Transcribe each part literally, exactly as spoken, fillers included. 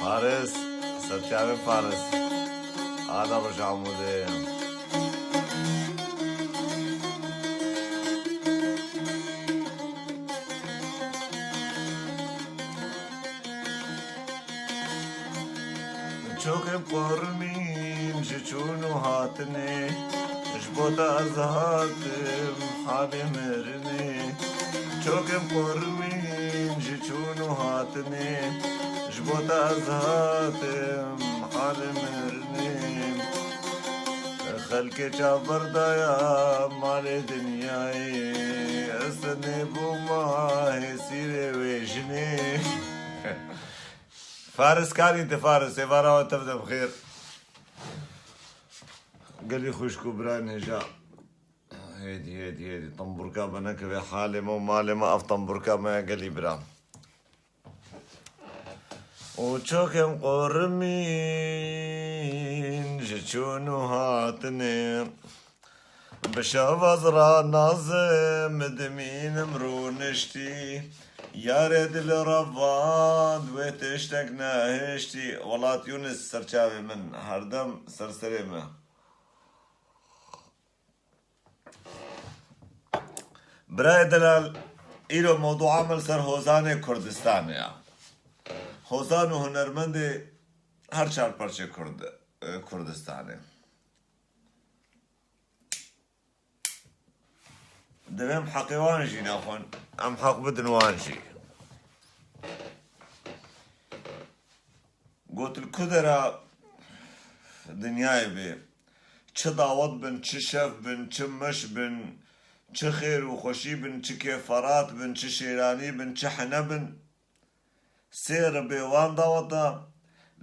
Faris, serçavê Faris. Ada Roja Amûdê. Çokên qorimîn ji çûn û hatinê, ji bo te ez hatim halê mirinê. Çokên qorimîn ji çûn û hatinê, ji bo te ez hatim halê mirinê. Xelkê çavberdaya malê dinyayê, ez tenê bûma hêsîrê wê jinê. Faris karî te Faris, êvara we tev de bi xêr. Gelî xwişk û birayên hêja. Hêdî, hêdî, hêdî. Tembûrka me nekeve halê me û malê me, ev tembûrka me ya gelî bira. Û çokên qorimîn ji çûn û hatinê. Bi şevaz ra nazim dimînim rûniştî. Yarê dil revand wê tiştek nehiştî. Welat Yûnis serçavê min, herdem ser serê me. Birayê delal, îro mewdûa me li ser hozanê Kurdistanê ya. Hozan û hunermendê her çar parçê Kurd-, e, Kurdistanê. Divê em heqê wan jî nexwin, em heq bidin wan jî. Got li ku dera dinyayê bê, çi dawet bin, çi şev bin, çi meş bin, çi xêr û xweşî bin, çi kêferat bin, çi şêranî bin, çi hene bin, sê ribê wan daweta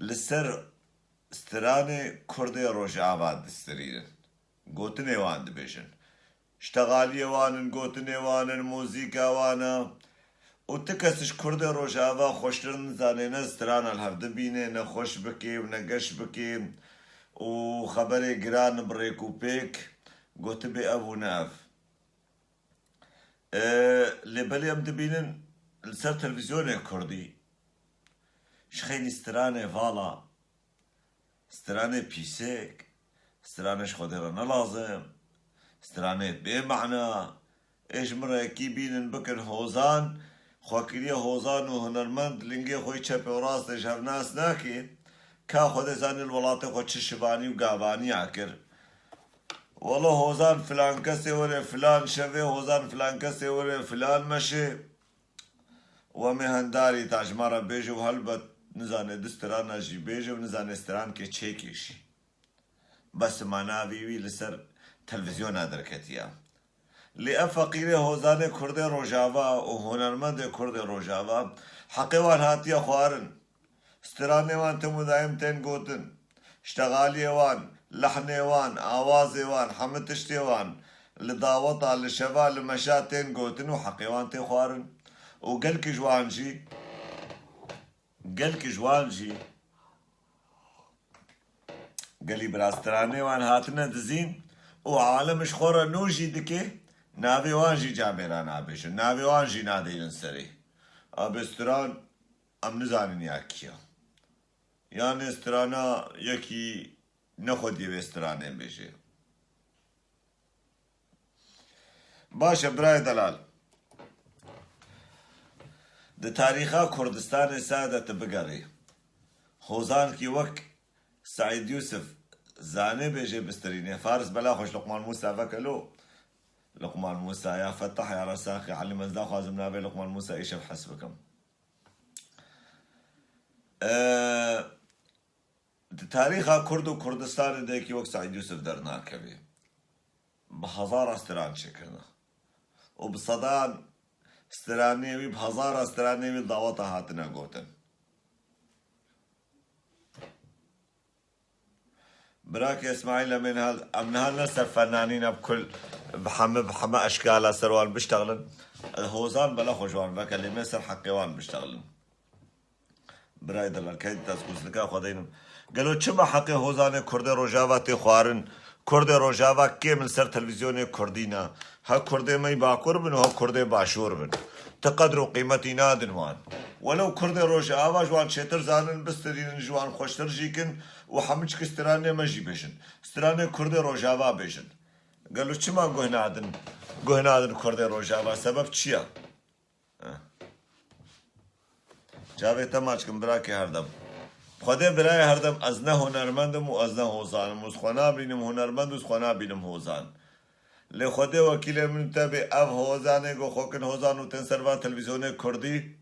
li ser stranê Kurdê Rojava distirînin. Gotinê wan dibêjin. Ştexaliyê wan in, gotinê wan in, muzîka wan e. Û ti kes ji Kurdê Rojava xweştir nizane ne strana li hev dibîne, ne xweş bike û ne geş bike. Û xeberê giran bi rêk û pêk gotibê ev û ne ev. E, lê belê em dibînin li ser televîzyonê kurdî ji xeynî stranê vala, stranê pîsek, stranê ji Xwedê re ne lazim, stranê bê mana, ê ji min re yekî bînin bikin hozan, xwe kiriye hozan û hunermend, lingê xwe yê çepê û rastê ji hev nas nake, ka Xwedê zanî li welatê xwe çi şivanî û gavaniya kir. Wele hozan filan kesê were filan şevê, hozan filan kesê were filan meşê. Û em ê hendarî ta ji me re bêje û helbet nizane du strana jî bêje û nizane strankê çêkê jî. Bes ma navê wî li ser televîzyona derketiye. Lê ev feqîrê hozanê Kurdê Rojava û hunermendê Kurdê Rojava heqê wan hatiye xwarin. Stranê wan tim û dayim tên gotin. Ştexaliyê wan, lehnê wan, awazê wan, hemû tiştê wan li daweta, li şeva, li meşa tên gotin û heqê wan tê xwarin. Û gelkî ji wan jî, gelkî ji wan jî Gelî bira stranê wan hatine dizîn û alem ji xwe re nû jî dike, navê wan jî camêra nabêjin, navê wan jî nadeynin serê. Abê stran em nizanin ya kî ya. Yanê strana yekî nexwediyê vê stranê bêje. Baş e, birayê delal. Di tarîxa Kurdistanê ser de tu bigerî, hozankî wek Seîd Yûsif zanê bêjê bistirînê. Faris bela xweş Luqman Mûsa veke lo. Luqman Mûsa ya Fetah ya Resaxî Elî, ez naxwazim navê Luqman Mûsa îşev hez bikim. Ee, Di tarîxa Kurd û Kurdistanê de yekî wek Seîd Yûsif dernakevî. Bi hezara stran çêkirine. Û bi sedan stranê wî, bi hezara stranê wî daweta hatine gotin. Birakê Îsmaîl, em ê niha, em niha ne ser fenanî ne bi kul, bi heme, bi heme eşkala ser wan biştexilin. Hozan bela xwe ji wan veke, lê me ser heqê wan biştexilin. Birayê delal, key dîta ez qûsnika xwe deynim. Gelo çima heqê hozanê Kurdê Rojava tê xwarin? Kurdê Rojava kêm in ser televîzyonê Kurdî ne. Ha Kurdê me yî Bakur bin û ha Kurdê Başûr bin. Ti qedr û qîmetî nadin wan. Welew Kurdê Rojava ji wan çêtir zanin, bistirînin, ji wan xweştir jî kin û hemû çik stranê me jî bêjin. Stranê Kurdê Rojava bêjin. Gelo çima guh nadin? Guh nadin Kurdê Rojava. Sebeb çi ye? Çavê te maç kim, birakê herdem. Xwedê birayê herdem, ez ne hunermend im û ez ne hozan im û ez xwe nabînim hunermend û ez xwe nabînim hozan. Lê Xwedê wekîlê min û te bê, ev hozanê ku xwe kin hozan û tên ser van televîzyonê kurdî,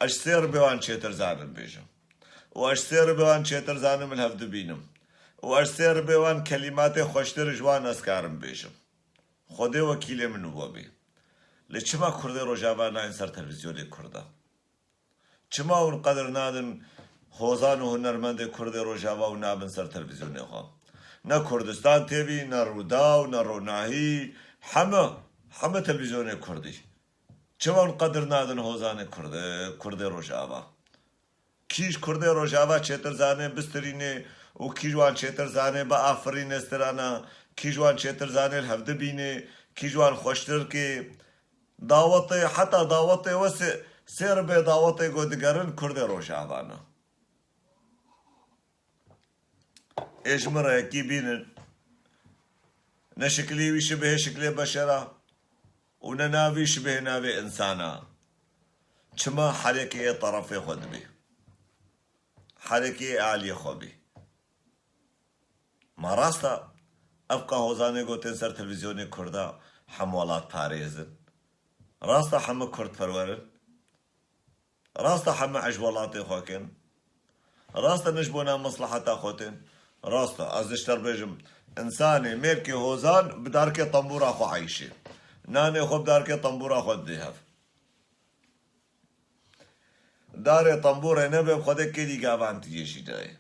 ez ji sê ribê wan çêtir zanim bêjim. Û ez ji sê ribê wan çêtir zanim li hev dibînim. Û ez ji sê ribê wan kelîmatê xweştir ji wan ez karim bêjim. Xwedê wekîlê min û we bê. Lê çima Kurdê Rojava nayên ser televîzyonê Kurda? Çima hûn qedir nadin hozan û hunermendê Kurdê Rojava û nabin ser televîzyonê xwe? Ne Kurdistan T V, ne Rûdaw, ne Ronahî, heme, heme televîzyonê Kurdî. Çima hûn qedir nadin hozanê Kurdê, Kurdê Rojava? Kî ji Kurdê Rojava çêtir zanê, bistirînê û kî ji wan çêtir zanê, biafirîne strana, kî ji wan çêtir zanê, li hev dibînê, kî ji wan xweştir kê. Dawetê, heta dawetê we sê, sê ribê dawetê ku digerin Kurdê Rojava ne. Ê ji min re yekî bînin. Ne şiklî wî şibihê şiklê beşera û ne navî şibihê navê insana. Çima herekê yê terefê xwe dibê? Herekê yê aliyê xwe bê. Ma rast e, ev qehozanê ku tên ser televîzyonê Kurda hem welatparêz in? Rast e hemû Kurdperwer in? Rast e heme ez ji welatê xwe kin? Rast e ne ji bona mesleheta xwe tên? Rast e, ez ji te re bêjim, însanê mêrkê hozan bi darkê tembûra xwe eyşê. Nanê xwe bi darkê tembûra xwe didê hev. Darê tembûrê nebe, bi Xwedê kêlî gavan tiyê jî nayê.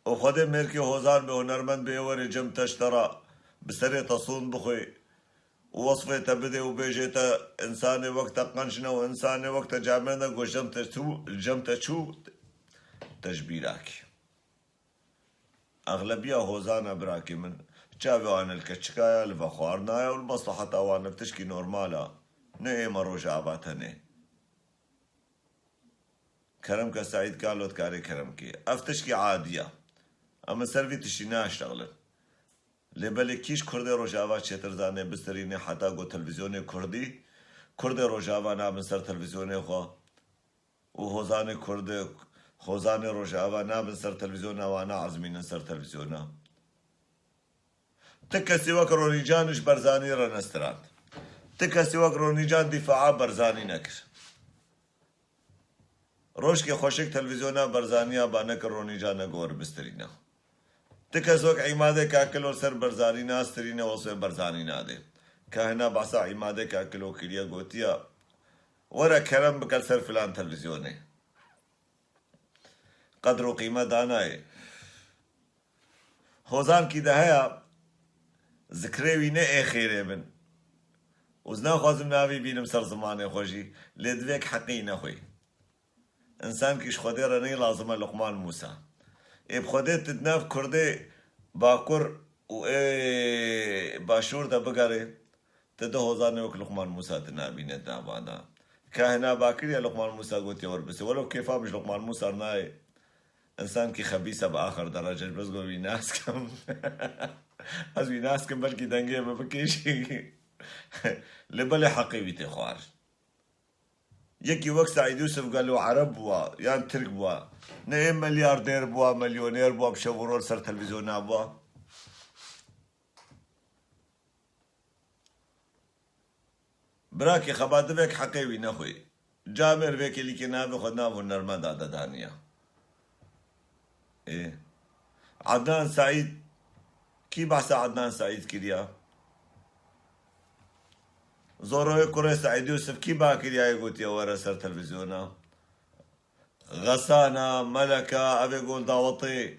Û Xwedê mêrkê hozan be, hunermend bê, werê cem te ji te re bi serê te sûn bixwe û wesfê te bidê û bêjê te însanê wek te qenc ne û însanê wek te camêr ne, ku cem te çû, cem te çû, te ji bîra kî. Exlebiya hozana birakê min, çavê wan li keçika ye, li vexwarina ye û li mesleheta wan ev tişkî normal e. Ne ême Rojava tenê. Kerem ke Seîd Kalo dikarê kerem kê. Ev tişkî adî ye. Em li ser vî tiştî naştexilin. Lê belê kî ji Kurdê Rojava çêtir zanê, bistirînê heta ku televîzyonê Kurdî, Kurdê Rojava nabin ser televîzyonê xwe û hozanê Kurdê, hozanê Rojava nabin ser televîzyona wan, naezmînin ser televîzyona. Ti kesî wek Ronî Can ji Barzanî re nestirand. Ti kesî wek Ronî Can dîfaa Barzanî nekir. Rojkê xweşik televîzyona Barzanî ya ba nekir Ronî Can ne gor bistirîne. Ti kes wek Îmadê Kakilo li ser Barzanî nastirîne, wesfê Barzanî nadê. Ka hina behsa Îmadê Kakilo kiriye, gotiye, were kerem bike li ser filan televîzyonê. Qedr û qîmet danayê. Hozankî de heye, zikrê wî ne ê xêrê bin. Û ez naxwazim navî bînim ser zimanê xwe jî, lê divê heqî nexwî. Însankî ji Xwedê re neyê lazim e Luqman Mûsa. Ê bi Xwedê tu di nav Kurdê Bakur û ê Başûr de bigerê, tu di hozanê wek Luqman Mûsa tu nabîne di nava de. Ka hina Bakir ya Luqman Mûsa gotiye wer bistî. Welew kêfa min ji Luqman Mûsa re nayê. Însankî xebîs e bi axir derece, bes go wî nas kim. Ez wî nas kim, belkî dengê min bikêşî. Lê belê heqê wî tê xwar. Yekî wek Seîd Yûsif gelo Ereb bûa yan Tirk bûa? Ne ê milyardêr bûa, milyoner bûa, bi şev û roj ser televîzyona bûa? Birakê xebat divek heqê wî nexwî. Camêr vê kêlîkê navê xwe nav hunermenda de daniya. Ê. Adnan Seîd, kî behsa Adnan Seîd kiriya? Zoroyê kurê Seîd Yûsif kî ba kiriya yê gotiye were ser televîzyona? Xesana, Meleka, ev ê gol dawetê,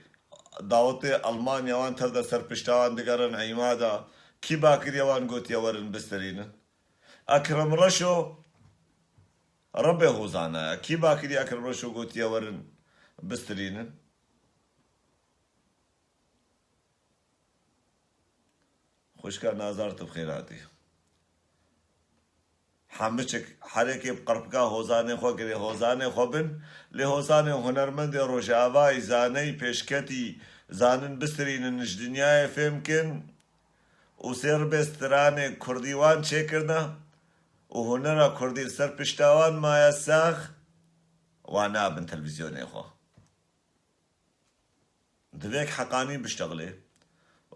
dawetê Almanya wan tev de ser pişta wan digerin Îmada. Kî ba kiriye wan gotiye werin bistirînin? Ekrem Reşo, Rebê hozana ye. Kî ba kiriye Ekrem Reşo gotiye werin bistirînin? Xwişka Nazar, tu bi xêr hatî. Hemiçik herekê bi qirpika hozanê xwe girê hozanê xwe bin, lê hozanê hunermendê Rojavayî zaneyî pêşketî zanin bistirînin ji dinyayê fêm kin û sê ribê stranê kurdî wan çêkirine û hunera kurdî li ser pişta wan maye sax, wan nabin televîzyonê xwe. Divêk heqanî biştexilê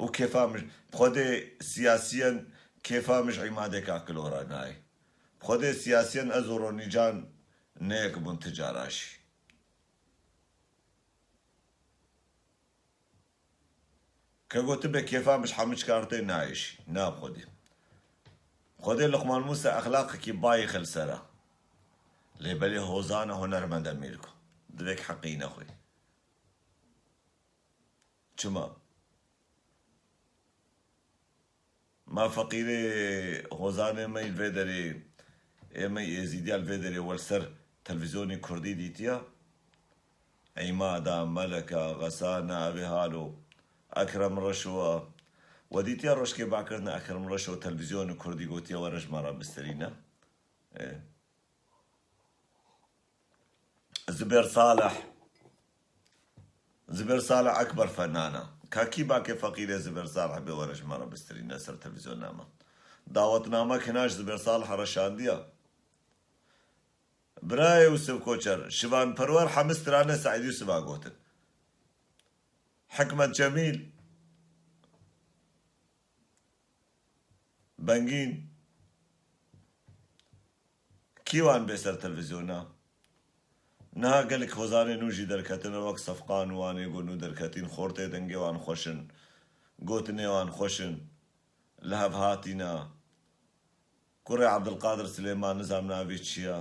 û kêfa min, bi Xwedê siyasiyen kêfa min ji Îmadê Kakilo re nayê. Bi Xwedê siyasiyen ez û Ronî Can neyek bûn ti cara jî. Ke gotibe kêfa min ji hemû çikar tê nayê jî. Na bi Xwedê. Xwedê Luqman Mûsa exlaqekî bayî xil ser e. Lê belê hozana hunermend e Mîrko. Divêk heqî nexwî. Çima? Ma feqîrê hozanê me yî li vê derê, ê me yî êzîdiya li vê derê we li ser televîzyonê kurdî dîtiya? Îmada, Meleka, Xesana, evê halo, Ekrem Reşo a. We dîtiya rojkê bakirine Ekrem Reşo televîzyonê kurdî gotiye were ji me re bistirîne? Ê. Zubêr Salih. Zubêr Salih Ekber fenana. Ka kî bakê feqîrê Zubêr Salih bê were ji me re bistirîne ser televîzyona me? Dawetnamek hina ji Zubêr Salih re şandiya. Birayê Yûsif Koçer, Şivan Perwer hemî strane Seîd Yûsif a gotin. Hikmet Cemîl, Bengîn, kî wan bê ser televîzyona? Niha gelek hozanê nû jî derketine, wek Sefqan û wanê ku nû derketîn, xortê dengê wan xweş in, gotinê wan xweş in, li hev hatîne. Kurê Ebdilqadir Silêman, nizam navê çi ye?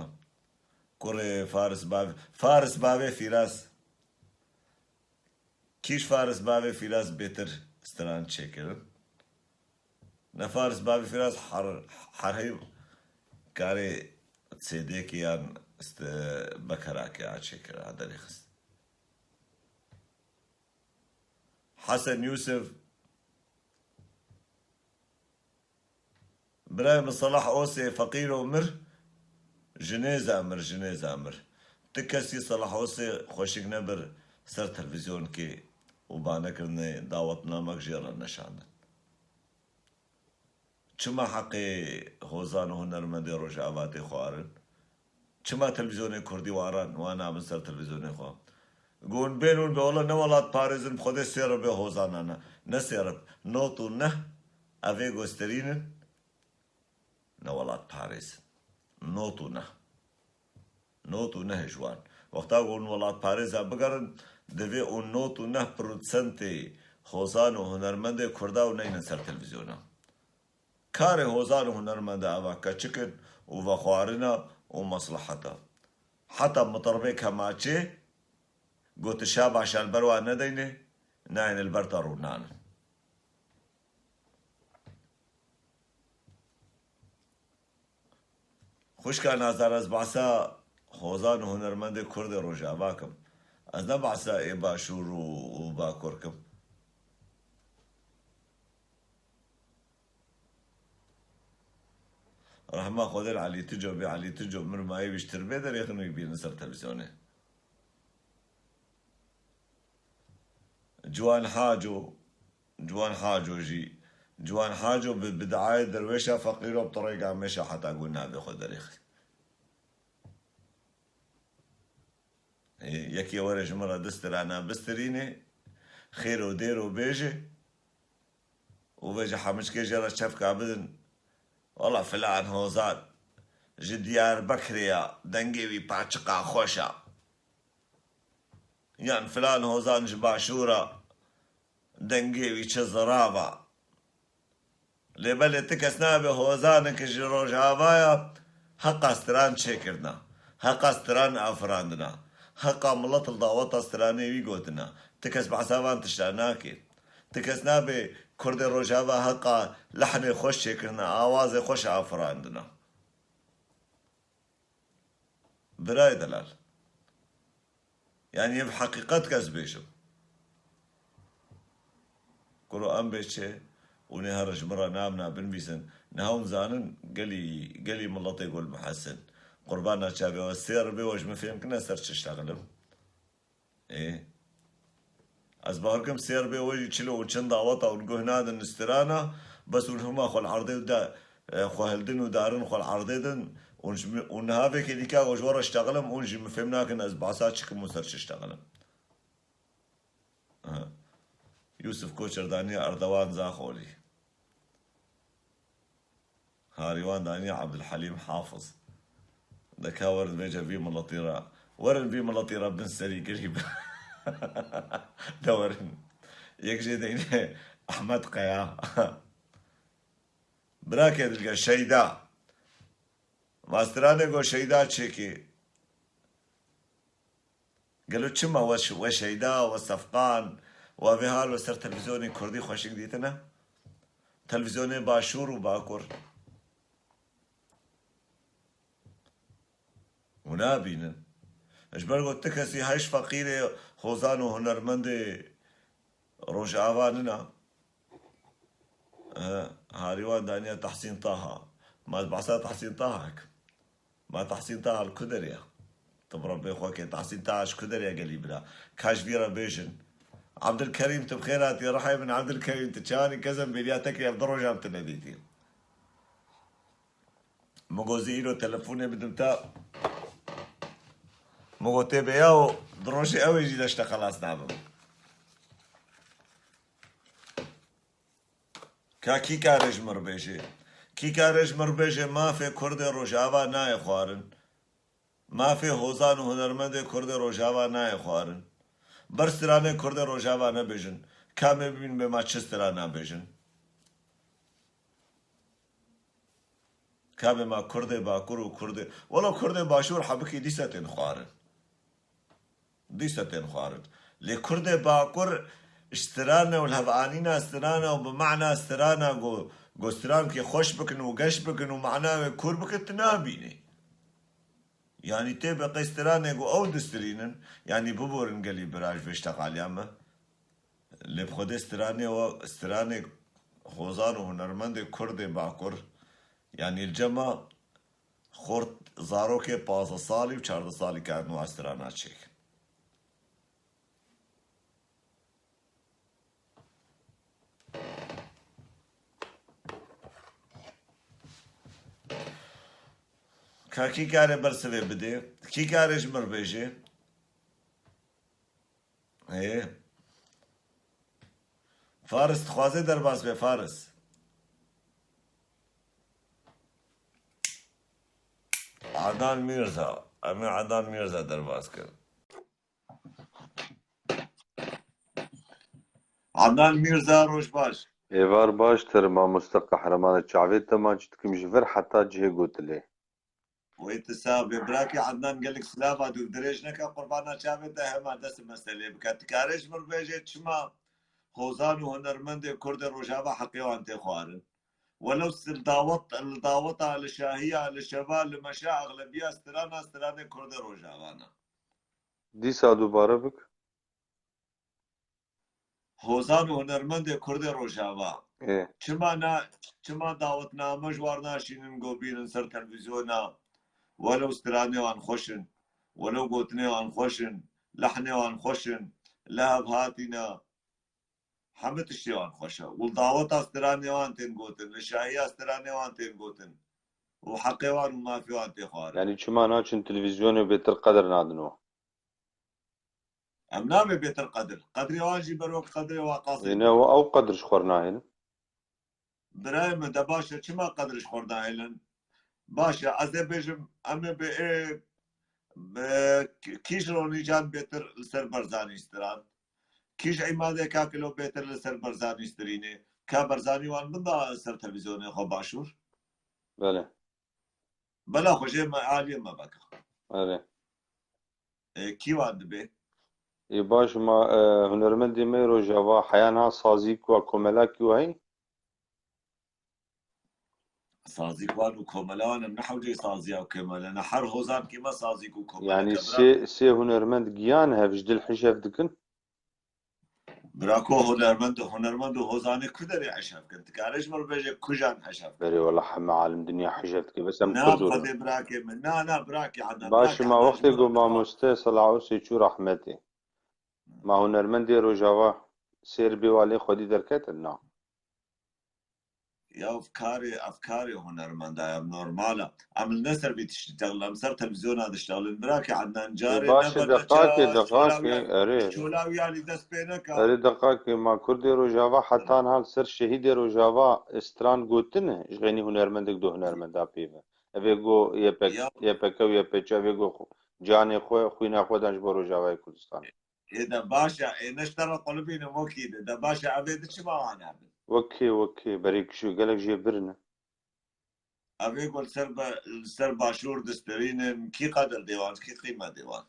Kurê Faris Bavê, Faris Bavê Fîraz. Kî ji Faris Bavê Fîraz bêtir stran çêkirin? Ne Faris Bavê Fîraz her, herhey karê C D'kê yan st-, bekerakê a çêkir, a derêxist. Hesen Yûsif, Birayê min Selah Osê feqîro mir, jinê za mir, jinê za mir. Ti kesî Selah Osê xweşik nebir ser televîzyonkê û banekirine dawetnamek jê re neşandin. Çima heqê hozan û hunermendê Rojava tê xwarin? Çima televîzyonê kurdî wan re, wan nabin ser televîzyonê xwe? Gon bên hûn be wela ne welatparêz in, bi Xwedê sê re bê hozanana. Ne sê re, not û neh, ev ê gosterînin, ne welatparêz in. Not û neh. Not û neh ji wan. Wexta gon welatparêza bigerin, divê û not û neh prosentê hozan û hunermendê kurda û neynin ser televîzyona. Karê hozan û hunermenda eva keçik in û vexwarina û mesleheta. Heta mitirbê kemaçê got, şabaş e, li ber wan nedeyne, nayên li ber te rûnanin. Xwişka Nazar, ez behsa hozan û hunermendê Kurdê Rojava kim. Ez ne behsa ê Başûr û, û Bakur kim. Rehma Xwedê li Elî Tico bê, Elî Tico mir mayê wî ji tirbê derêxin wî bînin ser televîzyonê. Ciwan Haco, Ciwan Haco jî, Ciwan Haco bi bidayê derwêşa feqîro bi torêka mêşa heta ku navê xwe derêxî. Ê, yekê were ji min re du strana bistirînê, xêr û dêr û bêje û vêje hemiçkê jê re çefka bidin. Wela filan hozan ji Diyarbekirê ya, dengê wî paçiqa xweş a. Yan filan hozan ji Başûr a, dengê wî çi zirav a. Lê belê ti kes nabe hozaneke ji Rojava ya heqa stran çêkirina, heqa stran afirandina, heqa milet li daweta stranê wî gotina. Ti kes behsa van tişta nake. Ti kes nabe Kurdê Rojava heqa lehnê xweş çêkirina, awazê xweş afirandina. Birayê delal. Yanî ev heqîqet ke ez bêjim. Kuro em bê çi? Hûn ê here ji min re namna binivîsin. Niha hûn zanin gelî, gelî miletê gul mihesin. Qurbana çavê we sê ribê we ji min fêm kine ser çi ştexilim. Ê. Ez bawer kim sê ribê we jî çilo û çin daweta hûn guh nadin strana, bes hûn hema xwe li erdê de, e, xwe hildin û darin xwe li erdê din, hûn ji min, hûn niha vêkê dîka ku ji we re ştexilim, hûn jî min fêm nakin ez behsa çi kim û ser çi ştexilim. Aha. Yusuf Koçer daniye Erdogan Zaxolî. Harî wan daniye Abdulhelîm Hafiz. De ka werin vêce vî miletî re. Werin vî miletî re bin serî girî bin. De werin. Yek jê deyne Ahmet Kaya. Birakê dilge Şeyda. Mastiranê go Şeyda çêkî. Gelo çima we, we Şeyda, we Sefqan, we vê hal li ser televîzyonê kurdî xweşik dîtine? Televîzyonê Başûr û Bakur. Hûn nabînin. Ji ber ku ti kesî hej feqîrê hozan û hunermendê Rojava nina. He, harî wan daniye Tahsîn Taha. Ma ez behsa Tahsîn Taha kim. Ma Tahsîn Taha li ku derê ya? Tu bi Rebbê xwe ke Tahsîn Taha ji ku derê ya gelî bira? Ka ji vî re bêjin. Abdulkerîm, tu bi xêr hatî, rihê min Abdulkerîm, tu çawanî kezem bêriya te ke ev du rojan tu nedîtî. Min got, zî îro telefonê bidim te. Min got, tê bêya û di rojê ew ê jî de ji te xelas nabim. Ka kî kare ji min re bêje? Kî kare ji min re bêje mafê Kurdê Rojava nayê xwarin? Mafê hozan û hunermendê Kurdê Rojava nayê xwarin? Ber stranê Kurdê Rojava nebêjin. Ka em ê bibînin bê ma çi strana bêjin? Ka bê ma Kurdê Bakur û Kurdê, wela Kurdê Başûr hebikî dîsa tên xwarin. Dîsa tên xwarin. Lê Kurdê Bakur ji strane û li hev anîna strana û bi mana strana ku, ku strankê xweş bikin û geş bikin û mana wê kûr bikin, tu nabînî. Yanî tê bi qey stranê ku ew distirînin, yanî biborin gelî bira ji vê ştexaliya me. Lê bi Xwedê stranê we, stranê hozan û hunermendê Kurdê Bakur, yanî li cema xort zarokê pazdeh salî û çardeh salî karin wa strana çêkin. Ka kî kare bersivê bidê, kî kare ji min re bêje? Ê. Faris dixwaze derbas be, Faris. Adnan Mîrza. Em ê Adnan Mîrza derbas kirin. Adnan Mîrza, roj baş. Êvar baş tir, mamoste Qehreman. Çavê te man çi dikim ji vir heta cihê gotilê. Wê tu sax bê. Birakê Adnan, gelek silav a, dûv dirêj neke, qurbana çavê te, hema dest meselê bike. Tu karê ji min bêje çima hozan û hunermendê Kurdê Rojava heqê wan tê xwarin? Welew s-, li dawet, li daweta, li şahiya, li şeva, li meşa exlebiya strana, stranê Kurdê Rojava ne. Dîsa dubare bik. Hozan û hunermendê Kurdê Rojava. Ê. Çima na, çima dawetname ji war naşînin go bînin ser televîzyona? Welew stranê wan xweş in, welew gotinê wan xweş in, lehnê wan xweş in, li hev hatîne, hemî tiştê wan xweş e. Û daweta stranê wan tên gotin, li şahiya stranê wan tên gotin. Û heqê wan û mafê wan tê xwarin. Yanî çima naçin televîzyonê bêtir qedir nadin wan? Em nabê bêtir qedir. Qedrê wan jî ber wek qedrê waqasê. Ê, ne, ew qedir ji xwe nahêlin. Birayê min, de baş e, çima qedir ji xwe nahêlin? Baş e, ez ê bêjim, em ê bi ê, bi kî ji Ronî Can bêtir li ser Barzanî strand? Kî ji Îmadê Kakilo bêtir li ser Barzanî strînê? Ka Barzanî wan binda ser televîzyonê xwe başûr? Belê. Bela xwe jê me aliyê me veke. Erê. E, kî wan dibê? Ê baş ma, e, hunermendê me Rojava heya niha sazîk wa komelakî wa heyî? Sazîk wan û komela wan em ne hewceyê saziya û komela ne. Her hozan kê me sazîk û komela. Yanî sê, sê hunermend giyan hev ji dil hişev dikin? Bira ku hunermend, hunermend û hozanê ku derê eşev kin? Dikare ji min re bêje kujan eşev kin? Berê wela heme alim dinya hişev dike. Bes em Na, Kurd û Xwedê birakê min. Na, na, birakê Adnan, Ma birakê şima Adnan, wextê ji min re got bixwe. Mamoste Selaho Sêçû rehmetê. Ma hunermendê Rojava sêr bê walê xwedî derketin? Na. Ya ev karê, ev karê hunermenda ya, normal e. Em li ne ser vî tiştî texlin, em ser televîzyona diştexlin. Birakê Ednan, carê Baş e, nebe deqakê, neça deqakê, erê. Çola wî alî dest pê neka. Erê deqakê, ma Kurdê Rojava heta niha li ser şehîdê Rojava stran gotine, ji xênî hunermendek du hunermenda pê ve. Ev ê go Y P K, Ya. Y P K û Y P Ç, ev ê go xwe, canê xwe, xwîna xwe dan ji bo Rojavayê Kurdistanê. Ê de baş e, ê ne ji te re qulibînim wekî de. De baş e, ev ê di çima wan hebin? Wekî, wekî, berê kişû gelek jê birine. Ev ê ku li ser be-, li ser başûr disterînin, kî qedir dê wan, kî qîmet dê wan?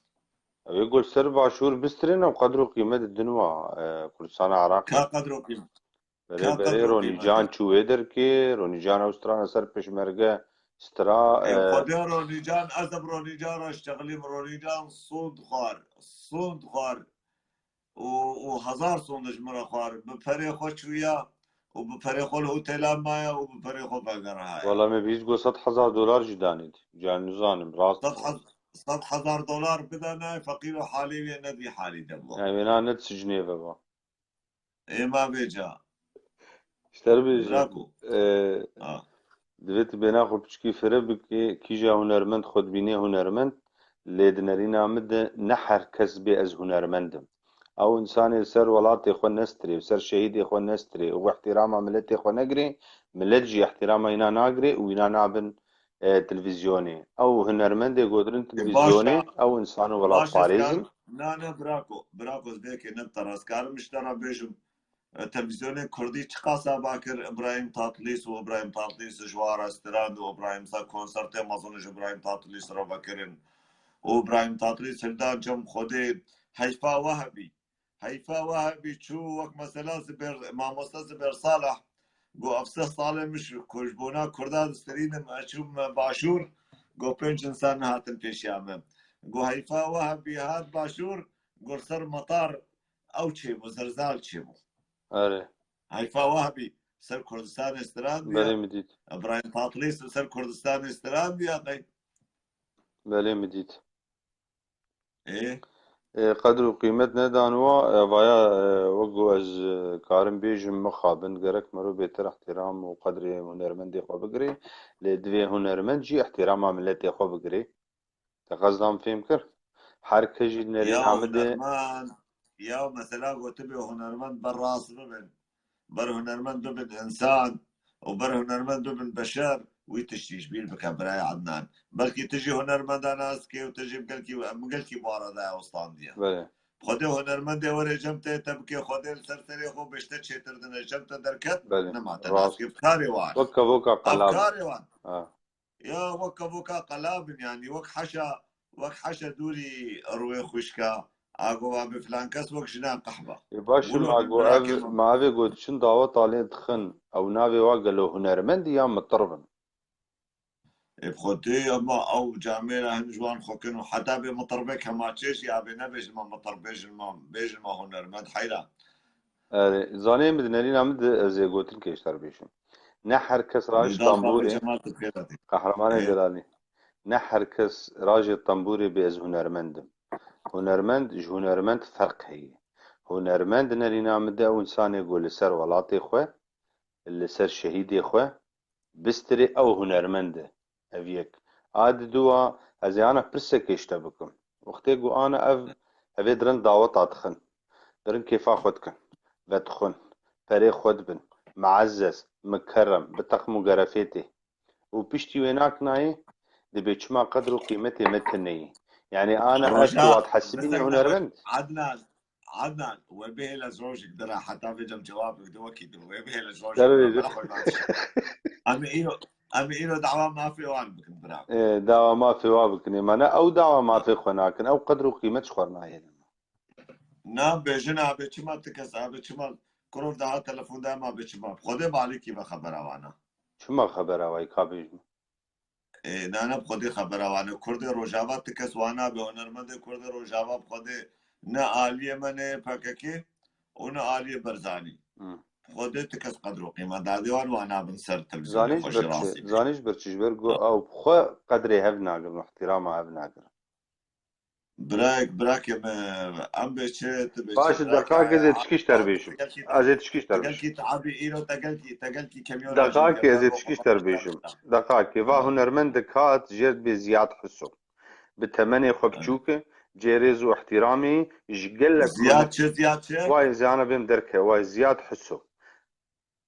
Ev ê ku li ser başûr bisterîne û qedir û qîmet didin wa, e, Kurdistana Iraqê. Ka qedir û qîmet. Berê, berê Ronî Can çû wê derkê, Ronî Can ew strana ser pêşmerge stra. Ê, e, Xwedê Ronî Can, ez bi Ronî Can re ştexilîm, Ronî Can sond xwar, sond xwar û, û hezar sond ji min re xwar. Bi perê xwe çûya û bi perê xwe li hotela maye û bi perê xwe vegerihaye. Wela me bihîst got sed hezar dolar jî danê dî. Can nizanim, rast. Sed hez-, sed hezar dolar bidane, feqîr û halê wê ne vî halî de bû. Yani wêna ne di sicnê ve ba. Ê ma vêca. Ji te re bêjim, Bravo. e, Ha. divê tu bêhna xwe piçkî fireh bikî, kîja hunermend xwe dibînê hunermend, lê di nerîna min de ne her kes bê ez hunermend im. Ew însanê li ser welatê xwe nestirê, li ser şehîdê xwe nestirê û îhtîrama miletê xwe negirê, milet jî îhtîrama îna nagirê û îna nabin e, televîzyonê. Ew hunermendê gotirin E, televîzyonê, baş e. Ew însan û Baş e, welatparêz in. Scar. Na, na, brako, brako, ez vê yekê ne bi te re. Scarim ji te re bêjim. E, televîzyonê kurdî çiqas ava kir Îbrahîm Tatlîs û Îbrahîm Tatlîs ji wan re strand û Îbrahîm sa konsertê mezin ji Îbrahîm Tatlîs re vekirin. Û Îbrahîm Tatlîs hildan cem Xwedê heyfa we hebî. Heyfa we hebî çû wek mesela Zibêr, mamoste Zibêr Salih got, ev seh salê min ji ku ji bona Kurda disterînim, ez çûm başûr, got, pênc insan nehatin pêşiya min. Got, heyfa we hebî hat başûr, got, li ser metar ew çêbû, zelzal çêbû. Erê. Heyfa we hebî ser Kurdistanê strandiye. Belê min dît. Îbrahîm Tatlîs li ser Kurdistanê strandiye qey. Belê min dît. Ê? Ê, qedr û qîmet nedan wa, e, vaya, e, wek ku ez, e, karim bêjim, mixabin, gerek mero bêtir îhtîram û qedrê hunermendê xwe bigirê, lê divê hunermend jî îhtîrama miletê xwe bigirê. Te qesdan fêm kir? Her kes jî nerî Ya Hamidê hunermend, ya mesela gotibê hunermend ber rast bibin. Ber hunermend bibin însan û ber hunermend bibin beşer, wî tiştî ji bîr bike birayê Ednan. Belkî tu jî hunermenda nas dikê û tu jî bi gelkî, bi gelkî bu arada ya ustandiye. Belê. Xwedê hunermendê were cem te, te bike Xwedê li ser serê xwe bêjte çêtir dine cem te derket, Belê. Nema te Rast. Nas dikê bi karê wan. Wek kevoka Ev qelab. Karê wan. Ha. Ya wek kevoka qelab in, yanî wek heşa, wek heşa dûrî rûyê xwişka. A go va bi filan kes wek jina qehba. Ê baş e, Wilo ma min go birakê ev, min. Ma evê go diçin daweta lê dixin, ew navê wa gelo hunermend in ya mitir bin? Ê bi xwe tê, ama ew camêra hin ji wan xwe kin û heta bê mitir be kemaçê jî, ya bê nebêjin me mitir, bêjin me, bêjin me hunermend, heyra. Erê, zanê min di nerîna min di ez ê gotin kêşter bêjim. Ne her kes raj Lê daxwa tembûrê, bi cemaat dikê de. Qehremanê Ê. Delalî. Ne her kes rajê tembûrê bê ez hunermend im. Hunermend ji hunermend ferq heye. Hunermend nerîna min de ew însanê ku li ser welatê xwe, li ser şehîdê xwe, bistirê ew hunermend e. Ev yek. A di dua, ez ê ana pirsek êşte bikim. Wextê ku ana ev, ev ê dirin daweta dixin. Dirin kêfa xwe dikin. Vedixwin. Perê xwe dibin. Muezzez, mukerrem, bi teqm û gerefê tê. Û piştî wê naknayê, dibê çima qedr û qîmetê me tune ye. Yani ana ev Roja, tu wat hesibînî bizdek hunermend. Adnan, Adnan, we bihêle ji rojek dira, heta vê cem cewabek di wekî di, we bihêle ji rojek Ser dira, vêjim. Bela xwe naçe. Em ê îro, em ê îro dawa mafê wan bikin, bira. Ê, dawa mafê wan bikin, ê, me ne ew dawa mafê xwe nakin, ew qedr û qîmet ji xwe re nayê. Na, bêjin, abê çima ti kes, abê çima kurov daha telefon de, em abê çima. Xwedê balikî ve xebera wana. Çima xebera wayî ka bêjin? Ê, nane bi xwedê xebera wane. Kurdê Rojava ti kes wana be, hunermendê Kurdê Rojava bi xwedê ne aliyê me ne P K K û ne aliyê Barzanî. Hı. Bi xwedê ti kes qedr û qîmet dadê wan wana bin ser televîzyonê Zanî ji xwe jî ber çi, rastî be. Zanî ji ber çi, ji ber ku Ha. ew bi xwe qedrê hev nagirin û ihtirama hev nagirin. Birayek, birakê me, em bê çi, tu bê Baş çi, e, birakê deqakê ez ê e, tişkî ji te re bêjim. Tegelkî, Ez ê tişkî ji te re bêjim. Tegelkî tu abî îro, tegelkî, tegelkî kemiyon Deqakê ez ê tişkî ji te re bêjim. Deqakê, va hunermend dikat jêr bê Ziyad Hiso. Bi temenê xwe Evet. biçûk e, cê rêz û ihtiramê ji gelek Ziyad çi, Ziyad çi? Way ziyana bêm derke, way Ziyad Hiso.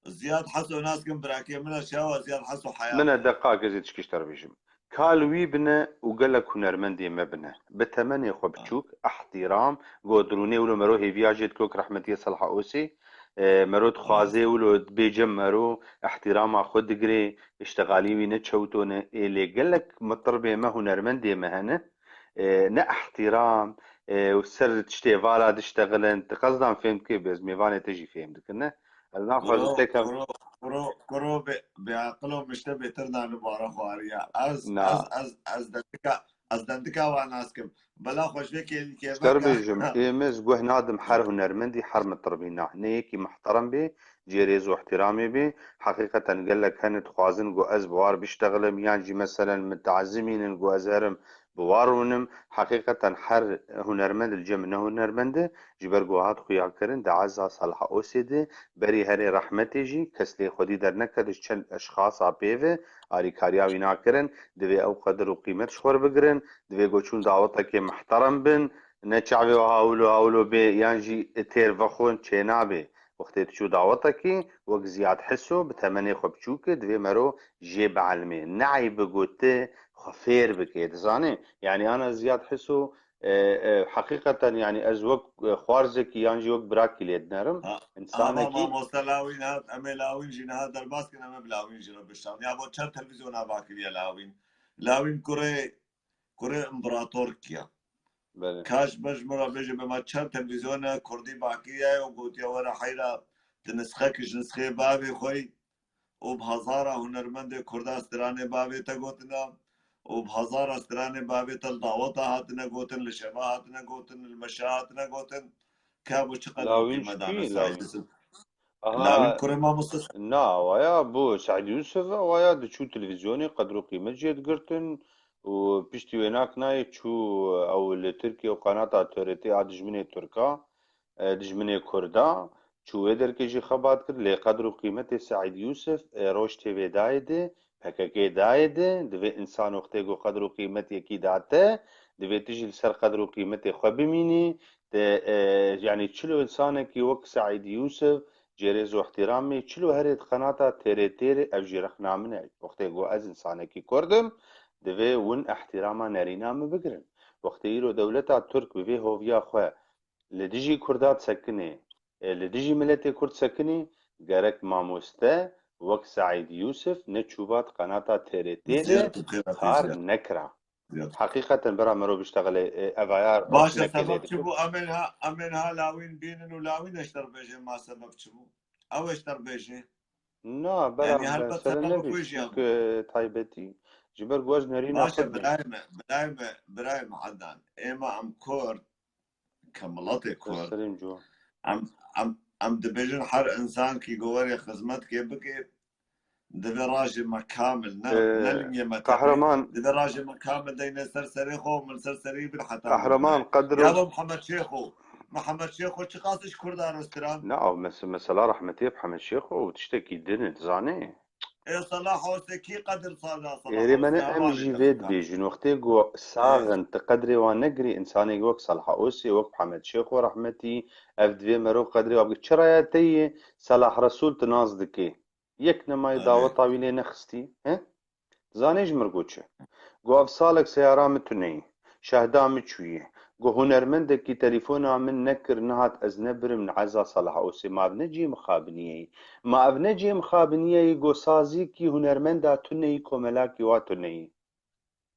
Ziyad Heso nas kim birakê min e, çawa Ziyad Heso heyat Min e e. Deqak ez ê tişkî ji te re bêjim. Kal wî bine û gelek hunermendê me bine. Bi temenê xwe Ha. biçûk, ihtiram, go dirûnê wilo mero hêviya jê dikok rehmetiye Selha Osê, e, mero Ha. dixwaze wilo dibê cem mero, ihtirama xwe digirê, iştexalî wî ne çewtone, ê lê gelek mitirbê me hunermendê me hene, e, ne ihtiram, e, û ser tiştê vara diştexilin, tu qezdan fêm dikê, bi ez mêvanê te jî fêm dikin, ne? Ez naxwazim Kuro, tekem. Kuro, kuro, kuro be, be aqil û mişte bêtir da nibara xwariya. Ez, Na. ez, ez, ez dendika, ez dendika wan nas kim. Bela xwe ji vê kê-, kêlîkê Ji te re veke. bêjim, ê me ez guh nadim her hunermendî, her mitirbî na. Ne yekî muhterem bê, cê rêz û ihtiramê bê. Heqîqeten gelek hene dixwazin ku ez bi war biştexilim, yan jî meselen min teezimînin ku ez herim bi war rûnim. Heqîqeten her hunermend li cem min ne hunermend e, ji ber ku hat xuyakirin di eza Salha Osê de, berî herê rehmetê jî kes lê xwedî derneket, ji çend eşxasa pê ve arîkariya wî nakirin. Divê ew qedir û qîmet ji xwe re bigirin, divê ku çûn dawetekê muhterem bin, ne çavê wiha wilo hawlo bê yan jî têr vexwin çênabê. Wextê tu çû dawetekî, wek Ziyad Hiso bi temenê xwe biçûk e, divê mero jê bielmê. Ne eyb e ku tu xwe fêr bikê, dizanê? Yanî ana Ziyad Hiso, e, e, heqîqeten, yanî ez wek, e, xwarzekî yan jî wek birakî lê dinerim. Ha, ama Însanekî mamoste Lawîn hat, em ê Lawîn jî niha derbas kin, em ê bi Lawîn jî re bişan. Ya bo çend televîzyona vakiriye Lawîn. Lawîn kurê, kurê împeratorkiya. Belê. Kaş be ji min re bêje, be me çend televîzyona kurdî bakiriye û gotiye were heyra tu nisxek ji nisxê bavê xwe yî û bi hezara hunermendê kurda stranê bavê te gotina û bi hezara stranê bavê te li daweta hatine gotin, li şeva hatine gotin, li meşa hatine gotin. Ka bo çi qedr û Lawîn qîmet dane kî? Saîd Lawîn. Yusuf? Aha. Lawîn kurê mamoste Sa- Na, waya bû Seîd Yusuf, waya diçû televîzyonê qedr û qîmet jê digirtin û piştî wê naknayê çû ew li Tirkiye û qanata T R T a dijminê Tirka, e, dijminê Kurda, çû wê derkê jî xebat kir, lê qedr û qîmetê Seîd Yusuf, e, Roj T V dayê di, P K K dayê di, divê însan wextê ku qedr û qîmet yekî date, divê tu jî li ser qedr û qîmetê xwe bimînî, te, e, yanî çilo însanekî wek Seîd Yusuf, cê rêz û ihtiramê, çilo herê di qenata T R T re, ev jî rexna min e. Wextê ku ez însanekî kurd im, divê win ihtirama nerîna min bigirin. Wextê îro dewleta Tirk bi vê hoviya xwe li dijî kurda disekinê, e, li dijî miletê kurd sekinê, gerek mamoste wek Seîd Yusuf neçûba di qenata T R T de Ziyad tu xêra kar têjiya. nekira. ziyad. Heqîqeten bira mirov biştexile, e, evaya Baş e, rewşnekê lê sebeb çi dikin. Bû? Em ê niha, em ê niha lawîn bînin û lawîn eşter bêjin, ma sebeb çi bû? Ew eşter bêjin. Na, bera Yanî helbet mesele sebeba nebî, xwe jî ew çimkî taybetî. Ji ber ku ez nerîna Baş xwe e, dibînim. birayê me, birayê me, birayê me Adnan. Êma em Kurd, ke miletê Ser Kurd, serê min ciwan. em, em, em dibêjin her însan kî ku were xizmetkê bike, divê rajê me kamil, ne, Ee, ne lingê me tevî, Kahraman, divê rajê me kamil deyne ser serê xwe û min ser serê bin heta Kahraman, mezine. qedr Ya û bo Mihemed Şêxo, Mihemed Şêxo çiqas ji Kurda restiran? Ne, ew mes-, mesela rehmetî Mihemed Şêxo û tiştekî din e, dizanê. Ê Salah Hosê kî qedir sada Salah Êrê me ne, Hosê em hevalê jî te vê dikan. dibêjin. Wextê ku sax in, tu qedrê wan negirî, însanê wek Salah Hosê, wek Mihemed Şêxo rehmetî, ev divê merov qedrê wan bigire. Çi raya te yê Salah Resûl tu nas dikê? Yek nemayê Ane. Daweta wî lê nexistî? He? Zanê ji mir got çi? Got ev salek seyara min tuneyî. Şehda min çûyî. Got hunermendekî telefona min nekir, nehat ez nebirim, neeza Salah Osê. Ma ev ne cihê mixabiniyeyî? Ma ev ne cihê mixabiniyeyî? Got sazîkî hunermenda tuneyî, komelakî wa tuneyî.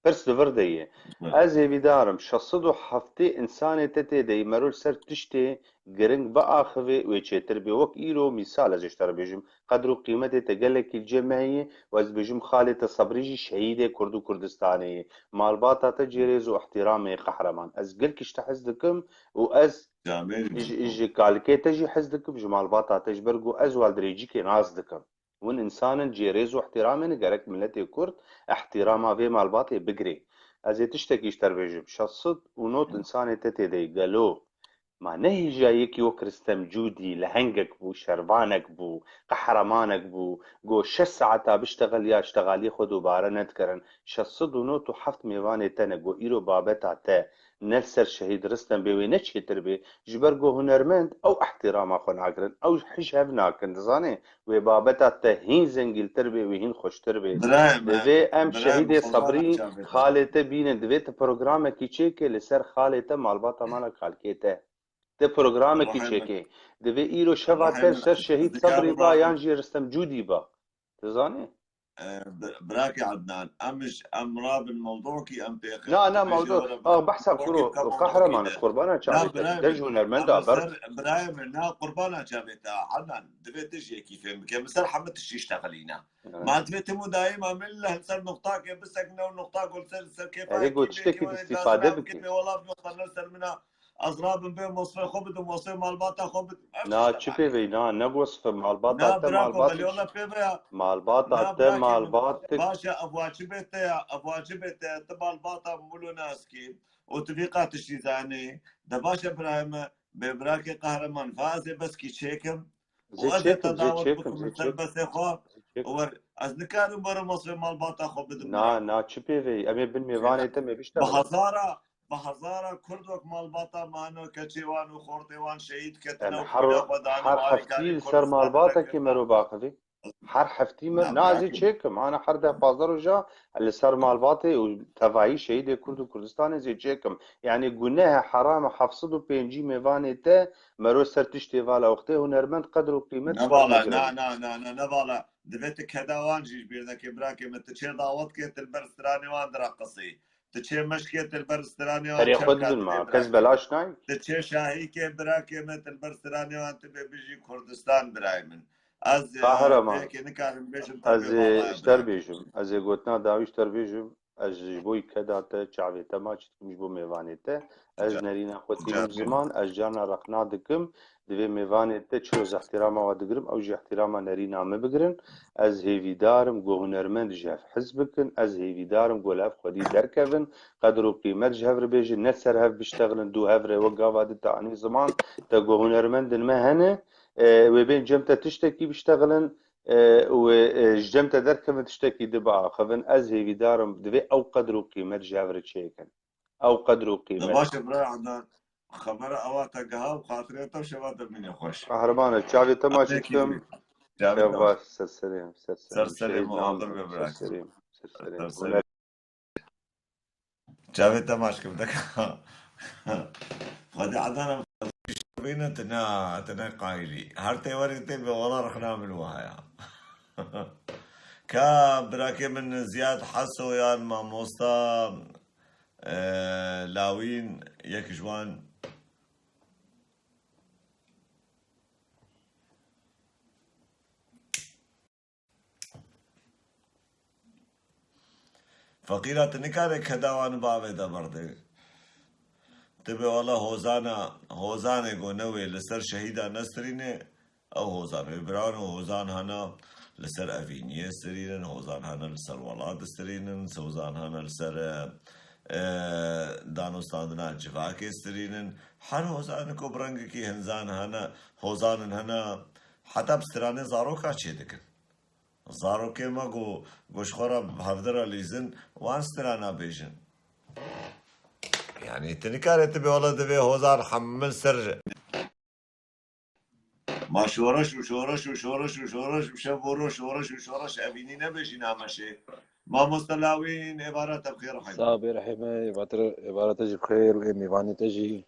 Pirs li vir de ye. Evet. Ez hêvîdar im, şeş sed û heftê însanê te tê de yî, mero li ser tiştê giring biaxivê, wê çêtir bê. Wek îro mîsal ez ê ji te re bêjim, qedr û qîmetê te gelekî li cem me heye û ez dibêjim xalê te Sebrî jî şehîdê Kurd û Kurdistanê ye. Malbata te cê rêz û ihtiramê ye qehreman. Ez gelkî ji te hez dikim û ez Camêrî ji, ji kalkê te jî hez dikim, ji malbata te, ji ber ku ez wan dirêcikê nas dikim. Hûn însan in, cê rêz û ihtiramê ne, gerek miletê Kurd ihtirama vê malbatê bigirê. Ez ê tiştekî ji te re bêjim. Şeş sed û nod însanê te tê de yî, gelo ma ne hêja yekî wek Ristem Cûdî lehengek bû, şervanek bû, qehremanek bû, got şeş saeta biştexil ya ştexaliyê xwe dubare nedikirin. Şeş sed û nod û heft mêvanê te ne, got îro babeta te ne li ser şehîd Ristem bê, wê ne çêtir bê, ji ber got hunermend ew ihtirama xwe nagirin, ew hij hev nakin, dizanê? Wê babeta te hîn zengîntir bê, wê hîn xweştir bê. Birayê me, Divê em birayê şehîdê me, qurbana Sebrî, çavê te. Xalê te bînin, divê tu programekî çêkê li ser xalê te, malbata mala kalkê te. Tu programekî Ruhê min, çêkê. Divê îro şeva ruhê te min, ser şehîd ez dikarim Sebrî ba rabim. Yan jî Ristem Cûdî ba. Tu zanî? E, bi-, birakê Adnan, em ji, em rabin mewdûkî em pêxin. Na, na, mewdû. Ah, behsa kuro, qehreman, qurbana çavê te. De ji hunermenda ber. Birayê min, na qurbana çavê te. Adnan, divê tu jî yekî fêm bike. Min ser hemû tiştî ştexilîne. Ma divê tim û dayîma min li ser nuqtakê bisekine û nuqta gol ser, ser kêfa. Erê, got tiştekî îstîfade bike. Wela bi xwe ser min a. Ez rabim bê mosfê xwe bidim, mosfê malbata xwe bidim. Ev Na, tişt çi e. Pê vey, na, ne wesf e, malbata te, malbat. Na, bira, malbat belê wala pê ve ya. Malbata te, malbat. Baş e, ev wacibê te ya, ev wacibê te, tu malbata mûlo naskî û tu vî qat tiştî zanî. De baş e, birayê me, bê birakê qehreman, va ez ê beskî çêkim. Û ez ê te dawet bikim, ser besê xwe. Wer, ez nikarim were mosfê malbata xwe bidim. Na, na, çi pê vey, em ê bin mêvanê te, me bişte. Bi hezara, bi hezara Kurd wek malbata me hene, keçê wan û xortê wan şehîd ketine û her, her heftî li ser malbatekî mero baxivî. Her heftî me, na, ez ê çêkim, ana her deh pazdeh roja li ser malbatê û tevayî şehîdê Kurd û Kurdistanê ez ê çêkim. Yanî guneh e, heram e, heft sed û pêncî mêvanê te mero ser tiştê vala wextê hunermend qedr û qîmet. Ne vala, na, na, na, na, ne vala. Divê tu keda wan jî ji bîr nekê, birakê min, tu çê dawet kê, tu li ber stranê wan direqisî. Tu çê meşkê, tu li ber stranê wan. Perê xwe didin ma, kes belaş nayî. Tu çê şahîkê, birakê min, tu li ber stranê wan, tu bê bijî Kurdistan, birayê min. Ez, e, qehreman, vêyekê nikarim bêjim, ez ê ji te re bêjim. Ez ê gotina dawî ji te re bêjim. Ez ji bo keda te, çavê te maç dikim, ji bo mêvanê te. Ez nerîna xwe tînim ziman, ez carna rexna dikim. Divê mêvanê te çi roz ehtirama we digirim, ew jî ehtirama nerîna min bigirin. Ez hêvîdar im ku hunermend ji hev hez bikin. Ez hêvîdar im ku li hev xwedî derkevin. Qedr û qîmet ji hev re bêjin. Ne ser hev biştexilin, dû hev re wek gava di te anî ziman. Te ku hunermendin me hene, e, wê bên cem te tiştekî biştexilin, e, û, e, ji cem te derkevin tiştekî di biaxivin. Ez hêvîdar im divê ew qedr û qîmet ji hev re çêkin. Ew qedr û qîmet. Baş e, bira Adnan. Xebera ewa te giha û xatirê te û şeva te bimîne xweş. Qehreman e, çavê te maç dikim. Çavê te maç. Ser serê, ser serê. Ser serê, ser serê. Çavê te maç kim deka. Xwedî Adnan em bîne, tu ne, tu ne qayilî. Her tê werê tê bê, wala rexna min wahaya. Ka birakê min Ziyad Heso yan mamosta e, lawîn yek ji wan Feqîra, tu nikare keda wan bavê de berdê. Tu bê wela hozana, hozanê go newê li ser şehîda nestirînê, ew hozan wê biran û hozan hana li ser evîniyê stirînin, hozan hana li ser welat stirînin, hozan hana li ser, e, e, danûstandina civakê stirînin. Her hozanê ku bi rengekî hinzan hene, hozanin hene, heta bi stranê zaroka çêdikin. Zarokê me ku, ku ji xwe re bi hevdira lîzin, wan strana bêjin. Yanî, tu nikarê tu bê wela divê hozan hemil ser Ma şoreş û şoreş û şoreş û şoreş û şev û roj şoreş û şoreş evînî nebêjî nameşê. Mamoste Lawîn, êvara te bi xêr, rehîm. Sax bê, rehîme, êvatir, êvara te jî bi xêr û ê mêvanê te jî.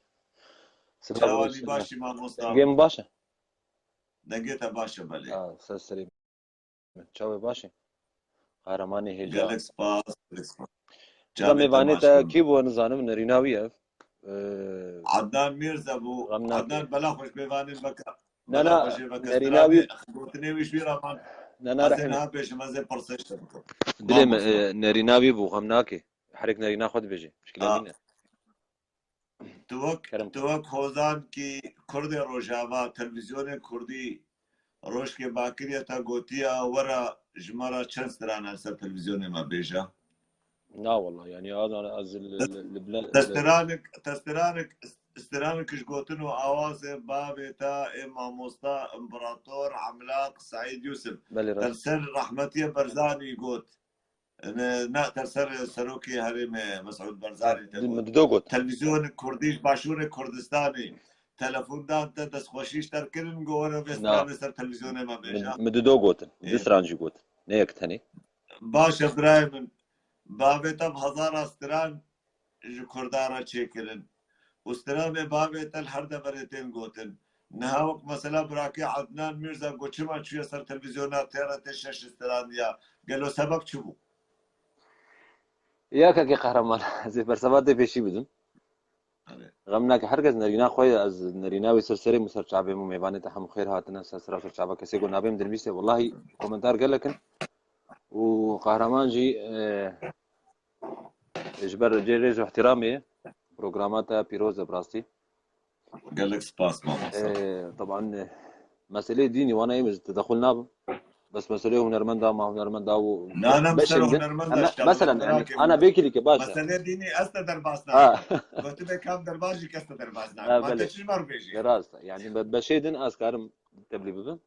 Çawa lî, başî mamosta? Dengê min baş e? Dengê te baş e, belê. Ha, ser serê min. Çawa baş e? Qehremanê hêja. Gelek spas, gelek spas. Çavê te mêvanê baş te bin. Kî bû, nizanim, nerîna wî ev. Ee, Adnan Mîrza bû. Adnan, bela xwe ji mêvanên veke. Na, na, bela xwe jê veke. Nerîna wî. Gotinê wî ji wî re man. Na, na, ez ê niha bêjim, ez ê pirsê ji te bikim. Dilê min, e, nerîna wî bû, xem nake. Herek nerîna xwe dibêje. Pişkîla nîne. Tu wek, tu wek hozankî Kurdê Rojava, televîzyonê Kurdî, Rojkê Bakirî te gotiya, were ji me re çend strana li ser televîzyonê me bêje. Na wela, yanî, ez, ez li, li, li bile-, te li stranek, te stranek, stranek ji gotin û awazê bavê te ê mamosta, împerator, emlak, Seîd Yûsif. Belê, rast. Te li ser rehmetiyê Berzanî got. Ne, ne, te li ser serokê herêmê Mesûd Barzanî te got. Min dido got. Televîzyonê Kurdî ji Başûrê Kurdistanê telefon dan te, destxweşî ji te kirin, got were vê stranê ser televîzyonê me bêje. Min, min dido gotin. Min du stran jî gotin. Ne yek tenê. Baş e birayê min. Bavê te bi hezara stran ji Kurdan re çêkirin. Û stranê bavê te li her deverê tên gotin. Niha wek mesela birakê Adnan Mîrza got çima çûye ser televîzyona T R T şeş strandiya. Gelo sebeb çi bû? Ya kekê Qehreman, ez ê bersiva te pêşî bidim. Erê. Xem nake, her kes nerîna xwe ye, ez nerîna wê ser serê min, ser çavê min, mêvanê te hemû xêr hatine, ser sera ser çava kesê ku nabêm dinivîsê, wellahî komentar gelek in. Û Qehreman jî, e, ji ber cê rêz û ihtiramê ye. Programa te pîroz e bi rastî. Gelek spas mamoste. Ee, taban, e, meselê dînî wana em ji tedexul nabim. Bes meselê hunermenda, ma hunermenda û Na, na, beşên mesele din. Hunermenda Em, işte, mesela, em, merak etme. Ana vê kilîke baş e. Meselê dînî ez te derbas Ha. nakim. Gotibe kam derbas jî kes te derbas nakim. Ha, Ma te belê. çi ji me re bêjî? Rast e. Yani be-, beşê din ez karim teblî bibim.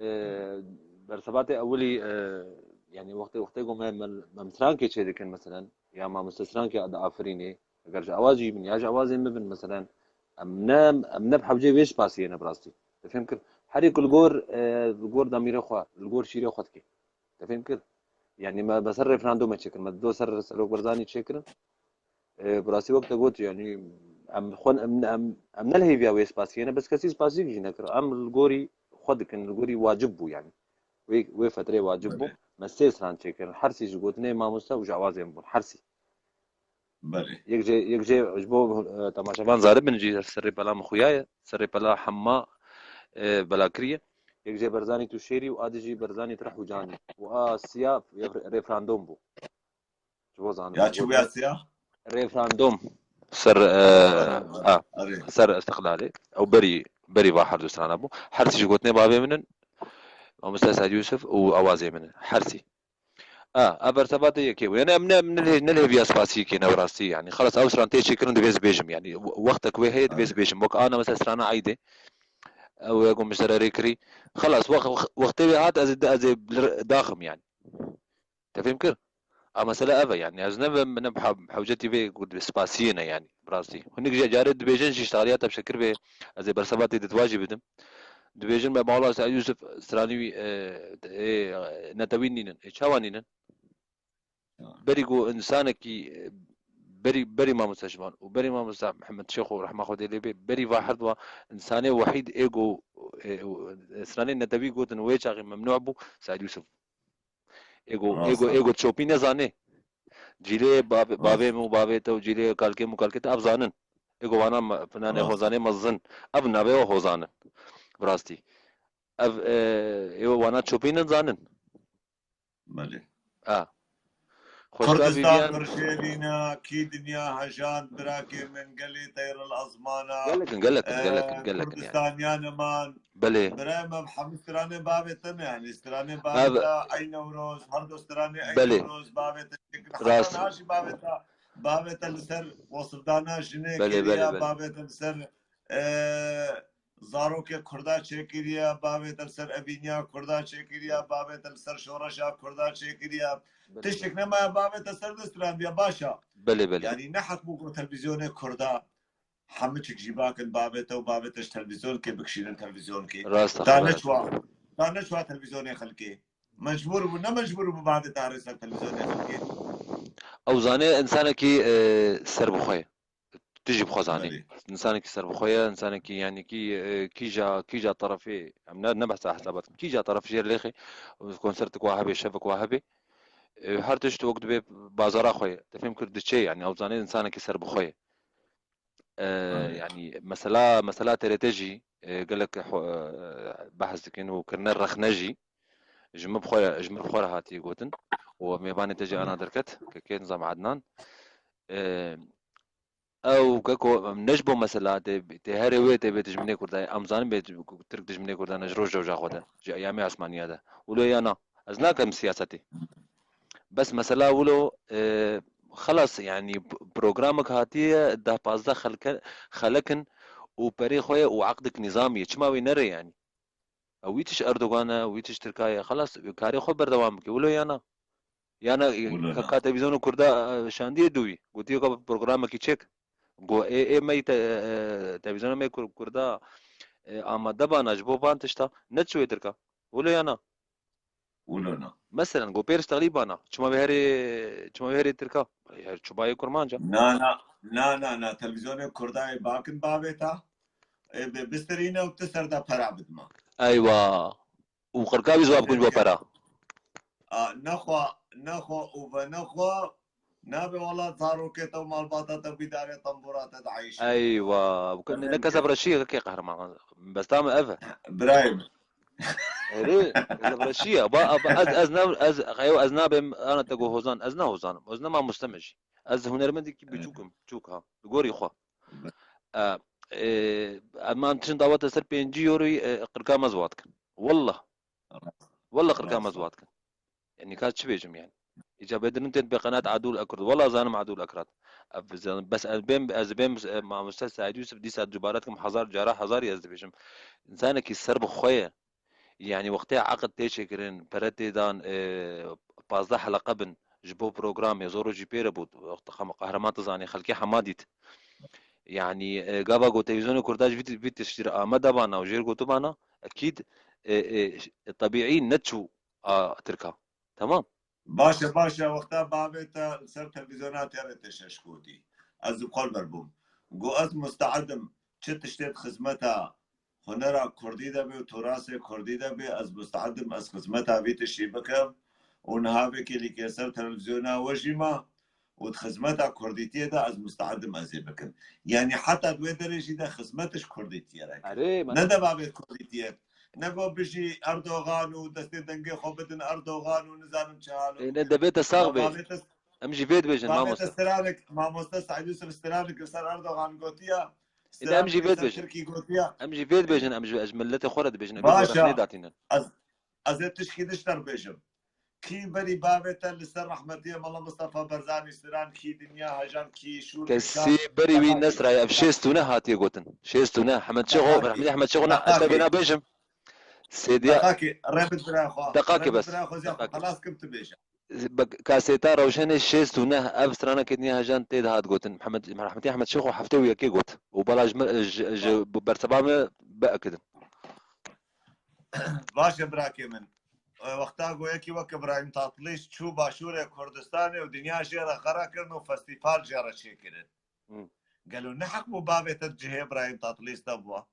E, bersevatê ewilî, e, yani wextê, wextê ku me, me, me strankê çê dikin, meselen, ya mamoste strankê diafirînê, eger ji awaz jî bin, ya ji awazên min bin, meselen, em ne, em ne bi hewcê wê spasiyê ne bi rastî. Te fêm kir? Herî ku li gor, e, li gor demîrê xwe, li gor şîrê xwe dike. Te fêm kir? Yani me, me ser referandûmê çêkir, me do ser Serok Barzanî çêkirin. E, bi rastî wek te got, yani, em xwe, em, em, em ne li hêviya wê spasiyê ne, bes kesî spasiyek jî nekir. Em li gorî xwe dikin, li gorî wacib bû, yani. Wê, wê fetrê wacib bû. Belê. Me sê stran çêkirin. Her sî ji gotinê mamoste û ji awazê min bûn. Her sî. Belê. Yek jê, yek jê ji bo, e, temaşevan zaribin jî serê pela min xuya ye. Serê pela hema, e, belakirî ye. Yek jê Berzanî tu şêrî û a di jî Berzanî tu rih û canî. Û a siya ye referandûm bû. Ji bo zanim. Ya çi bû ya siya? Referandûm ser, e, Referandûm, a, erê. ser îstiqlalê. Ew berî, berî va her du strana bû. Her sî ji gotinê bavê min in, Mamoste Seîd Yûsif û awazê min in. Her sî. A, a bersevatê yekê bû. Yani em ne, em ne lê, ne lê viya spasî kê ne rastî yani. Xelas ew stran tê çêkirin divê ez bêjim yani. We-, wextek wê heye divê ez Erê. bêjim. Wek ana mesela strana Eydê. Ew ê ku min ji te re rê kirî. Xelas wext, wext, wextê wê hat ez, ez ê li r-, daxim yani. Te fêm kir? A mesele ev e, yani ez ne ve, ne bi hew-, hewcetî vê ku spasiyê ne yani, bi rastî. Hinek jî carê dibêjin jî, îştixaliya te bi şekir bê, ez ê berseva tê ditwa jî bidim. Dibêjin me Mewla Seîd Yûsif stranî wî, e, e, netewî nînin. E, çawa nînin? Berî ku insanekî, e, berî, berî Mamoste Şivan û berî Mamoste Mihemed Şêxo rehma Xwedê lê bê, berî va her dua insanê wehîd ê ku, e, stranê netewî gotin wê çaxê memnû bû, Seîd Yûsif. Ê ku, ê ku, ê ku çopî nezanê. Cîlê bavê, bavê min û bavê te û cîlê kalkê min û kalkê te ev zanin. Ê ku vana me, finanê hozanê mezin. Ev navê we hozan in. Bi rastî. Ev, e, ê we wana çopînin zanin. Belê. A. Xweşka Kurdistan Vîviyan. Birşêrîna, kî dinya hejand, birakê min, gelê teyril azmana. Gelekin, gelekin, e, gelekin, gelekin yani. Kurdistaniyan eman. Belê. Birayê me, hemî stranê bavê te ne, yani stranê bavê te, Ey Newroz, her du stranê Ey Belê. Newroz, bavê te çêkir. Rast. Heta niha jî bavê te, bavê te li ser wasifdana jinê Belê, belê, kiriya, belê. Bavê te li ser, e, zarokê Kurda çêkiriye, bavê te li ser evîniya Kurda çêkiriye, bavê te li ser şoreşa Kurda çêkiriye. Belê, Tiştek belê. Nemaye bavê te ser de strandiye, baş e. Belê, belê. Yani ne heq bû ku televîzyonê Kurda hemû çik jî bakin bavê te û bavê te ji televîzyonkê bikişînin televîzyonkê. Rast e, Ta xwe. Neçwa, ta neçwa televîzyonê xelkê. Mecbûr bû, ne mecbûr bû bavê te arê ser televîzyonê xelkê. Ew zanê insanekî, e, serbixwe ye. Tu jî bi xwe zanî. Belê. Însanekî serbixwe ye, însanekî, yanî kî, e, kîja, kîja terefê, em ne, ne behsa hesabat, kîja teref jê lêxê, konsertik wa hebê, şevik wa hebê, e, her tişt wek dibê bazara xwe ye. Te fêm kir diçe, yanî ew zanê însanekî serbixwe ye. E, Belê. Yanî mesela, mesela T R T jî, e, gelek xwe, e, behs dikin û kirine rexne jî, ji min bi xwe re, ji min bi xwe re hatiye gotin û mêvanê te jî ana derket, kekê Nizam Adnan. E, Ew keko, em ne ji bo mesela tê, tê herê wê tê bê dijminê Kurda ye. Em zanin bê Tirk dijminê Kurda ne ji roj roja xwe de. Ji eyamê asmaniya de. Wilo ya na. Ez nakim siyasetê. Bes mesela wilo, e, xelas, yani p-, programek hatiye deh pazdeh xelke-, xelekin û perê xwe ye û eqdik nîzamî ye. Çima wê nere yani? Ew wî tişt Erdogan e, wî tişt Tirka ye. Xelas, karê xwe berdewam bike. Wilo ya na? Ya na, Wilo ka, na. Ka televîzyona Kurda, e, şandiye dûyî. Gotiye ka programekî çêk. Go ê, ê me te, e, e, televîzyona me Kur-, Kurda, e, amade bana ji bo van tişta. Ne çi wê Tirka? Wilo ya na? Wilo na. Meselen, go pêr ji texlî bana. Çima wê herê, çima wê herê Tirka? Her çubayê Kurmanca. Na, na, na, na, na. Televîzyonê Kurdayê bakin bavê ta. Ê, bi-, bisterîne û tu ser de pera bidima. Eywa. Û qirka wî ziwa bikin ji bo pera. A, nexwe, nexwe û venexwe, nabe wela zarokê te û malbata te bî darê tembûra te dieyşin. Eywa, bu ne, ne kesa bireşiye kê qehreman. Besta me ev e. Birayê min. Erê, kesa bireşiye. Ba, ba, ez, ez ne, ez, xeyo, ez nabêm, ana te go hozan, ez ne hozan im. Ez ne mamoste me jî. Ez hunermendekî Evet. biçûk im, biçûk ha. Li gorî xwe. Evet. E, e, em, em tişin dawete ser pêncî euroyî, e, qirka me ziwa dikin. Wallah. Wallah qirka me ziwa dikin. Yani ka çi bêjim yani? Îca bêdirin tên bê qenaat Adûl Ekrad. Wallah zanim Adûl Ekrad. Ev zanim, bes ez bêm, ez bêm, e, mamoste Seîd Yûsif dîsa dubaret kim hezar cara hezarî ez dibêjim. Însanekî ser bi xwe ye. Yani wextê eqid tê çêkirin, pere tê dan, e, pazdeh heleqe bin ji bo programê, zor û jî pêre bû, wexta qehreman tu zanî, xelkê hema dît. Yani, e, gava ku televîzyonê Kurda ji vî ti-, vî tiştî re amade bana û jêr gotibana, ekîd, e, e, ş-, tebîî neçû a Tirka. Tamam? Baş e, baş e, wexta bavê te li ser televîzyona T R T şeş gotî. Ez li xwe li ber bûm. Got, ez musteid im çi tiştê di xizmeta hunera kurdî de bê û turasê kurdî de bê, ez musteid im ez xizmeta vî tiştî bikim û niha vê kêlîkê ser televîzyona we jî ma û di xizmeta kurdîtiyê de ez musteid im ez ê bikim. Yanî heta di wê derê jî de xizmet ji kurdîtiyê re kir. Erê, me Ne de bavê kurdîtiyê. Ne got bijî Erdogan û destê dengê xwe bidin Erdogan û nizanim çi halo Ê, ne bike. Devê te sax Ma bê. bavê te Em jî vê dibêjin, Bavê te mamoste. Stranik, mamoste Seîd Yûsif Stranik li ser Erdogan gotiya. Ê, ne, em jî Stranik vê li ser dibêjin. Tirkî gotiya. Em jî vê dibêjin, em ji, ji miletê xwe re dibêjin, em ê Baş e. Rexnê datînin. Ez, ez ê tişkî dişter bêjim. Kî berî bavê te li ser rehmetiyê Mela Mistefa Barzanî Stran, kî dinya hejan, kî şûr Kesî berî wî nesraye, ev şêst û neh hatiye gotin. Şêst û neh, Hemed Çexo, Deqakê. Rehmetî Hemed Çexo, na, ez te Deqakê. bêna bêjim. Sêdiya Deqakê, rêbit bira xwe. Deqakê Rêbit bes. bira xwe ziya xwe Deqakê. xelas kim tu bêje. Be-, kaseta Rewşenê şêst û neh ev straneke dinya hejan tê de hat gotin. Mihemed, Rehmetî Ehmed Şêxo heftê û yekê got. Û bala ji me, ji, ji Ba- berseva me biekidin. Baş e birakê min. E, wexta go yekî wek Îbrahîm Tatlîş çû başûrê Kurdistanê û dinya jê re xera kirin û festîfal jê re çêkirin. Hı. Gelo ne heq bû bavê te di cihê Îbrahîm Tatlîş de bûa?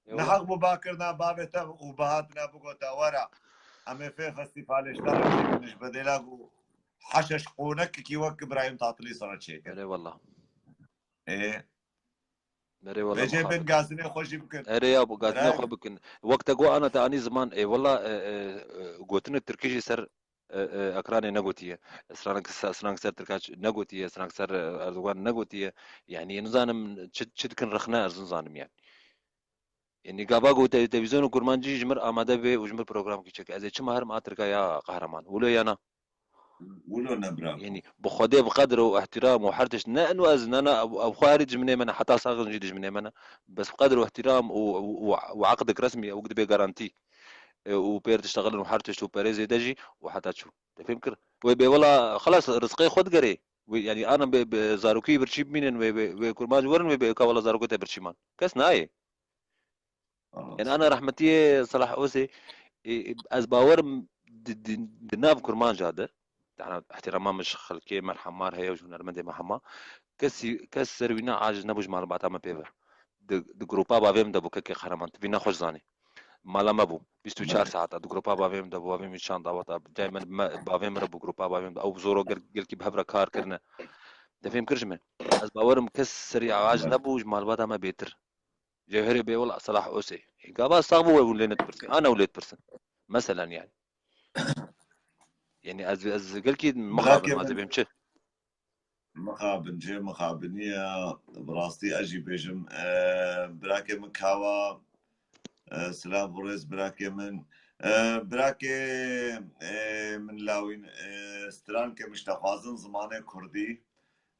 Ne Ewa. heq bû bakirina bavê te û bihatina bigota were. Em ê fê festîfalê ji te re çêkin ji bedêla ku haşeş qonekekî wek Îbrahîm Tatilî sana çêkir. Erê wela. Ê, Erê wela vêcê bin mixabin. Gazinê xwe jî bikin. Erê ya, bu gazinê Bravo. Xwe bikin. Wek te got ana te anî ziman. Ê wela, e, e, e, gotinê tirkî jî ser, e, e, ekranê negotiye. Stranak, stranak ser Tirkaç negotiye, stranak ser, e, Erdogan negotiye. Yani nizanim çi, çi dikin rexne ez nizanim yani. Yani gava ku te, televîzyona kurmancî ji mir amade be û ji mir programkî çek. Ez ê çima herim a Tirka ya qehreman. Wilo ya na? Wilo ne bira. Yani bi Xwedê bi qedir û ihtiram û her tişt ne eno ez ne ne ev, ev xwe herî dijminê me ne, heta saxin jî dijminê me ne. Bes bi qedir û ihtiram û, û, û, û eqdik resmî ew dibe garantî. E, û pêr diştexilin û her tişt û perê zêde jî û heta çû. Te fêm kir? Wê bê wela xelas rizqê xwe digerê. Wê, yani ana bê, bê zarokî birçî bimînin wê, wê, wê kurmanc werin wê bê ka wela zarokê te birçî man. Kes nayê. Yani ana rehmetiyê Salah Osê, e, e, ez bawerim di, di, di nav kurmanca de, yani ihtirama min ji xelkê merhemar heye û ji hunermendê me hema, kesî, kes ser wî ne aciz nebû ji malbata me pê ve. Di, di grupa bavê min de bû kekê qehreman, tu vî ne xweş zanî. Mala me bû, bîst û çar saeta, di grupa bavê min de bû, bavê min çand daweta, cayê min me, bavê min re bû, grupa bavê min de, ew zoro gel, gelkî bi hev re kar kirine. Te fêm kir ji min? Ez bawerim kes serî aciz nebû ji malbata me bêtir. Cewherê bê wela Salah Osê. Gava sax bû we hûn lê nedipirsin. Ana ew lê dipirsin. Meselen yani. Yani ez, ez gelkî mixabin, ez ê bêm çi? Mixabin, cê mixabiniye. Bi rastî ez jî bêjim, e, birakê min kawa, e, silav û rêz birakê min. E, birakê, e, min lawîn, e, strankê min ji te xwazin zimanê kurdî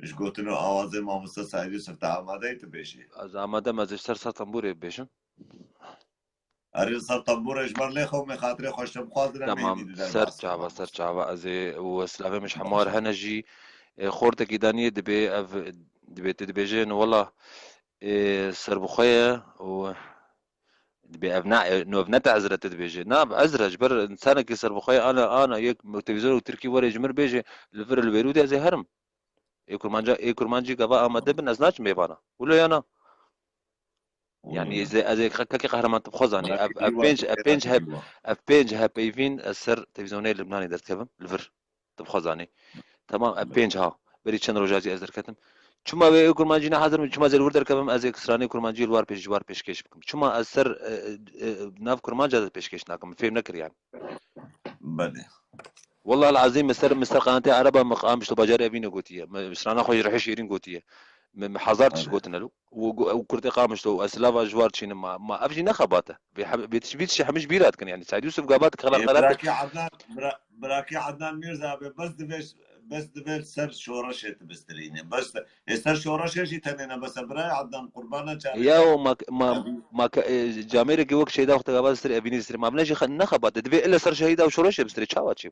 ji gotin û awazê mamoste Saîd Yusuf te amade yî tu bêjî. Ez amade me, ez ê ser ser tembûrê bêjim. Erê ser tembûrê ji ber lê xew me xatirê xweş te bixwazin em Tamam, hêdî di ser derbas çava, mamoste. Ser çava, ez ê û silavê min ji hemar hene jî, e, xortekî daniyê dibê ev, dibê tu dibêjin wela, e, serbixwe ye û dibê ev ne, e, no ev ne te ezre tu dibêjê. Na, ezre ji ber insanekî serbixwe ye, ana, ana yek televîzyonê tirkî were ji min bêjê li vir li Beyrûdê ez ê herim. Ê kurmanca, ê kurmancî gava amade bin ez naçim ê vana. Wilo ya na? Yani ez ê, ez ê ke-, kekê qehreman tu bi xwe zanî. Ev, ev pênc, ev pênc hep, ev pênc hepeyvîn ez ser televîzyonê Libnanê derdikevim, li vir. Tu bi xwe zanî. Tamam, ev pênc ha. Berî çend roja jî ez derketim. Çima wê ê kurmancî ne hazir min? Çima ez ê li wir derkevim? Ez ê stranê kurmancî li war pêş, ji war pêşkêş bikim. Çima ez ser, e, e, e, nav kurmanca de pêşkêş nakim? Fêm nekir yani. Belê. Wallah el-azîm, min ser, min ser qenatê Ereba min qamişto bajarê evîne gotiye. Min strana xwe ji rihê şêrîn gotiye. Min, min hazar tişt gotin elo. Û go-, û kurdê qamişto, û ez silava ji war çînim. Ma, ma ev jî ne xebat e. Vê heb-, vê tişt, vî tiştê hemî ji bîr hatkin yani. Saîd Yusuf gava dikela xelat. Birakê Adnan, bira-, birakê Adnan Mîrza be, bes divê, bes divê ser şoreşê tu bistirîne. Bes, ê ser şoreşê jî tenê ne bes e, birayê Adnan, qurbana çavê. Ya o ma, ma, ma, e, camêrekî wek şeyda wexta gava stirê evînî stirê. Ma ne jî xe-, ne xebat e. Divê ile ser şehîda û şoreşê bistirê. Çawa çi?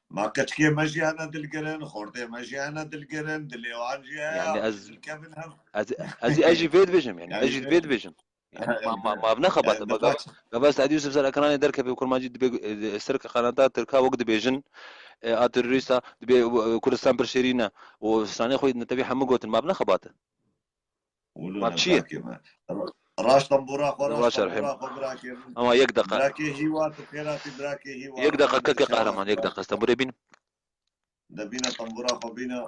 Ma keçikê me jî hene dilgirin, xortê me jî hene dilgirin, dilê wan jî heye, Yani ez, dilkevin hem. Ez, ez, ez jî vê dibêjim yani. Yani Ez jî şey, vê dibêjim. Yani ma, ma, ma ne xebat. yani Ma gava, birkaç gava Saîd Yusuf ser ekranê derkeve kurmancî dibe, e, ser qanata Tirka wek dibêjin, e, a terorîsta dibe, e, Kurdistan pir şêrîn e. Û stranê xwe netewî hemû gotin. Ma ne xebat. Wilo Ma ne çi ye? Birakê me. Raştan bora xwe, Raşa raştan rehim. Bora xwe birakê min. Ama yek deqa. Birakê Hîwa tu xêratî birakê Hîwa. Yek deqa kekê qehreman, yek deqa. Stembûrê bînim. De bîne tembûra xwe bîne.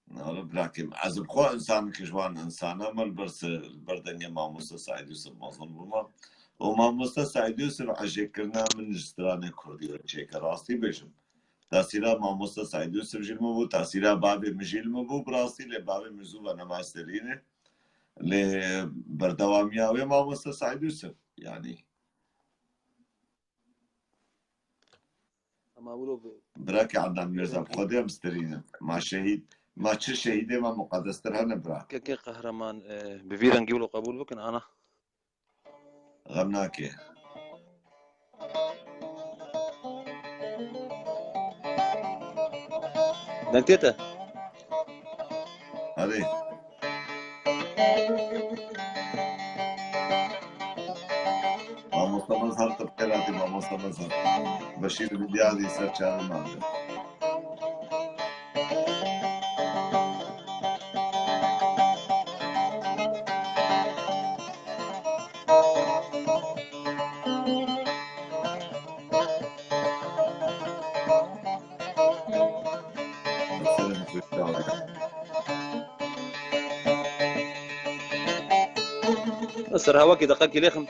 Nalo birakê min. Ez bi xwe însanekî ji wan însana me li ber se-, li ber dengê mamoste Saîd Yusuf mezin bûme. Û mamoste Saîd Yusuf ejêkirina min ji stranê kurdî re çêke. Rastî bêjim. Tesîra mamoste Saîd Yusuf jî li min bû, tesîra bavê min jî li min bû, bi rastî lê bavê min zû ve nema serîne. Lê berdewamiya wê mamoste Saîd Yusuf. Yanî. Ama wilo bi- Birakê Adnan Mirza, bi Xwedê em stirînin. Ma şehîd, ma çi şehîdê me muqedestir hene bira? Kekê qehreman, e, bi vî rengî wilo qebûl bikin, ana. Xem nake. Deng tê te? Hadi. Mamoste Mazhar, tu bi xêr hatî, mamoste Mazhar. Beşîr Bidyadî ser çavê me. Ser hewakî deqekî lêxim.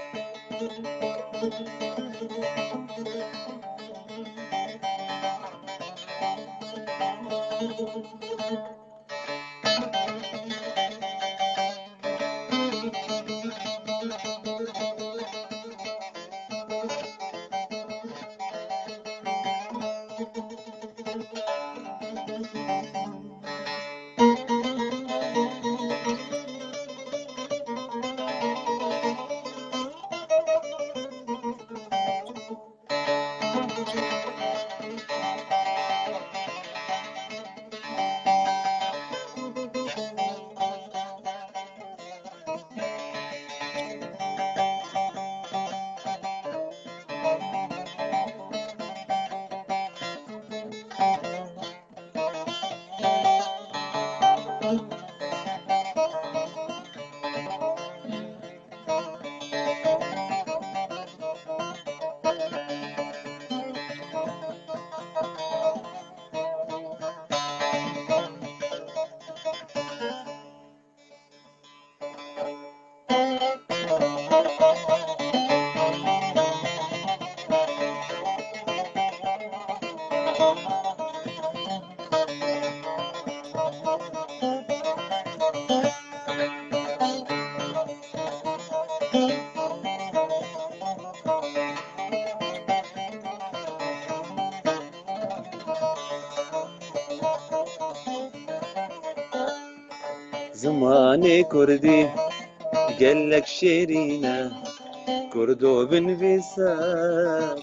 Zimanê kurdî gelek şêrîn e, kurdo binivîse,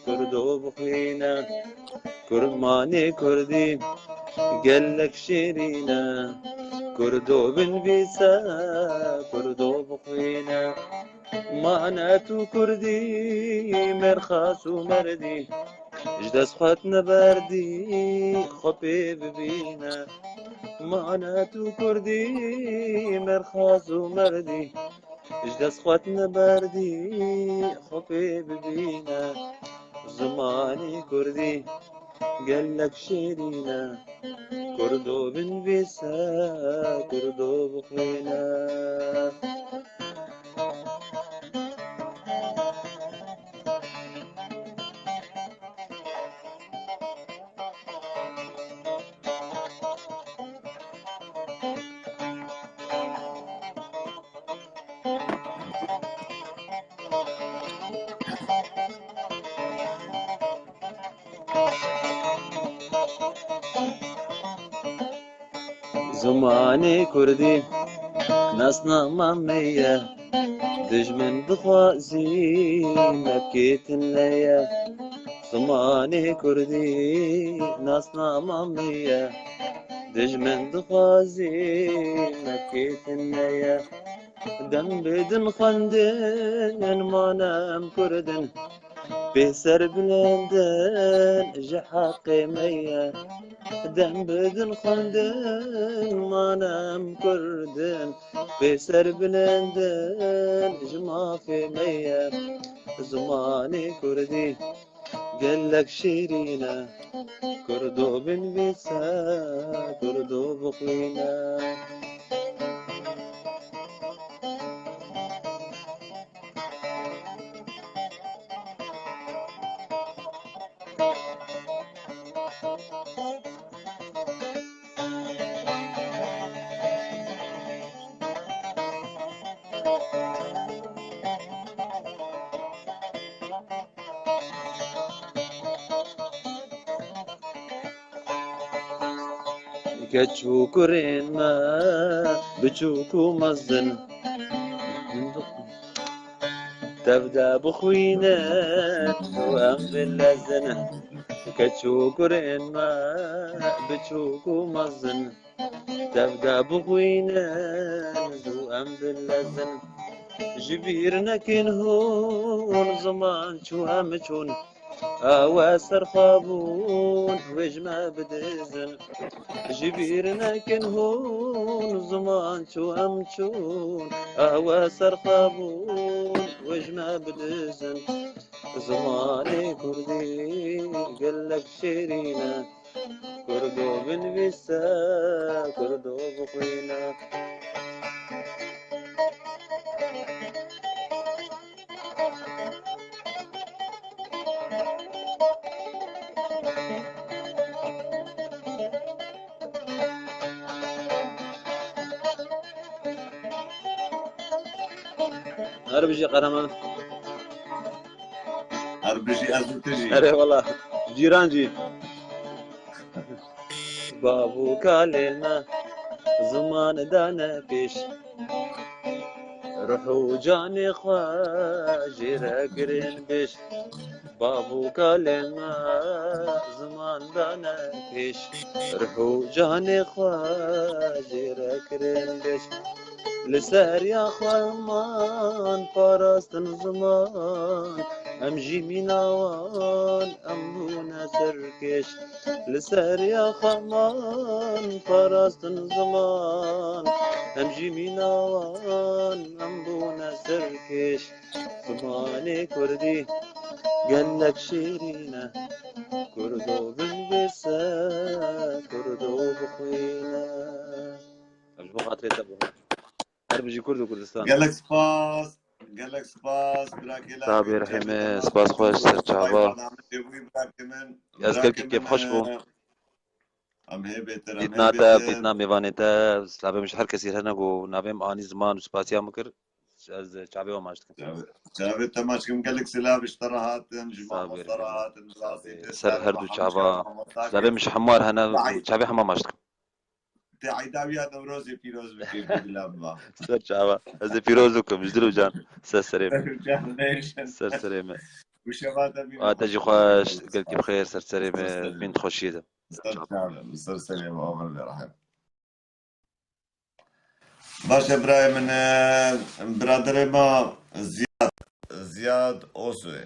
kurdo bixwîne. Kurmanê kurdî gelek şêrîn e, kurdo binivîse, kurdo bixwîne. Mane tu kurdî, mêrxas û merdî, ji dest xwe neberdî, xwe pê bibîne. Mane tu kurdî, mêrxas û merdî, ji dest xwe neberdî, xwe pê bibîne. Zimanê kurdî gelek şêrîn e, kurdo binivîse, kurdo bixwîne. Zimanê kurdî nasnama me ye, dijmin dixwazî me bikê tune ye. Zimanê kurdî nasnama me ye, dijmin dixwazî me bikê tune ye. Dem bidin xwendin, mane em kurd in, pê serbilind in ji heqê me ye. Dem bidin xwendin, mane em kurd in, pê serbilind in ji mafê me ye. Zimanê kurdî gelek şêrîn e, kurdo binivîse, kurdo bixwîne. Keç û kurên me, biçûk û mezin, tev de bixwînin û em bilezin. Keç û kurên me, biçûk û mezin, tev de bixwînin û em bilezin. Ji bîr nekin hûn, ziman çû em çûn, ew e ser xwe bûn, wê ji me bidizin. Ji bîr nekin hûn, ziman çû em çûn, ew e ser xwe bûn, wê ji me bidizin. Zimanê kurdî gelek şêrîn e, kurdo binivîse, Kurdo bixwîne. Her bijî qehreman. Her bijî ez û tu jî. Erê wala. Cîran jî. Bav û kalê me ziman dane pêş. Ruh û canê xwe jê re kirin pêş. Bav û kalê me ziman dane pêş. Ruh û canê xwe jê re kirin pêş. Li ser ya xwe man parastin ziman. Em jî mîna wan, em bûne serkêş. Li ser ya xwe man parastin ziman. Em jî mîna wan, em bûne serkêş. Zimanê kurdî gelek şêrîn e. Kurdo binivîse, kurdo bixwîne. Em ji bo xatirê te bûne. Her bijî Kurd û Kurdistan. Gelek spas. Gelek spas. Birakê Labê, Rehîmê, spas xweş, ser çava. Ez gelkî kêfxweş bûm. Em hê bêtir, em hê bêtir. Dîtna te, dîtna mêvanê te, silavê min ji her kesî hene ku navê min anî ziman û spasiya min kir. Ez çavê we maç dikim. Çavê, çavê te maç dikim. Gelek silav ji te re hatin, ji mamoste re hatin, bi rastî te ser her du çava. Silavê min ji hemû re hene, çavê hema maç dikim. Te eyda wî ya Newrozê pîroz bike, bi dila min va. Ser çava. Ez ê pîroz bikim, ji dil û can. Ser serê me. Ser serê me. Û şeva te bîn. Wa te jî xweş, gelkî bi xêr, ser serê me. Bîn xweşiyê de. Ser çava. Ser serê me, Amin Rehim. Baş e birayê min, e, biraderê me Ziyad, Ziyad Osuê.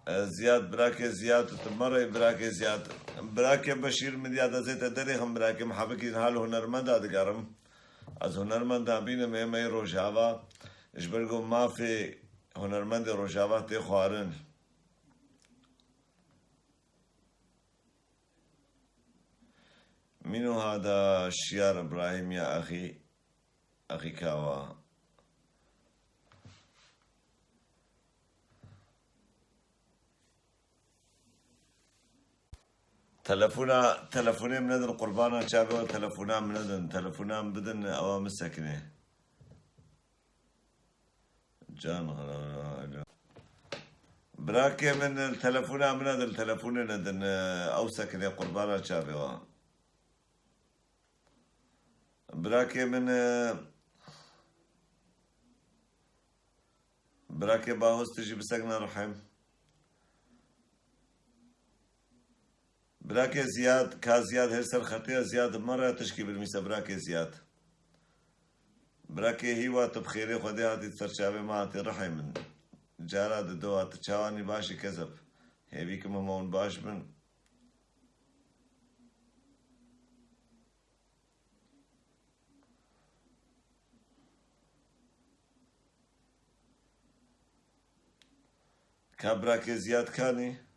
E, Ziyad, birakê Ziyad, tu merê birakê Ziyad. Birakê Beşîr min diya dezê te derêxim, birakê min hebikî hal hunermenda digerim. Ez hunermenda bînim ê me yê Rojava. Ji ber ku mafê hunermendê Rojava tê xwarin. Mîno hada Şiyar Îbrahîm ya axî, axî kawa. Telefona, telefonê min nedin, qurbana çavê we, telefona min nedin. Telefona min bidin, ewa min sekinê. Can, birakê min, telefona min nedin, telefonê nedin, ew sekinê, qurbana çavê we. Birakê min, e, birakê Bahoz, tu jî bisekine rihê min. Birakê Ziyad, ka Ziyad her ser xetê ye, Ziyad merê, tişkî binivîse birakê Ziyad. Birakê Hîwa, tu bi xêrê Xwedê hatî, ser çavê me hatî, rihê min. Cara di do hat, çawanî başî kezeb. Hêvî kim hema hûn baş bin. Ka birakê Ziyad kanî?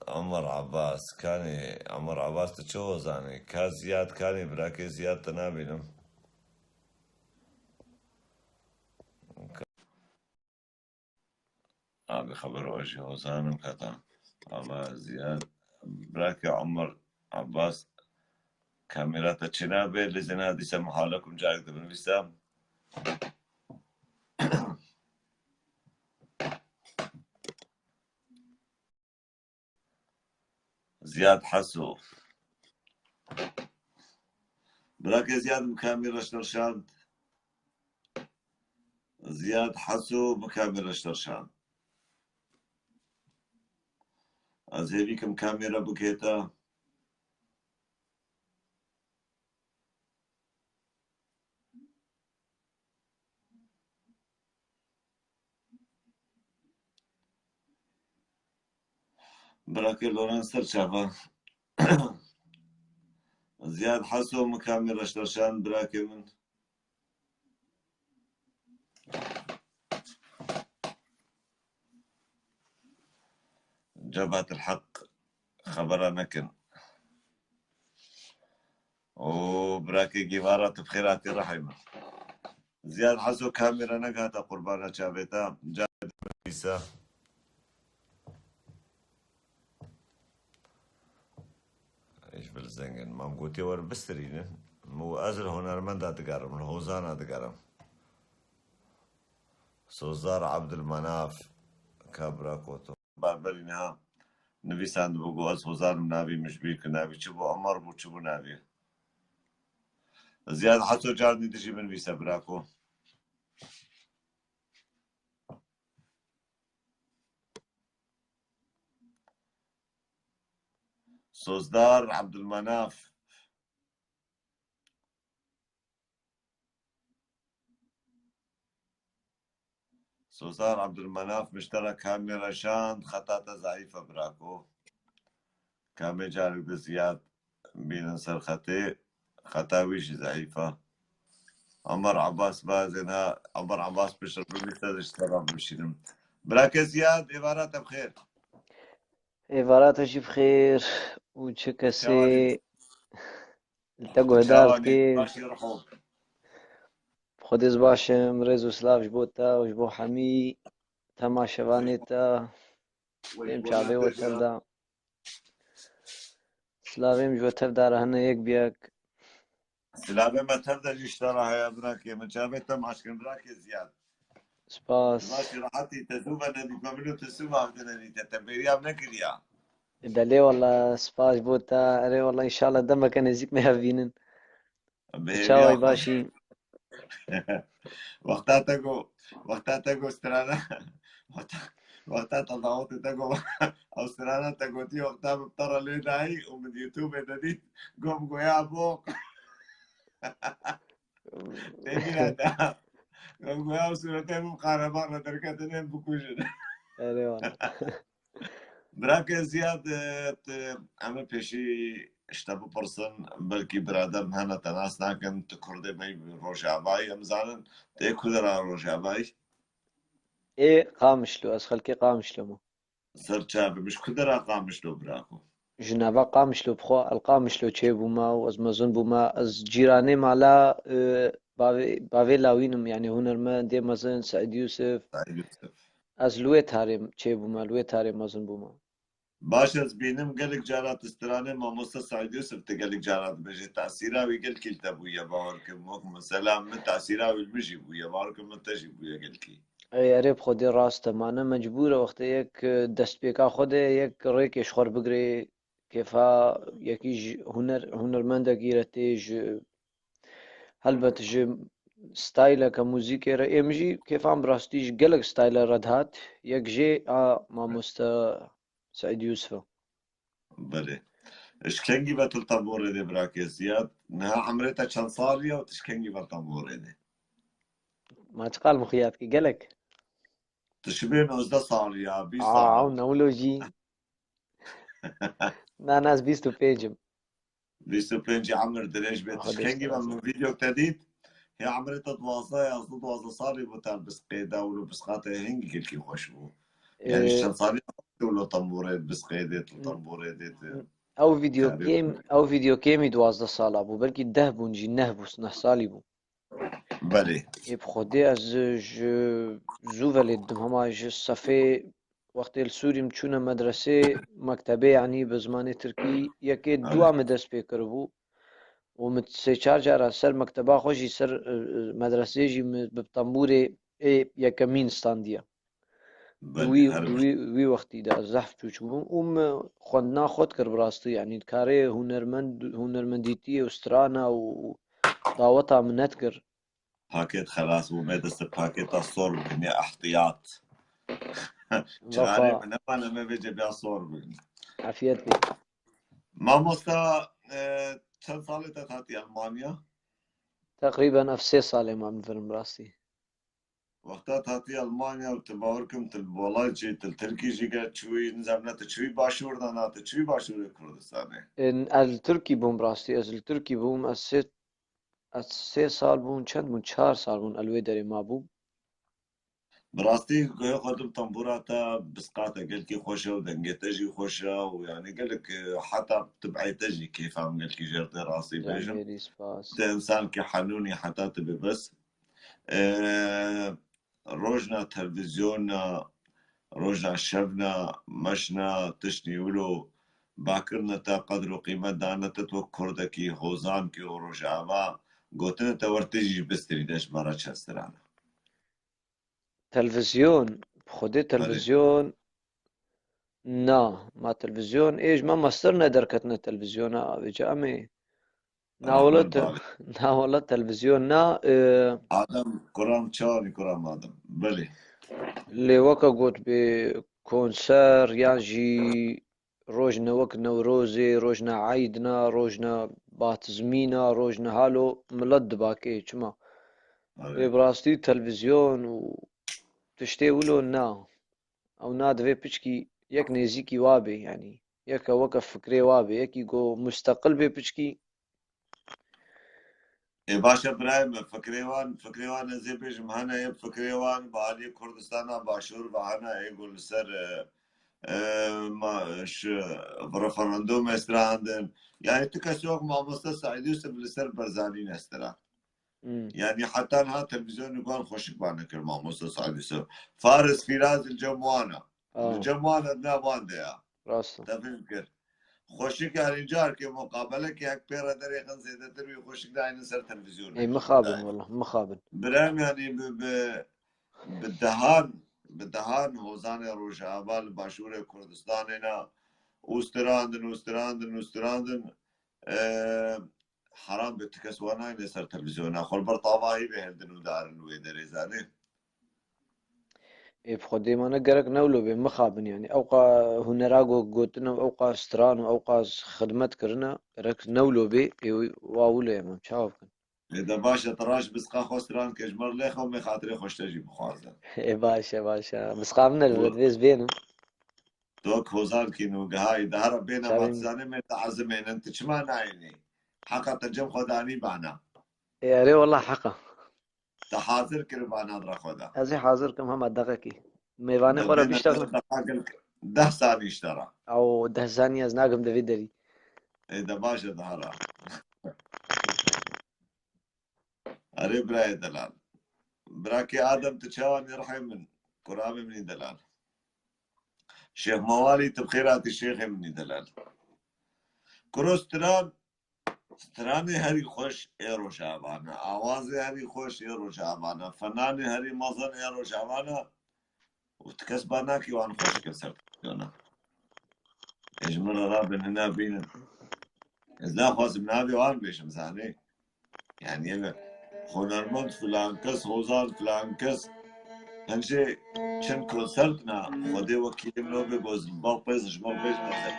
Omer Abbas kanî? Omer Abbas, tu çi hozanî? Ka Ziyad kanî? Birakê Ziyad te nabînim. Abi xeber o jî hozanim kata. Ama Ziyad, birakê Omer Abbas, kamera te çênabe, lê zêna dîsa min hale kum carek dibinivîsa. Ziyad Heso. Birakê Ziyad, bi kamî reşnerşand. Ziyad Heso, bi kamî reşnerşand. Ez hêvî kim kamîra bikêta. Birakê Loran ser çava. Ziyad Heso, mikamî reşreşan, birakê min. Cebatil Heq xebera nekin. Û birakê Gîvara, tu bi xêr hatî rihê min. Ziyad Heso, kamera negihata qurbana çavê te. Carê din binivîse. Êş bil zengin. Mam gotiye wer bistirînin. Min got ez li hunermenda digerim, li hozana digerim. Sozar Abdulmanaf, kabra koto. Barberî niha nivîsandibû, got ez hozarim navî min ji bîr kir, navî çi bû, Emar bû, çi bû navî? Ziyad Heso, carnî dijî binivîse birako. Sozdar Abdulmanaf. Sozar Abdulmanaf, miştera kamera şand, xeta te zeîf e birako. Kamê carek di Ziyad bînin ser xetê, xeta wî jî zeîf e. Emar Abbas bazên ha, Emar Abbas pişt re bimîste ji te re bimşînim. Birake Ziyad, êvara te bi xêr. Êvara te jî bi xêr û çi kesê. Çawa dî? Li te guhdar dikê. Başî ruho. Xwedê ez baş im, rêz û silav ji bo te û ji bo hemî temaşevanê te. Êm çavê we tev de. Silavê min ji we tev de re hene yek bi yek. Silavê me tev de jî ji te re heye birakê min. Çavê te maç kin birakê Ziyad. Spas. Başî rehetî, te zû venedî, ku min û tu zû avdinenî, te, te bêriya min nekiriya. Belê wala, spas bo te. Erê wala, înşallah demeke nêzîk me hev bînin. Bêriya. Çaway xwe. Başî? Wexta te got, wexta te got strana, wexta, wexta te dawetê te got, ew strana te gotî, wexta min te re lê dayî û min YouTubeê te dît, got, goya bok. Têbîra te. Got, goya ew sûretê min qareman re derketine bikujin. Erê wala. Birake Ziyad, e, te, em ê pêşî ji te bipirsin, belkî birader hene te nas nakin, tu kurdê me yî Rojavayî, em zanin, te ku dera Rojavayî? Ê Qamişlo, ez xelkê Qamişlo me. Ser çavê min, ji ku dera Qamişlo birako? Ji nava Qamişlo, bi xwe El Qamişlo çêbûme û ez mezin bûme. Ez cîranê mala, e, bavê, bavê lawîn im, yanî hunermendê mezin Seîd Yûsif. Seîd Yûsif. Ez li wê tarê çêbûme, li wê tarê mezin bûme. Baş, ez bînim gelek cara tu stranê mamoste Seîd Yûsif tu gelek cara dibêjî. Tesîra wî gelkî li te bûye, bawer kim. Wek mesela min tesîra wî li min jî bûye, bawer kim min te jî bûye gelkî. Ey, erê, bi Xwedê rast e. Mane mecbûr e wextê yek, e, destpêka xwe de yek rêkê ji xwe re bigirê, kêfa yekî ji huner, hunermendekî re tê, ji, helbet ji stayleke muzîkê re. Ê min jî kêfa min bi rastî ji gelek stayla re dihat. Yek jê a mamoste Seîd Yûsif e. Belê. Ji kengî ve tu li tembûrê dê, birakê Ziyad? Niha emrê te çend salî ye û tu ji kengî ve li tembûrê dê? Ma çiqal min xuya dikî, gelek? Tu şibê nozdeh salî ya, bîst salî. Aa, ew ne wilo jî. Na, na, ez bîst û pênc im. Bîst û pênc emir dirêj bê. Xwedê. Tu ji kengî ve min vîdeo te dît? Hê emrê te duwazdeh, yazdeh, duwazdeh salî bû te bisqê de û lo bisqa te hingî gelkî xweş bû. Yanî, ee, çend salî tu lo tembûrê, bisqê dê, tu tembûrê dê, tu. Ew vîdeo kêm, ew vîdeo kêmî duwazdeh sala bû, belkî deh bûn jî, neh bû, neh salî bû. Belê. Ê, bi Xwedê ez ji zû ve lê didim, hema ji sefê wextê li Sûrî min çûne medresê, mektebê, yanî bi zimanê tirkî, yekê, evet, dua min dest pê kiribû û min sê çar cara ser mekteba xwe jî, ser, e, e, medresê jî min bi tembûrê ê yekemîn standiye. Belê, wî, her wî, wî wextî de ez zehf çûçik bûm û min xwendina xwe dikir bi rastî, yanî dikarê hunermend, hunermendîtiyê û strana û daweta min nedikir. Pakêt xelas bû, me dest pakêta sor bigrin ya ehtiyat. Çixarê min nemane, me vê cebiya sor bigrin. Afiyet bê. Mamosta, e, çend salê te hatî Almanya? Teqrîben ev sê salê ma min virim rastî. Wexta te hatî Almanya û tu bawer kim tu li Bolaycê, tu li Tirkî jî ge çûyî, nizam ne tu çûyî başûr de, na tu çûyî başûrê Kurdistanê? Ez li Tirkî bûm rastî, ez li Tirkî bûm, ez sê, ez sê sal bûm, çend bûn, çar sal bûn, ez li wê derê mabûm. Bi rastî guhê xwe dim tembûra te bisqate, gelkî xweş e û dengê te jî xweş e û yanî gelek, e, heta tib'ê te jî kêfa min gelkî jêr tê, rastî bêjim. Canê wî spas. Te însankî henûnî heta tu bê bes. E, rojna televîzyona, rojna şevna, meşna, tiştî wilo bakirine te, qedr û qîmet dane te, tu wek kurdekî hozankî û rojava, gotine te wer tê jî ji bistirî de ji me re çend strana. Televîzyon, bi xwedê Belê. Televîzyon, na, ma televîzyon, ê ji me mestir ne derketine televîzyona, vêca em ê. Belê, Nawele min te-, bavê. Nawele televîzyon na, e, Adem, kuram çawanî kuram Adem. Belê. Lê weke got bê konser yan jî rojne wek Newrozê, rojne Eydna, rojne Batizmîna, rojne halo milet dibakê. Çima? Belê. Ê bi rastî televîzyon û tiştê wilo na. Ew na divê piçkî yek nêzîkî wa bê, yanî yeke weke fikrê wa bê, yekî ku musteqil bê piçkî. Ê baş e birayê min, fikrê wan, fikrê wan ez ê bêjim, hene yê fikrê wan bi aliyê Kurdistana Başûr ve hene yê ku li ser, e, e, ma, şi, referandûmê strandin. Yanî tu kes yok mamoste Saîd Yusuf li ser Barzanî nestra. Hmm. Yanî heta niha televîzyonê wan xweşik bane kir mamoste Saîd Yusuf. Faris Fîraz li cem wan e. Aa. Li cem wan e, ne wan de ya. Rast e. Te fêm kir. Xweşik yanî carkê muqabelekê hek pê re derêxin zêdetir wî xweşik daynin ser televîzyonê. Ê mixabin wela, mixabin. Birem yanî bi, bi, bi dehan, bi dehan hozanê Rojava li Başûrê Kurdistanê ne û strandin û strandin û strandin. E, heram be, ti kes wan nayne ser televîzyona xwe, li ber tavahî ve hildin û darin wê derê, zanî. Ê bi xwedê ma ne gerek newlo bê, mixabin yanî. Ewqa hunera go-, gotin û ewqa stran û ewqa xidmet kirine, gerek newlo bê, ê wa wilo ye, em çawa bikin? Ê de baş e, tu raş bisqa xwe stran ke ji me re lêxe û mê xatirê xweşte jî bixwaze. Ê baş e, baş e. Bisqa min e, li Wa- vê bênim. Tok hozan kî nû gihayî, dahra bêne Çavên- ma tu zanê me te ezimênin, tu çima nayênî? Heqa te cem xwe danî bana. Ê, erê wela heqa. Te hazir kir bana dira xwe de. Ez ê hazir kim hema deqekî. Mêvanê xwe re bîşta kim. Deqa gel deh sanî işte ra. Ew deh sanî ez nagim di vê derî. Ê de baş e dahra. Erê birayê delal. Birakê Adem tu çawa nî rihê min? Kuramê min î delal. Şêx Mewalî tu bi xêr hatî şêxê min î delal. Kuro stran, stranê herî xweş ê Rojava ne. Awazê herî xweş ê Rojava ne. Fenanê herî mezin ê Rojava ne. Û tu kes ba nakî wan xweş ke ser televîzyona. Ê ji min re rabin hina bînin. Ez naxwazim navê wan bêjim, zanî. Yani, yani, hunermend filan kes, hozan filan kes, hence çend konsert na, Xwedê wekîlê min o bê, goz, bak, pez, ji min bêjin, ez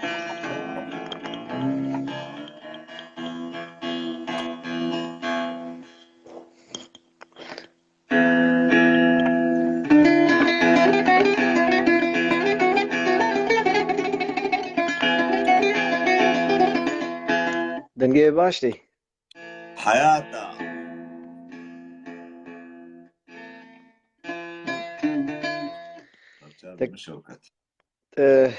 Dengê baş tê. Heyata. Parça Tek- min Şewket. Eh,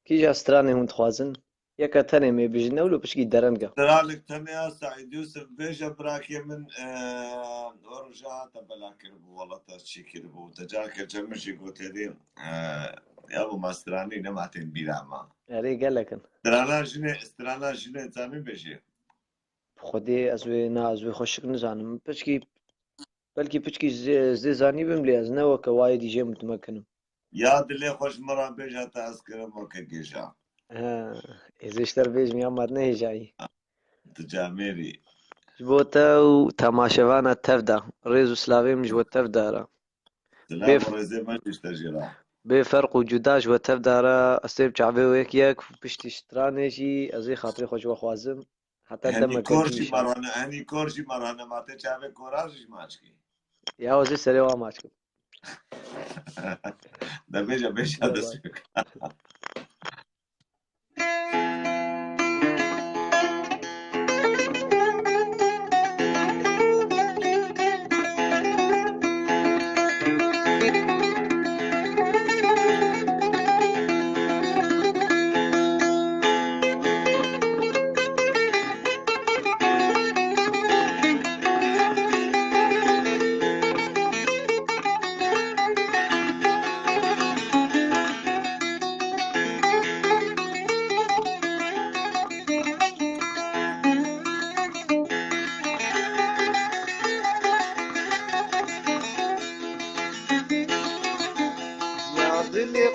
kîja stranê hûn dixwazin? Yeka tenê mê bijin, ne wilo piçkî dereng e. Stranik tenê ya Saîd Yusuf bêje birakê min, eh, o roja te bela kiribû, wela te çî kiribû, te careke cem min jî gotê dî, eh, ya bu ma stranî nema tên bîra ma. Erê gelek in. Strana jinê, strana jinê zanî bêjê. Bi Xwedê ez wê, na, ez wê xweşik nizanim. Piçkî, belkî piçkî zê, zê zanî bim lê ez ne weke wayê dî jê mutmekin im. Ya dilê xwe ji min re bêje, te ez kirim weke gêja. He, ez ê ji te re bêjim ya ma nehêjayî. Tu camêrî. Ji bo te û temaşevana tev de rêz û silavê min ji we tev de re. Silav Bê û rêzê me jî ji te jî re. Bê ferq û cuda ji we tev de re, ez ê bi çavê we yek yek û piştî stranê jî ez ê xatirê xwe ji we xwazim. Heta Henî demek kor jî inşallah. Marane, henî kor jî marane, ma te çavê koran jî maç kî. Ya ez ê serê wa maç kim. De bêje, bêje, Bay bay. Dest pê.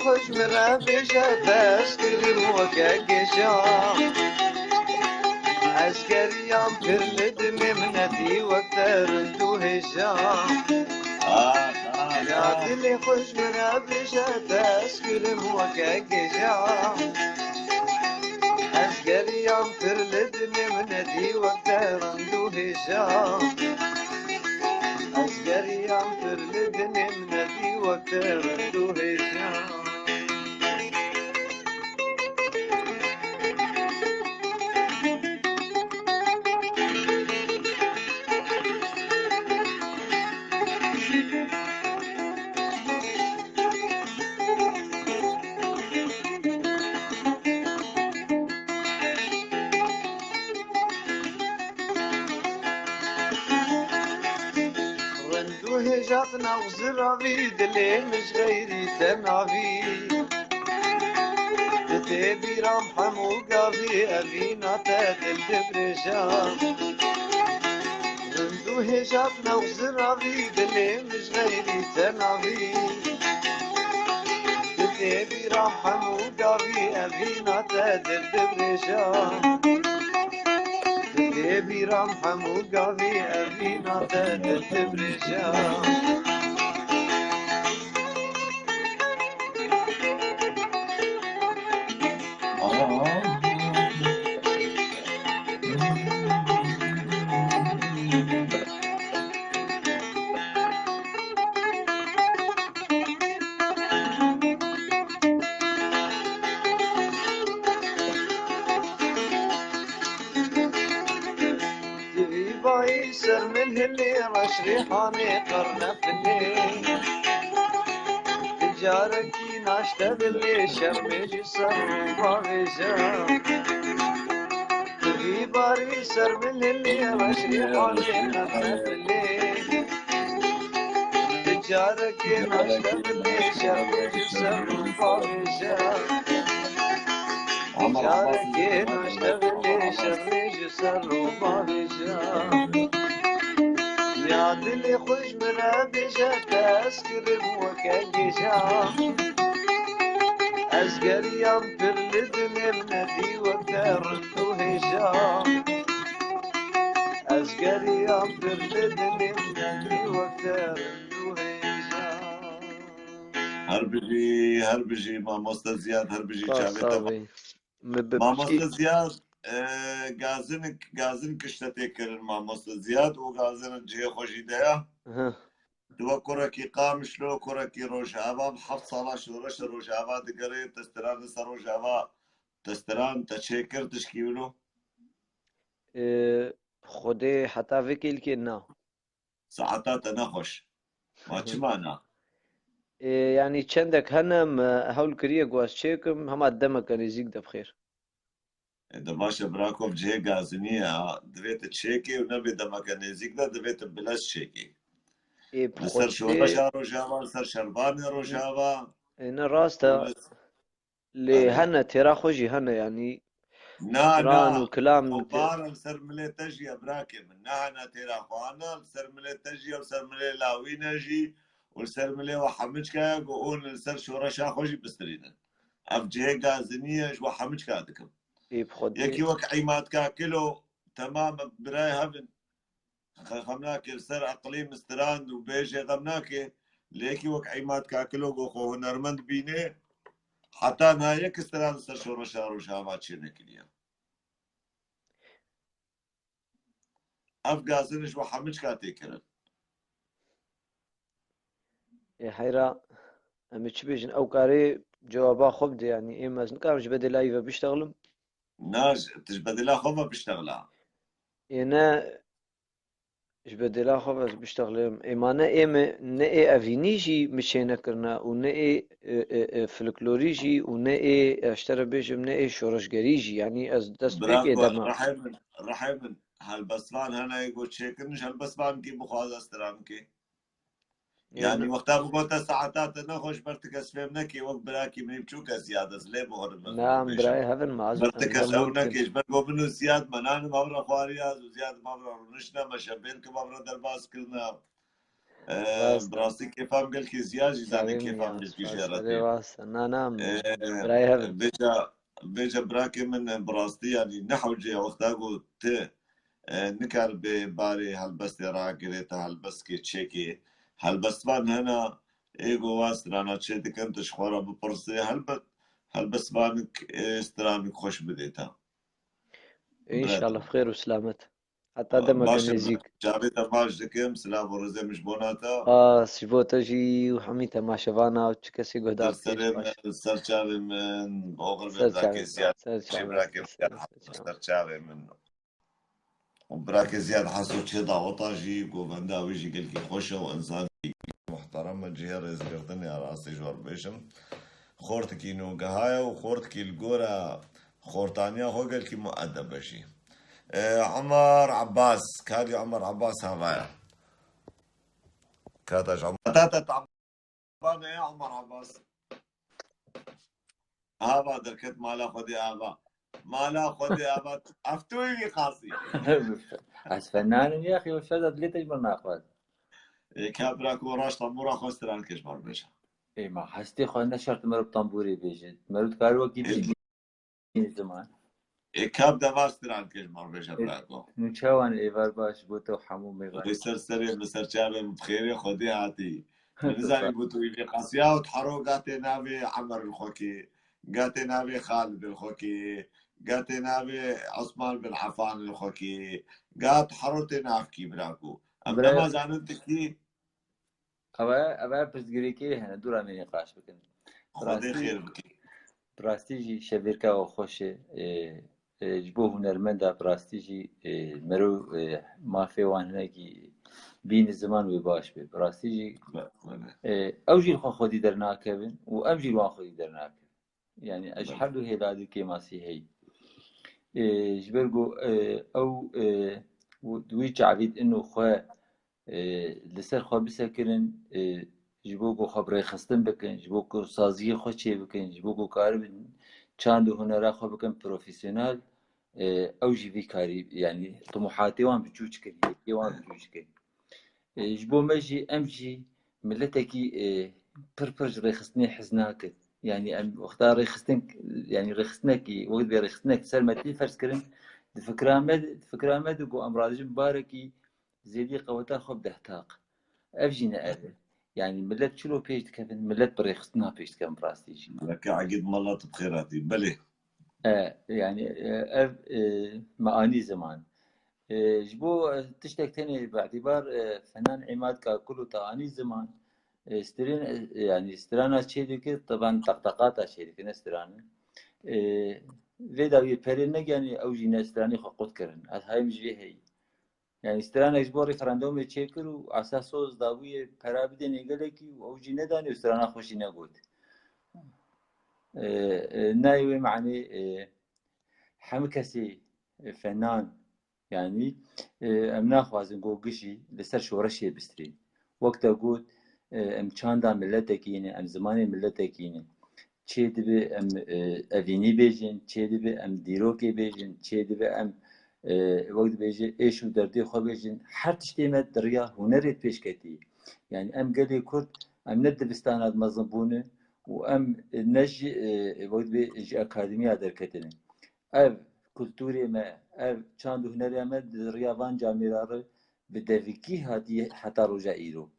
Xweş min re bêje, te ez kirim weke gêja. Ez geriyam pir li dinê min nedî wek te rind û hêja. Ah, ah, Ya ah. Dilê xweş min re bêje, te ez kirim weke gêja. Ez geriyam pir li dinê min nedî wek te rind û hêja. Ez geriyam pir li dinê min nedî wek te rind û hêja. Rind û hêja te nav ziravî, dilê min ji xeyrî te navî. Tu tê bîra min hemû gavî, evîna te dil dibrêja. Rind û hêja te nav ziravî, dilê min ji xeyrî te navî. Tu tê bîra min hemû gavî, evîna te dil dibrêja. Tu tê bîra min hemû gavî, evîna te dil dibrêja. Divî bayî ser min hilê reş rêhanê qernefilê. Ti carekî naşte dilê şermê ji ser rû bavêje. Divî barî ser min hilê reş rêhanê qernefilê. Ti carekê naşte dilê şermê ji ser rû bavêje. Ti carekê naşte dilê şermê ji ser rû bavêje. Ya dilê xweş min re bêje, te ez kirim weke gêja. Ez geriyam pir li dinê min nedî wek te rind û hêja. Ez geriyam pir li dinê min nedî wek te rind û hêja. Her bijî, her bijî mamoste Ziyad, her bijî çavê te. Mamoste Ziyad, e, gazinik, gazin kişte tê kirin mamoste Ziyad û gazin cihê xwe jî de ya. Hi. Tu wek kurekî Qamişlo, kurekî Rojava, bi heft sala şoreşa Rojava digerê, te stiran li ser Rojava, te stiran, te çêkir tişkî wilo? E, Xwedê heta vê kêlkê na. Saeta te nexweş. Ma çima na? E, yanî çendek hene me hewl kiriye ku ez çêkim, hema demeke nêzîk de bi xêr. E, de baş e, bira, ku ev cihê gazinî ye, ha. Divê tu çêkê û nebê demeke nêzîk de, divê tu bilez çêkê. Ê, bi Li ser xwe şoreşa Rojava, li ser şervanê Rojava. Ê, ne rast e. Û li Lê Erê. hene, têra xwe jî hene, yanî Na, stran na. û kilam Xwe tê- bar e, li ser milê te jî ye, birakê min. Ne hene têra xwe hene, li ser milê te jî ye, li ser milê lawî ne jî û li ser milê we hemiçka ye, ku hûn li ser şoreşa xwe jî bistirînin. Ev cihê gazinî ye, ji we hemiçka dikim. Ê, bi Xwedê. Yekî wek Îmad Kakilo, temam birayê hev in. Xe-, xem nake li ser eqlîm strand û bêjê xem nake. Lê yekî wek Îmad Kakilo ku xwe hunermend bîne, heta niha yek strand li ser şoreşa Rojava çênekiriye. Ev gazin ji we hemiçka tê kirin. Ê heyra, em ê çi bêjin? Ew karê cewaba xwe bide, yanî ê ez nikarim ji bedêla wî ve biştexlim. Na, ji, tu ji bedêla xwe ve biştexla. Ê ne, ji bedêla xwe ve ez biştexlim. Ê ma ne ê me, ne ê evînî jî mi çê nekirine û ne ê, e, e, e, folklorî jî û ne ê, ez ji te re bêjim, ne ê şoreşgerî jî. Yanî ez dest pê Bira kê ku dema. rehê min, rehê min, helbestvan hene yê ku çêkirin, ji helbestvankî bixwaze stira bike. Yanî Yanî wexta min got te saeta te nexweş, ber ti kes fêm neke, wek birakî min biçûk e Ziyad, ez lê bihorim, ez Na, em bibêjim. birayê hev in, ma ez, Ber ti em kes hev ew win neke, kin. Ji ber ku min û Ziyad me nanim hev re xwariya, ez û Ziyad me hev re rûniştine, me şevbêrk me hev re derbas kirine. Ee, bi rastî kêfa min gelkî ziya jî zanê kêfa min gelkî jê re tê. Na, na, birayê hev in. Bêje, bêje birakê min, bi rastî, yanî ne hewce ye wexta ku tu, e, nikar bê barê helbestê ragirê, te helbestkê çêkê. Helbestvan hene, ê ku wa strana çê dikin, tu ji xwe re bipirsê, helbet helbestvanik, e, stranik xweş bidê te. Înşallah, bi xêr û selamet. Heta demeke nêzîk. Çavê te baş dikim, silav û rêzê min ji bona te. Spas ji bo te jî û hemî temaşevana û çi kesî guhdar dikê jî baş. Ser çavê min, oxir be birakê Ziyad. Ser çavê min. Ser çavê min. Û birakê Ziyad Heso çê daweta jî, govenda wî jî gelkî xweş e û însanekî muhterem e, cihê rêzgirtinê ya rastî ji we re bêjim. Xortikî nogeha ye û xortikî li gora xortaniya xwe gelkî muedeb e jî. E, Omer Abbas, kadî Omer Abbas hava ye. Kata ji Omer. Kata te taban e ya Omer Abbas. Hava derket mala Xwedê ava. Mala Xwedê ava. Ev tu yî qasî. Ez fenanim ya xî, şeda dilê te ji min naxwaz. Ê, ka bira ku raşta mora xwe stran kir ji bar bêje. Ê, ma hestê xwe ne şert meriv tambûrê bêje. Meriv dikare wekî bî ziman. Ê, kap deva stran kir ji bar bêje, bira ku. Min çawan êvar baş bo te û hemû mêvan. Ê, ser serê min, ser çavê min, bi xêrê Xwedê hatî. Min nizanî ku tu wî vê qasiya û tu hero gatê navê Emer li xwe kê, gatê navê Xalid li xwe kê, gatê navê Osman bin Affan li xwe kê, gat hero tê nav kî, bira ku. Em nema zanin tu kî. Eve, eve pirsgirêkê hene, dûra me nîqaş bikin. Xwedê xêr bike. Bi rastî jî şevêrka we xweş e. E, e, ji bo hunermenda bi rastî jî, e, meriv, e, mafê wan hinekî bîne ziman wê baş be. Bi rastî jî, e, ew jî li xwe xwedî dernakevin û em jî li wan xwedî dernakevin. Yani ez ji her du hêla de kêmasî heyî. E, ji ber ku, e, ew, e, û di wî çavî de ino xwe, e, li ser xwe bisekirin, e, ji bo ku xwe bi rêxistin bikin, ji bo ku saziyê xwe çêbikin, ji bo ku karibin çand û hunera xwe bikin profesyonel, e, ew jî vî karî, yani tumuhatê wan bi cûc kirin, yekê wan bi cûc kirin. E, ji bo me jî, em jî miletekî, e, pir pir ji rêxistinê hez nakin. Yani em wexta rêxistin, yani rêxistinekî, wek divê rêxistinek ser me tê ferz kirin, di fikra me, di fikra me de ku em radijin barekî zêdî qeweta xwe bide taq. Ev jî ne ev e. Yani milet çilo pêş dikevin, milet bi rêxistina pêş dikevin bi rastî jî. Belke Egîd Mala tu bi xêr hatî. Belê. E, yani, e, ev, e, me anî ziman. E, ji bo, e, tiştek tenê bi îtîbar, e, Fenan Îmad Kakulu te anî ziman. E, stirên, e, yani strana çê dike, taban taqtaqata çê dike, ne strane. E, vê dawiyê perê negiyanî, ew jî ne stranê xwe qut kirin. Ez hayim ji vê heyî. Yani stranek ji bo referandumê çêkir û esa soz dabûyê pera bidênê gelekî û ew jî nedanê û strana xwe jî negot. E, e, nayê wê manê, e, hemî kesê, e, fenan, yani, e, em naxwazin ku gişî li ser şoreşê bistirîn. Wek te got, e, em çanda miletekî ne, em zimanê miletekî ne. Çê dibe em, e, evînî bêjin, çê dibe em dîrokê bêjin, çê dibe em, e, wek dibêje êş û derdê xwe bêjin. Her tiştê me di riya hunerê pêşketî. Yani em gelê Kurd, em ne dibistana di mezin bûne û em ne jî, e, wek dibê ji akademiya derketine. Ev kulturê me, ev çand û hunerê me di riya van camêra re bi devikî hatiye heta roja îro.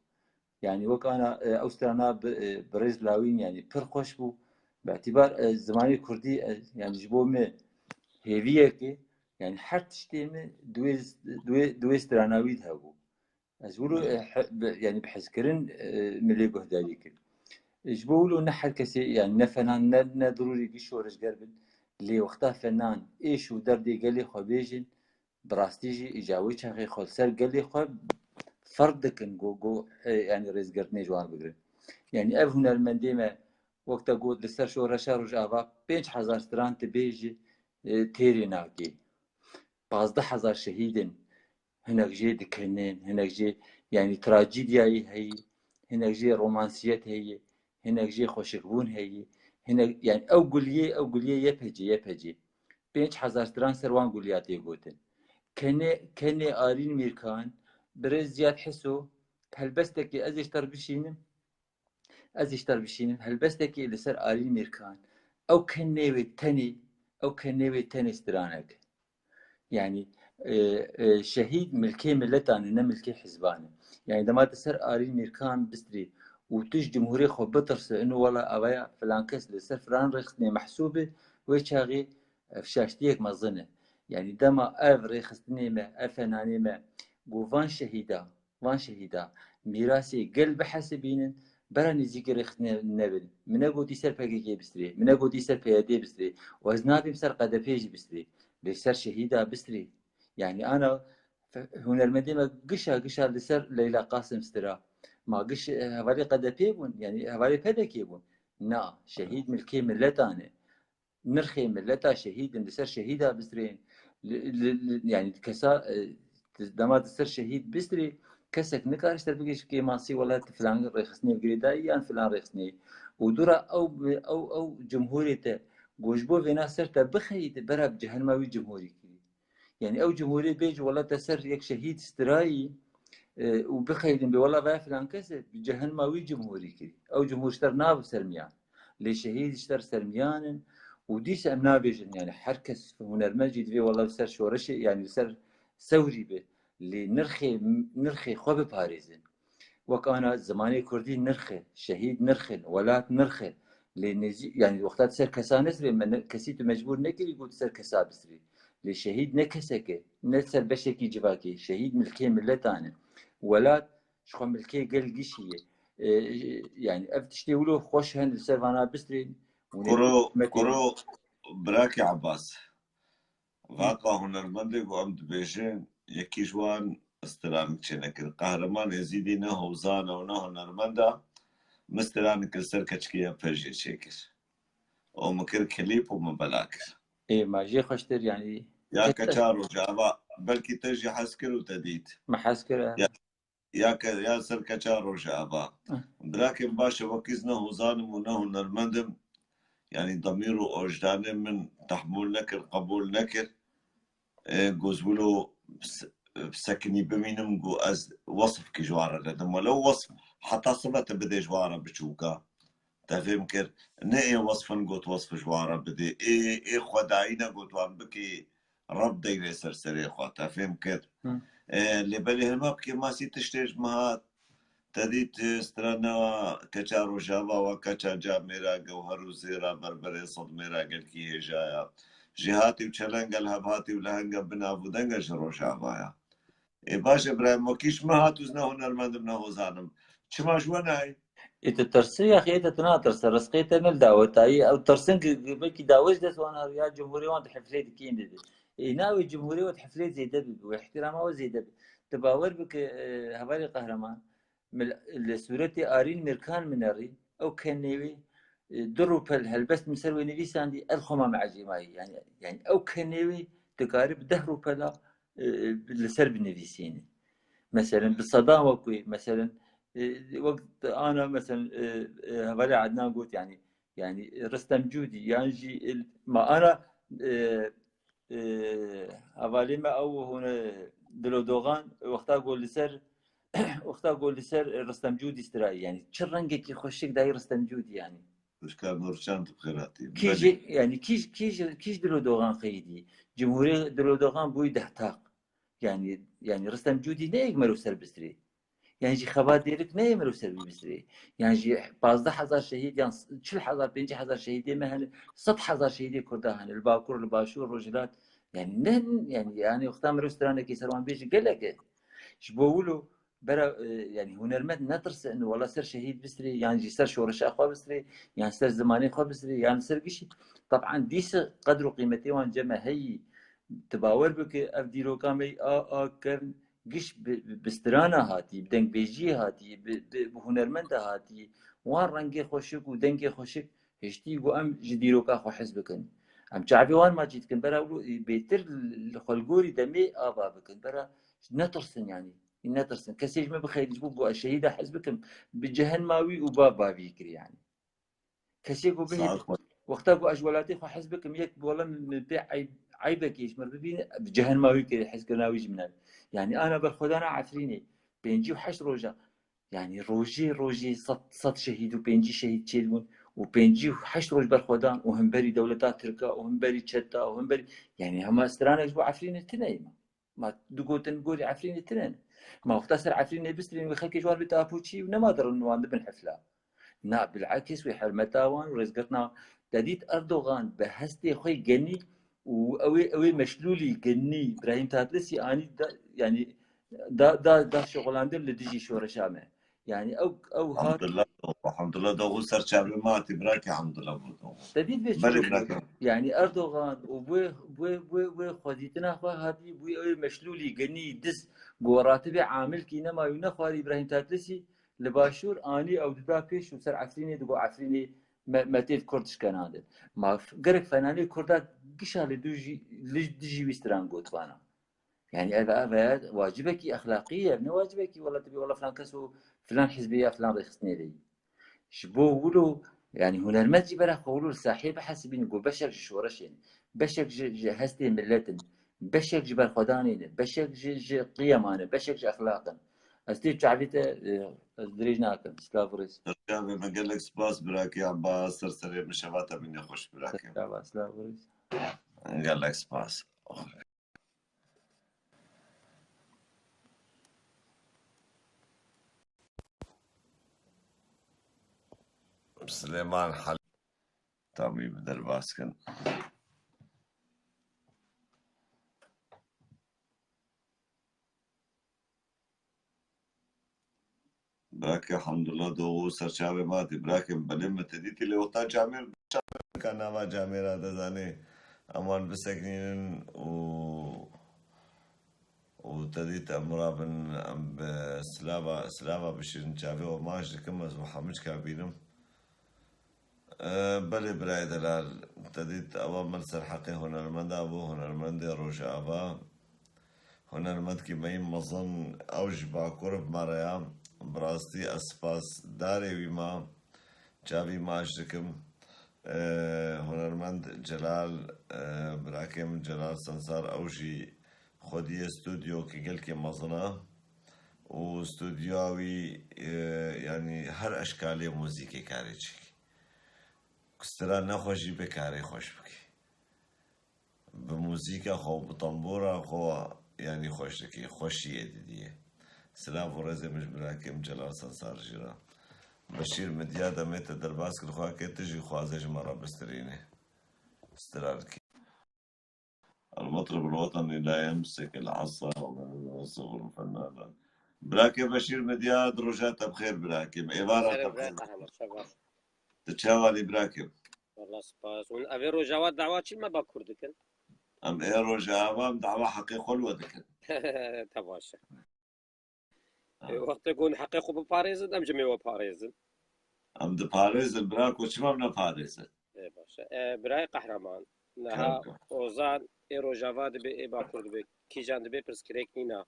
Yani wek ana, e, ew strana bi, e, birêz Lawîn, yani pir xweş bû. Bi îtîbar, e, zimanê kurdî, e, yani ji bo me hêviyek e, yani her tiştê me di wê, di wê, di wê strana wî de hebû. Ez wilo, e, he-, bi, yani bi hezkirin, e, milê guhdarî kir. E, ji bo wilo ne her kesê, yani ne fenan, ne, ne dirûrî gişt şoreşger bin. Lê wexta fenan êş û derdê gelê xwe bêjin, bi rastî jî îca wê çaxê xwe li ser gelê xwe ferq dikin, go, go, e, yani rêzgirtinê ji wan bigirin. Yani ev hunermendê me, wek te got, li ser şoreşa Rojava pênc hezar stran tu bêjî, e, têrê nakê. Pazdeh hezar şehîd in, hinek jê dikinin, hinek jê, yani trajîdiyayê heyî, hinek jê romansiyet heyî, hinek jê xweşikbûn heyî, hinek, yani ew guliyê, ew guliyê Y P G, Y P G. Pênc hezar stran ser wan guliya tê gotin. Kenê, kenê Arîn Mîrkan, birêz Ziyad Heso, helbestekê ez ê ji te re bişînim, ez ê ji te re bişînim, helbestekê li ser Arîn Mîrkan. Ew kenê wê tenê, ew kenê wê tenê stranek. Yani, e, e, şehîd milkê miletan e, ne milkê hizban e. Yani, dema tu ser Arîn Mîrkan bistrî û tu ji cumhurê xwe bitirse, inu wela avaya filan kes li ser filan rêxistinê mehsûb e, wê çaxê, e, şaştiyek mezin e. Yani, dema ev rêxistinê me, ev fenanê me, ku van şehîda, van şehîda mîrasê gel bihesibînin, bera nêzîkî rêxistinê nebin. Min negotî ser P K K bistrê, min negotî ser P Y D bistrê. Û ez nabêm ser Q D P jî bistrê. Lê ser şehîda bistrê. Yani ana fe-, hunermendê me gişa gişa li ser Leyla Qasim stira. Ma giş, e, hevalê Q D P bûn, yani hevalê P D K bûn. Na, şehîd milkê miletan e. Nirxê mileta şehîd in, li ser şehîda bistrên. Li, li, li, yani kesa, e, dema di ser şehîd bistrê, kesek nikare ser bigê ji kêmasî, wela tu filan rêxistinê girêdayî yan filan rêxistinê. Û dûra ew, ew, ew cumhurê te, ku ji bo vêna ser te bixeyî, tu bera bi cehenma wî cumhurî kirî. Yani ew cumhurê bêjî, wela te ser yek şehîd stirayî, e, û bixeylin bê, wela vaya filan kes e, bi cehenma wî cumhurî kirî. Ew cumhur ji te re nav sermiyan. Lê şehîd ji te re sermiyan in û dîsa em nabêjin, yani her kes hunermend jî divê wela li ser şoreşê, yani li ser sewrî be. Lê nirxê, nirxê xwe biparêzin. Wek ana zimanê kurdî nirx e, şehîd nirx in, welat nirx e. Lê nêzî-, yani wexta tu ser kesa nesirê, me ne-, kesî tu mecbûr nekirî ku tu ser kesa bisirî. Lê şehîd ne kesek e, ne ser beşekî civakê. Şehîd milkê miletan e. Welat ji xwe milkê gel gişî ye. E, yani ev tiştê wilo xweş hen li ser vana bisirên. Hûn ê Kuro, hikûmetê kuro, birakê Abbas. Vaqa hunermendê ku em dibêjin, yekî ji wan stiranik çênekir. Qehreman Êzîdî ne hozan e û ne hunermend e. Min stiranik li ser keçikê YPJ'ê çêkir. Û min kir klîp û min bela kir. Ê, ma jê xweştir, yani, Ya keça Rojava, belkî te jî hez kir û te dît. Me hez kir, e. Ya, ya ke-, ya ser keça Rojava. Hı. Birakên baş e, wekî ez ne hozan im û ne hunermend im. Yani demîr û ojdanê min tehmûl nekir, qebûl nekir. E, ku ez wilo s-, sekinî bimînim, ku ez wesf kî ji wan re nedim. Wele wesf heta sibe te bidê ji wan re biçûka. Te fêm kir? Ne ê wesf in ku tu wesf ji wan re bidê. Ê, ê xwedayî ne ku tu wan bikî Reb deyrê ser serê xwe. Te fêm kir? Hı. E, lê belê hilma bikê masî tiştê ji min hat. Te dît, e, strana keça Rojava wa keça ca mêra gewher û zêra berberê sed mêra gelkî hêja ya. Jêhatî û çeleng el hevhatî û lehenge binav û denge ji Rojava ya. Ê, baş e, Îbrahîm, wekî ji min hat û ez ne hunermend im, ne hozan im. Çima ji we nayê? Ê, tu tirsî ya xê, te tu natirse, rizqê te ne li dawetayî. Ew tirsin ki, ki belkî dawet ji dest wan heriya, cumhurê wan di hiflê dikîn didî. Ê, navê cumhurê we di hiflê zêde bibe, wê ihtirama we zêde be. Tu bawer bike, e, hevalê qehreman, mil-, li sûretê Arîn Mîrkan minerî, ew kenê wî, e, du rûpel helbest min ser wê nivîsandî, ez xwe ma me ecêmayî. Yani, yani ew kenê wî dikare bi deh rûpela, e, li ser binivîsînî. Meselen, bi sedan wek wê, meselen, e, wek ana, meselen, e, e, hevalê Adnan got, yani, yani Ristem Cûdî, yan jî, e, ma ana, e, e, hevalê me ew hûn, e, Dilo Dogan, wexta got li ser, wexta got li ser Ristem Cûdî stirayî, yani çi rengekî xweşik dayî Ristem Cûdî, yani. Xwişka Nurcan tu bi xêr hatî. Kî Belê. Jî, yani kî, kî, kî Dilo Dogan xeyidî? Cumhurê Dilo Dogan bûyî deh taq. Yani, yani Ristem Cûdî ne yek mero ser bistirê. Yan jî xebat dêrik neyê mirov ser bibistirê. Yan jî pazdeh hezar şehîd, yan çil hezar, pêncî hezar şehîdê me hene, sed hezar şehîdê Kurda hene. Li Bakur, li Başûr, Rojhilat. Yani ne, yani, yani wexta mirov stranekê ser wan bêje gelek e. Ji bo wilo bera, e, yani hunermend netirsin, wala ser şehîd bistirê, yan jî ser şoreşa xwe bistirê, yan ser zimanê xwe bistirê, yan ser gişî. Taban dîsa qedr û qîmetê wan cem e heyî. Tu bawer bike, ev dîroka me a, a kevn giş bi, bi, bi strana hatî, bi dengbêjiyê hatî, bi, bi, bi hunermenda hatî. Wan rengê xweşik û dengê xweşik hiştî ku em ji dîroka xwe hez bikin. Em çavê wan maçî dikin, bera wilo bêtir li xwe li gorî demê ava bikin, bera netirsin yani. Netirsin. Kesê ji me bixeyî ji bo ku ez şehîda hez bikim, bi cehenma wî û bav bavî kirî yani. Kesê ku bihê, wexta ku ez ji welatê xwe hez bikim, yek bi wela min pê eyb, eybekê ji min bibîne, bi cehenma wî kirî, hezkirina wî ji min e. Yani ana berxwedana Efrînê, pêncî û heşt roja, Yani rojê rojê sed, sed şehîd û pêncî şehîd çêdibûn û pêncî û heşt roj berxwedan û hemberî dewleta Tirka û hemberî çeta û hemberî, yani hema stranek ji bo Efrînê tune ye. Ma du gotin gorî Efrînê tune ne. Ma wexta ser Efrînê bistrîn wê xelkê ji wan bête apoçî û nema dirin wan dibin hefla. Na, bilakis wê hermeta wan û rêzgirtina wan. Te dît Erdogan bi hestê xwe genî û ew ê, ew ê meşlûlî genî Brahîm Tatlîsî anî da, yani da, da, da şixulandin li dijî şoreşa me. Yani ew, ew hat Hemdullah Doxu, Hemdullah Doxu ser çavê me hatî, birakê Hemdullah bû Doxu. Te dît vê çi Belê, dibû? Birakê. Yani Erdogan û wê, wê, wê, wê xwedîtina xwe hatî bû ew ê meşlûlî genî diz ku ratibê amilkî nema û nexwarî Îbrahîm Tatlîsî li başûr anî ew dida pêş û ser Efrînê digo Efrînê me, me têt Kurd şikenandin. Ma f-, gerek fenanê Kurda gişa li dijî, li dijî wî stran got vana. Yani ev, ev, ev wacibekî exlaqî ye, ev ne wacibekî wela tu bê wela filan kes û filan hizbê ya filan rêxistinê de yî. Ji bo wilo, yani hunermend jî bera xwe wilo li sahê bihesibînin ku beşek ji şoreşê ne, beşek ji, ji hestê milet in, beşek ji berxwedanê ne, beşek ji, ji qiyema ne, beşek ji exlaq in. Ez tê çavê te, e, ez dirêj nakim. Silav û rêz. Çavê me gelek spas birakê Abbas, ser serê min şeva te bîne xweş birakê. Silav, silav û rêz. Gelek spas. Silêman Hal-, tamî bi derbas kin. Birakê Hemdullah Doğu ser çavê me hatî. Birakê min, belê min te dîtî lê wexta camêr, camêr ka nava camêra de zanê. Em wan biseknînin û, û te dît em rabin, em bi silava, silava bişîrin çavê we maç dikim, ez û hemû çika bînim. E, belê birayê delal, te dît ewa min ser heqê hunermenda bû, hunermendê Rojava. Hunermendkî me yî mezin, ew ji Bakur bi me re ya. Bi rastî ez spas darê wî ma, çavî maç dikim. E, hunermend Celal, e, birakê min Celal Sensar, ew jî xwediyê stûdyokî gelkê mezin e. Û stûdyoya wî, e, yanî her eşkalê muzîkê karê çêkî. Ku stira nexweş jî bê karê xweş bikî. Bi muzîka xwe û bi tembûra xwe, yanî xweş dikî, xweşiyê didiyê. Silav û rêzê min ji birakê min Celal Sensar jî re. Beşîr Midya demê te derbas kir, xwe ke tu jî xwaze ji me re bistirînî. Stira dikî. المطرب الوطني لا يمسك العصا ولا يصغر فنانا. Birakê Beşîr Midya, di roja te bi xêr birakê min. Êvara te bi xêr. Serê birayê Qehreman, şeva. Tu çawa lî birakê min? Wala spas. Hûn evê Rojava dawa çi me Bakur dikin? Em ê Rojava em dawa heqê xwe li we dikin. Te baş e. Ha. E, wextê ku hûn heqê xwe biparêzin, em jî em ê we parêzin. Em diparêzin, birako, çima em neparêzin? E, baş e. E, birayê Qehreman, niha Ozan ê Rojava dibe, ê Bakur dibe, kîjan dibe, pirsgirêk nîna.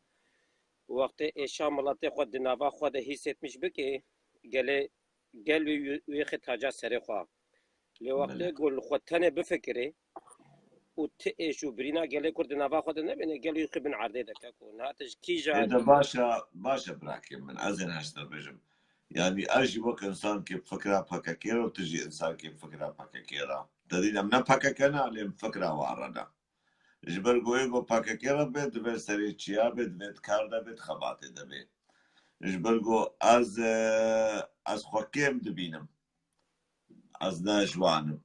Wextê êşa miletê xwe di nava xwe de hîsetmiş bike, gelê gel wê, wê xê taca serê xwe. Lê wextê ku li xwe tenê bifikirê û ti êş û birîna gelê Kurd di nava xwe de nebêne, gel wê xwe bin erdê de keko. Niha tu ji kîjan Ê de baş e, baş e birakê min. Ez ê niha ji te bêjim. Yanî ez jî wek însankê bi fikra P K K re û tu jî însankê bi fikra P K K re. Te dît em ne P K K ne, lê em fikra wan re ne. Ji ber ku ê ku P K K re be, divê serê çiya be, divê di kar de be, di xebatê de be. Ji ber ku ez, e, ez xwe kêm dibînim. Ez ne ji wan im.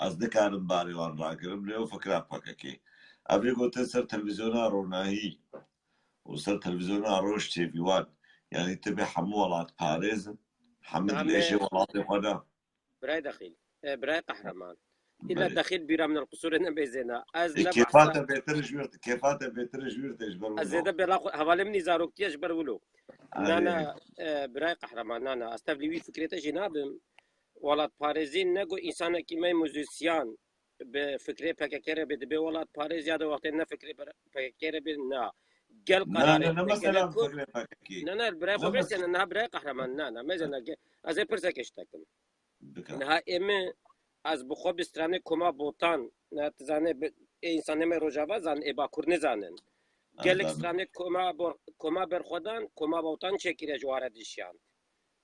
Ez nikarim barê wan ragirim, lê ew fikra P K K. Ev ê gotin ser televîzyona Ronahî û ser televîzyona Roj T V wan. Yanî tu bê hemû welat parêzin, hemû di Namê lêşê welatê xwe de. Birayê Dexîl, e, birayê Qehreman. Îla Belê. Dexîl bîra min el qusûrê nebêzêna. Ez Ê, ne kêfa behsa te bêtir ji wir, kêfa te bêtir ji wir tê ji ber Ez wilo. zêde bêla xwe, hevalê min î zaroktiye ji ber wilo. Erê. Na, na, e, birayê Qehreman, na, na. Ez tevlî wî fikrê te jî nabim. Welatparêzî ne ku însanekî me muzîsyan bi fikrê P K K re bê dibe welatparêz ya da wextê ne fikrê ber-, P K K re bê, na. Gel Na, kararê na, na, te mesela gelek ku fikrê P K K. Na, na, birayê Na, xwe mes- bêsene, na, birayê Qehreman, na, na, mezene ge-, ez ê pirseke ji te kim. Bike. Niha ê min, ez bi xwe bi stranê koma Botan, ne, tu zanê, bi, ê însanê me Rojava zan, ê Bakur nizanin. Ez Gelek zanim. stranê koma Bor-, koma Berxwedan, koma Botan çêkiriye ji ware dişyan.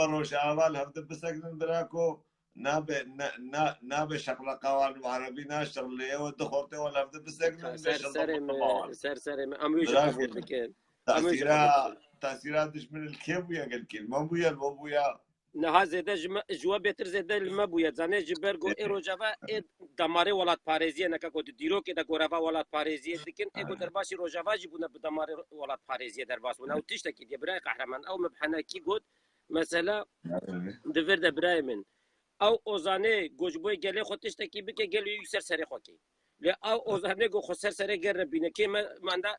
Dema Rojava li hevdi bisekinin birako, nabe, na, na, nabe şeqleqa wan û erebî naşirlê, ew di xortê wan li hevdi bisekinin, ser serê me, ser serê me. Em wî jî qebûl dikin. Tesîra, tesîra dijmin li kê bûye, gel kê li me bûye, li we bûye? Niha zêde ji me, ji we bêtir zêde li me bûye. Zanê ji ber ku ê Rojava ê damarê welatparêziyê neke ku di dîrokê de goreva welatparêziyê dikin, ê ku derbasî Rojava jî bûne bi damarê welatparêziyê derbas bûne. Ew tiştekî diye, birayê Qehreman. Ew me bi henekî got, mesela di vir de birayê min. Ew ozanê ku ji bo gelê xwe tiştekî bike, gelê wî ser serê xwe kê. Lê ew ozanê ku xwe ser serê gel re bîne, kê me, manda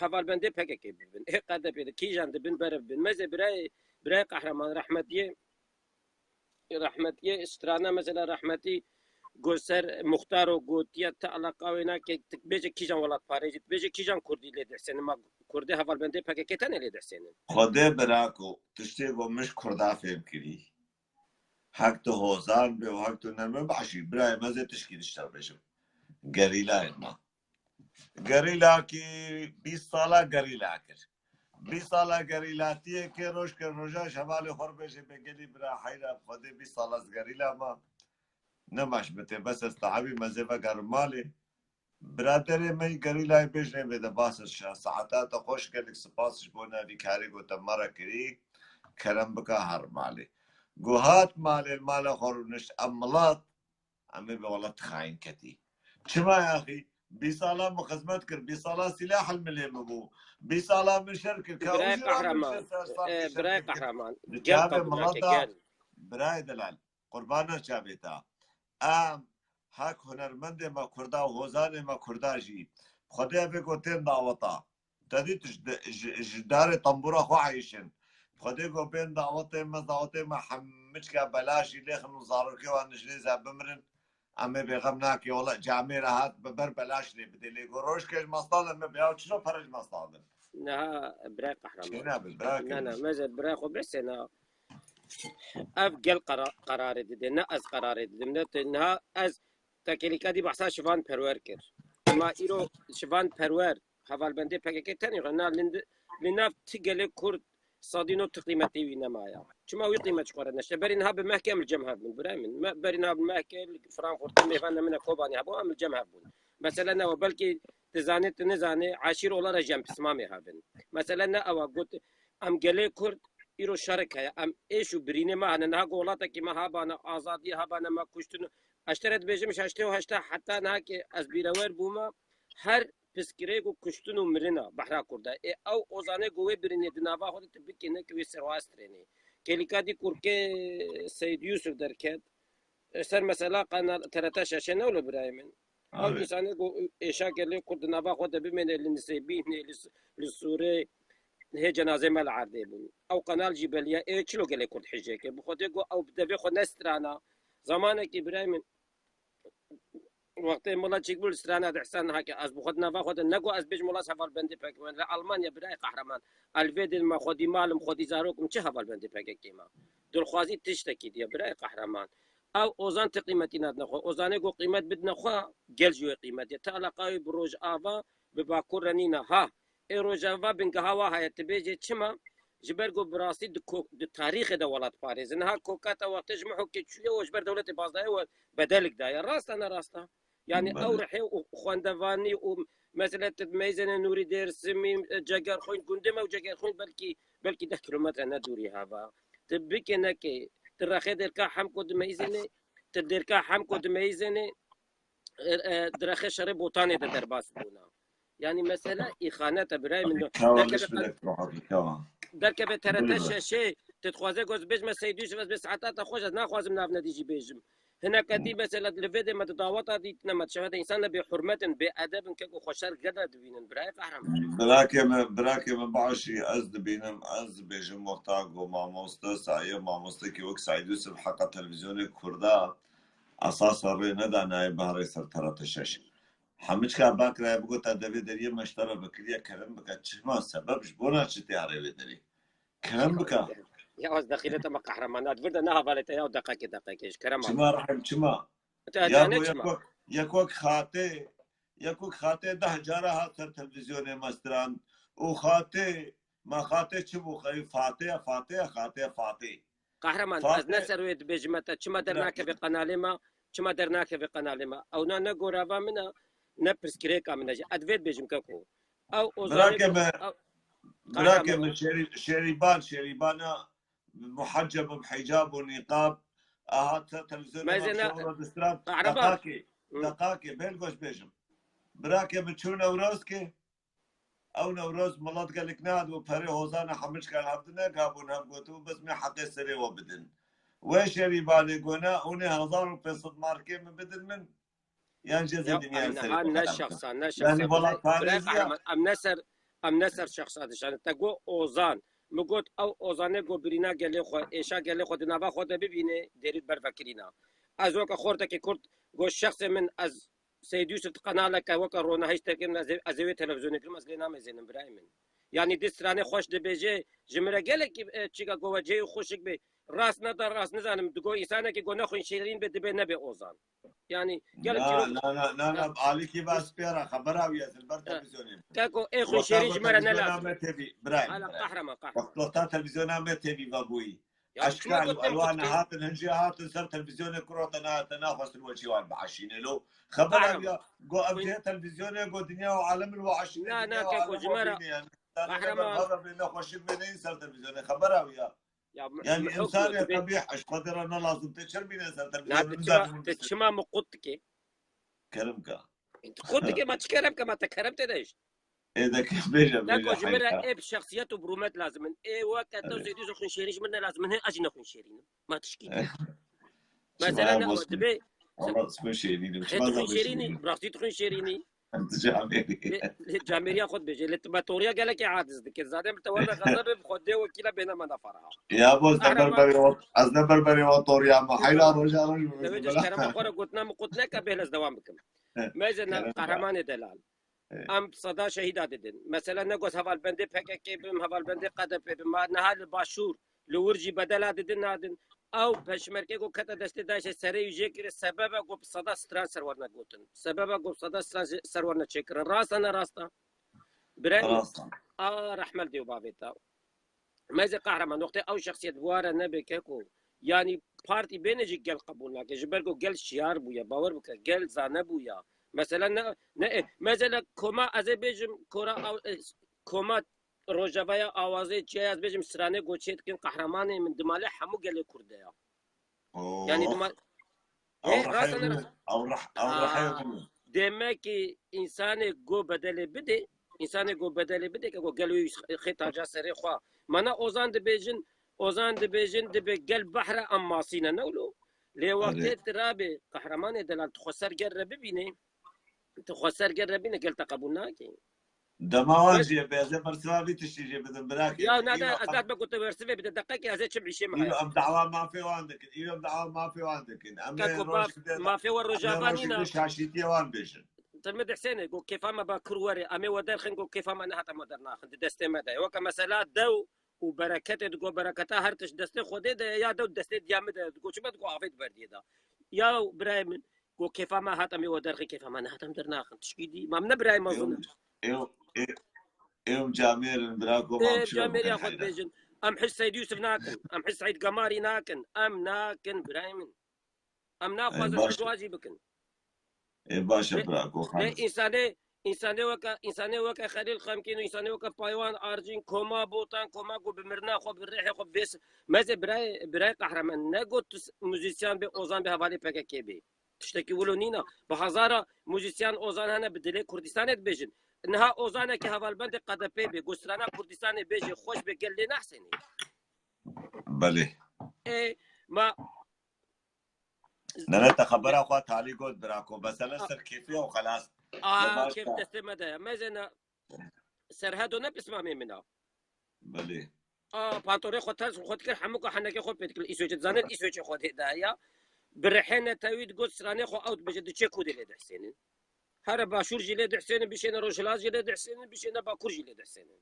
hevalbendê P K K bibin. Ê K D P de kîjan dibin, beriv bin. Meze birayê, birayê Qehreman, rehmetiyê, rehmetiyê strana, mesela rehmetî Goser Muxtaro gotiye, te eleqa wê nake, tu bêje kîjan welatparêzî, tu bêje kîjan kurdî lê dihsênin, ma kurdê hevalbendê P K K tenê lê dihsênin. Xwedê birako, tiştê ku min ji kurda fêm kirî. Hek tu hozan be û hek tu nerme, başî, birayê me zê tişkî dişter bêjim. Gerîlayên me. Gerîlakî bîst sala gerîla kir. Bîst sala gerîlatiyê kê roj kir roja ji hevalê xwe re bêjê bê gelî bira heyra bi Xwedê bîst sala ez gerîla ma. Nemaş bi tê bes ez tahabî me zê vegerim malê. Biraderê me yî gerîlayê bêjinê vê de bas ez şa. Saeta te xweş, gelek spas ji bo navî karê ku te me re kirî. Kerem bike her malê. Ku hat malê, mala xwe rûnişt, em milat, em ê bê wela tu xayîn ketî. Çima yaxî? Bîst sala min xizmet kir, bîst sala sîlah li milê min bû. Bîst sala min şer kir. Ka Birayê û jî Qehreman, ser, ser e, Birayê Qehreman, gel qebûl nake, gel. Birayê delal, qurbana çavê te. Em hek hunermendê me Kurda û hozanê me Kurda jî. Xwedê evê ku tên daweta. Te dît ji, ji, ji darê tembûra xwe heyşin. Xwedê ku bên dawetê me, dawetê me hemû çika belaşî lêxin û zarokê wan ji lê ze bimirin. Em ê bêxem nake, wela camê re hat bi ber belaş lê bidê. Lê ku roj ke ji me stal em ê bê, ew çilo pere ji me stal bin. Niha birayê Qehreman. Çêne bi, birayê Ne, ne, meze birayê xwe besê na. Ev gel qera-, qerarê dide, ne ez qerarê didim. Ne te, niha ez tekelîka dî behsa Şivan Perwer kir. Ma îro Şivan Perwer hevalbendê P K K tenê xwe na li, li nav ti gelê Kurd sadî no ti qîmetê wî nemaya. Çima wî qîmet ji xwe re neşte? Berî niha bi mehkê em li cem hev bûn, birayê min. Me, berî niha bi mehkê li Frankfurt mêvanê min e Kobanê hebû, em li cem hev bûn. Mesele ne wa, belkî dizanê, tu nizanê, eşîr olara jî em pismamê hev in. Mesele ne ewa, got, em gelê Kurd îro şerik heye, em êş û birînê me hene, niha ku welatekî me hebane azadiyê, hebane me kuştin. Ez ji te re dibêjim, ji heştê û heşta heta niha ke ez bîrewer bûme, her piskirêk û kuştin û mirina behra Kurda. Ê, ew ozanê ku wê birînê di nava xwe de tu bikê, ne ki wê ser wa strênê. Kelîka dî kurkê Seyid Yusuf derket. E, ser mesela qenal T R T şeşê ne wilo birayê min. Ew Evet. Însanê ku êşa gelê Kurd di nava xwe de bimêne li Nisêbînê, li, li Sûrê, hê cenazê me li erdê bûn. Ew qenal jî beliya, ê çilo gelê Kurd hijê ke. Bi xwedê ku ew bi devê xwe ne strana. Zamanekî birayê min, wextê Mela Çîkbûl strana di Ihsan hake, ez bi xwe di nava xwe de, ne ku ez bêjim Mela hevalbendê P K K, li Almanya birayê Qehreman, ez li vê dê me xwedî malim, xwedî zarokim, çi hevalbendê P K K me? Dilxwazî tiştekî diye, birayê Qehreman. Ew ozan ti qîmetî nadine xwe. Ozanê ku qîmet bidine xwe, gel jî wê qîmet diye. Ti eleqa wê bi Rojava, bi Bakur re nîne. Ha, ê Rojava bingeha wa heye. Tu bêjê çima? Ji ber ku bi rastî di ko-, di tarîxê de welat parêzin. Niha kokata wextê ji Mihokê çûye û ji ber dewletê Bazdayê we bedelik daye. Rast e, ne rast e? Yani ew Belê. Rihê û xwendevanî û mesela tu meyzene Nûrî Dêrsimî, e, Cegerxwîn, gundê me û Cegerxwîn belkî, belkî deh kilometre ne dûrî hava. Tu bikê nekê, tu rexê Dêrka Hemko dimeyzênê, tu Dêrka Hemko dimeyzênê, e, e, di rexê şerê Botanê de derbas bûna. Yani mesele îxanet e, birayê min. Abi, kawa Derkeve leş qe-, bilek rahat, kawa. Derkeve T R T Buyurun. Şeşê, tu dixwaze ku ez bêjme Seydî Yusuf, ez bê saeta te xweş, ez naxwazim nav nedî jî bêjim. Hineke dî mesela li vê dê me di daweta dîtine me dişeve de însan ne bê hurmet in, bê edeb in, keko xweşer gede dibînin, birayê Qehreman. Birakê me, birakê me Başî, ez dibînim, ez dibêjim wexta ku mamoste Saye, mamostekî wek Seydî Yusuf heqa televîzyonê Kurda esasa rê neda nayê biharê ser T R T şeş. Hemî çika bakiraya bigota devê deriyê me ji te re vekiriye kerem bike. Çima sebeb ji bona çi tê herê vê derê? Kerem bike. Ya ez dexîlete me qehreman. Ad vir de ne hevalê te ya deqekê deqekê ji kerem. Çima rehim çima? Te Ya ne bu çima? Yekok, yekok xatê, yekok xatê deh cara hat ser televîzyonê me strand. Û xatê, me xatê çi bû? Xeyî Fatê, Fatê, xatê, Fatê. Qehreman, ez ne ser wê dibêjime te, çima dernakeve qenalê me, çima dernakeve qenalê me? Ewna ne gorava min e, ne pirsgirêka min e jî. Ez vê dibêjim keko. Ew Ozanê Birakê me, birakê me Şerî-, Şerîban, Şerîbana muheceb bi hicab û nîqab, aha te televîzyonê me şewro distran. Qehreman. Deqakê, deqakê, bêl goş bêjim. Birakê min çû Newroz kê, Ew Newroz milet gelek nehat û perê hozana hemû çikar hevdine gabûn hev gotibû, bes me heqê serê we bidin. Wê Şerîbanê gona, hûn ê hezar û pênc sed markê min bidin min, yan jê zê dinya serê xwe xelas bikin. Ne şexsan, ne şexsan. Yanî welatparêziya. Em ne ser, em ne ser şexsa dişanê. Te got Ozan. Min got ew Ozanê got birîna gelê xwe, êşa gelê xwe di nava xwe de bibîne, dêrî ber vekirîna. Ez weke xortekê Kurd got şexsê min ez Seyd Yusuf di qenaleke weke ronahîş derkevin, ez ê, ez ê wê televîzyonê kirim, ez lê namêzênim birayê min. Yanî di stranê xweş dibêje, ji min re gelekî, e, çîka ku we cihê xweşik bê, rast neda rast nizanim, digo însanekî ku nexwîn şêrîn bê, dibê nebe Ozan. Yanî gelek çîrok. Na, na, na, na, na, alîkî va spêra, xebera wî ez li ber televîzyonê. Keko, ê xwîn şêrîn ji me re ne lazim. Wexta televîzyona me tevî, birayê min. Hala qehreman, qehreman. Wexta televîzyona me tevî ve bûyî. Eşkal û elwan hatin, hin jî hatin ser televîzyonê kuro te na-, te naxwestin we çî wan bieşîne lo. Xebera wî ya, go ev cihê televîzyonê, go dinya û alem li we eşîne, na, dinya û alem we bîne yani. Qehreman. Bêne xweşik bêne ser televîzyonê, xebera wî ya. Yani însanê qebîh, eş xwedê re ne lazim, te çir bîne ser televîzyonê. Te çima, te çima min qut dikê? Kerim ka. Qut dike, ma çi kerem ke, ma te kerem tê de hişt. Ê de ke bêje, bêje, heyra. Ji min re ê bi şexsiyet û bi rûmet lazim in. Ê weke te Seydî Xwînşêrî ji min ne lazim in, hê ez jî ne xwînşêrî ne. Ma tişkî dî. Mesela ne, dibê. Allah, tu xwînşêrî ne. Hê tu xwînşêrî nî, rastî tu xwînşêrî nî. Em tu camêrî. Lê, lê camêriya xwe dibêje. Lê tu me toriya gelekê aciz dike. Zaten bi te were xezebê bi xwe dê wekîla bêne me da faraha. Ya bo, ez ne berberê wan, ez ne berberê wan toriya me. Heyra roja roj bibêje. Kerema xwe re gotina min qut neke, bêhna ez dewam bikim. Meyze ne, qehremanê delal. Em seda şehîda didin. Mesela ne got hevalbendê P K K bim, hevalbendê Q D P bim. Ma niha li Başûr, li wir jî bedela didin nadin. Ew peşmerge ku kete destê DAIŞê serê wî jê kire, sebebe ku bi seda stran ser werne gotin. Sebebe ku bi seda stran ser werne çêkirin. Rast e, ne rast e? Birayê min. Rast e. A rehmel dê û bavê te. Meyze qehreman, noqtê ew şexsiyet ware nebe keko. Yanî partî bêne jî gel qebûl nake. Ji ber ku gel şiyar bûye, bawer bike, gel zane bûye. Mesela ne, ne, e, mesela koma ez ê bêjim, kora ew, e, koma Rojavaya Awazê çiya ez bêjim stranê goçê dikin qehremanê min dimalê hemû gelê Kurd de ya. Yanî dima-, Ew Ê, rehê rast e, ne bû, rast? Ew reh-, ew rehê bû. Demek ki insanê go bedelê bide, insanê go bedelê bide, ke go gel wî xê taca serê xwe. Mana ozan dibêjin, ozan dibêjin, dibe gel behre em masîne, ne wilo? Lê wextê tu rabê qehremanê delal tu xwe ser gel re bibînê, tu xwe ser gel re bîne, gel te qebûl nake. Dema wan jî be, ez ê bersiva vî tiştî jî bidim, birakê. Ya, na, na, ez dat be ku tu bersiva bide, deqekê ez ê çim îşê me heye. Îro em dawa mafê wan dikin, îro em dawa mafê wan dikin. Em ê roj bide, mafê we Rojava nîne. Şaşîtiyê wan bêjin. Tilmid Husênê, go kêfa me Bakur were, em ê we derxin, go kêfa me nehate me dernaxin, di destê me de. Weke mesela dew û bereketê, digo bereketa her tişt destê Xwedê de ye, ya dew destê diya min de ye, digo çi be, digo avê di berdiyê de. Ya birayê min, go kêfa me hat, em ê we derxin, kêfa me nehat, em dernaxin. Tişkî dî, ma em ne birayê mezin in. Ew, ew, ew camêr in, bira, go, ma em camêriya xwe dibêjin. Em hişt Seyd Yûsif nakin, em hişt Seyd Gemarî nakin, em nakin, birayê min. Em naxwazin ez wajî bikin. Ê, baş e, bira, go. Lê însanê, însanê weke, însanê weke Xelîl Xemkîn û însanê weke Paywan Arcîn, koma Botan, koma ku bi mirina xwe, bi rêhê xwe, bi vês-, meze birayê, birayê qehreman, ne got tu s-, muzîsyan bê, ozan bê, hevalê P K K bê. Tiştekî wilo nîna. Bi hezara muzîsyan, ozan hene bi dilê Kurdistanê dibêjin. Niha ozanekî hevalbendê Q D P bê, got strana Kurdistanê bêjê, xweş bê, gel lê nehsênê. Belê. Ê, ma Ne, ne, te xebera xwe talî got, bira, ku mesele ser kêfê û xelas. A, kêf destê me de ye. Mezena Serhedo ne pismamê min a. Belê. A, patorê xwe ters xwe dikir, hemû ka henekê xwe pê dikir. Îsveçê dizanin, Îsveçê xwe dê daye. Bi rihê netewî digot, stranê xwe ew dibêje, diçe ku dê lê dihsênin. Here Başûr jî lê dihsênin, bişêne Rojhilat jî lê dihsênin, bişêne Bakur jî lê dihsênin.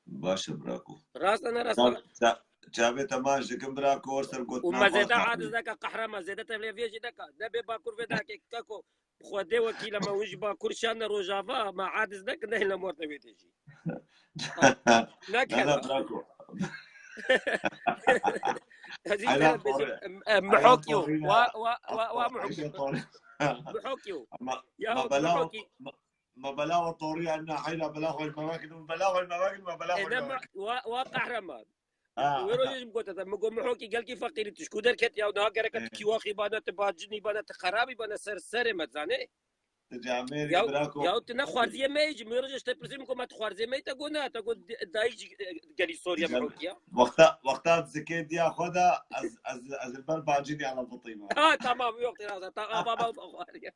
Baş e, birako. Rast e, ne rast e? Ça-, ça-, çavê te maç dikim, birako, ser gotina xwe. Û me zêde aciz neke, qehreman, zêde tevlêviyê jî neke. Ne bê Bakur vê dakê, keko, Xwedê wekîl e, me hûn ji Bakur şane Rojava, me aciz nekin, nehêle morte wê tê jî. Neke. Ne, ne, birako. Ez ê te bêjim, em, em, Mihok yo. Wa, wa, wa, wa Mihok yo. Mihok yo. Ya, Mihok yo. Ma bela we toriya na heyla bela xwe me vekin, bela xwe me vekin, ma bela xwe me vekin. Wa, wa qehreman. Wê rojê jî min gote te, min got, Mihokî gelkî feqîrî tu ji ku derket ya, niha gereke tu kîwaxî bane, tu bacinî bane, tu xerabî bane ser serê me, zanê? Tu camêrî, birako. Ya tu ne xwarziyê me yî jî, min rojê ji te pirsî, min got, ma tu xwarziyê me yî, te got ne, te got dayî jî, e, gelî sor ya Mihokî ya. Wexta, wexta zikê diya xwe de ez, ez, ez li ber bacinî ala bitîme. Ha, tamam, yok, têna ta ava ba xwariya.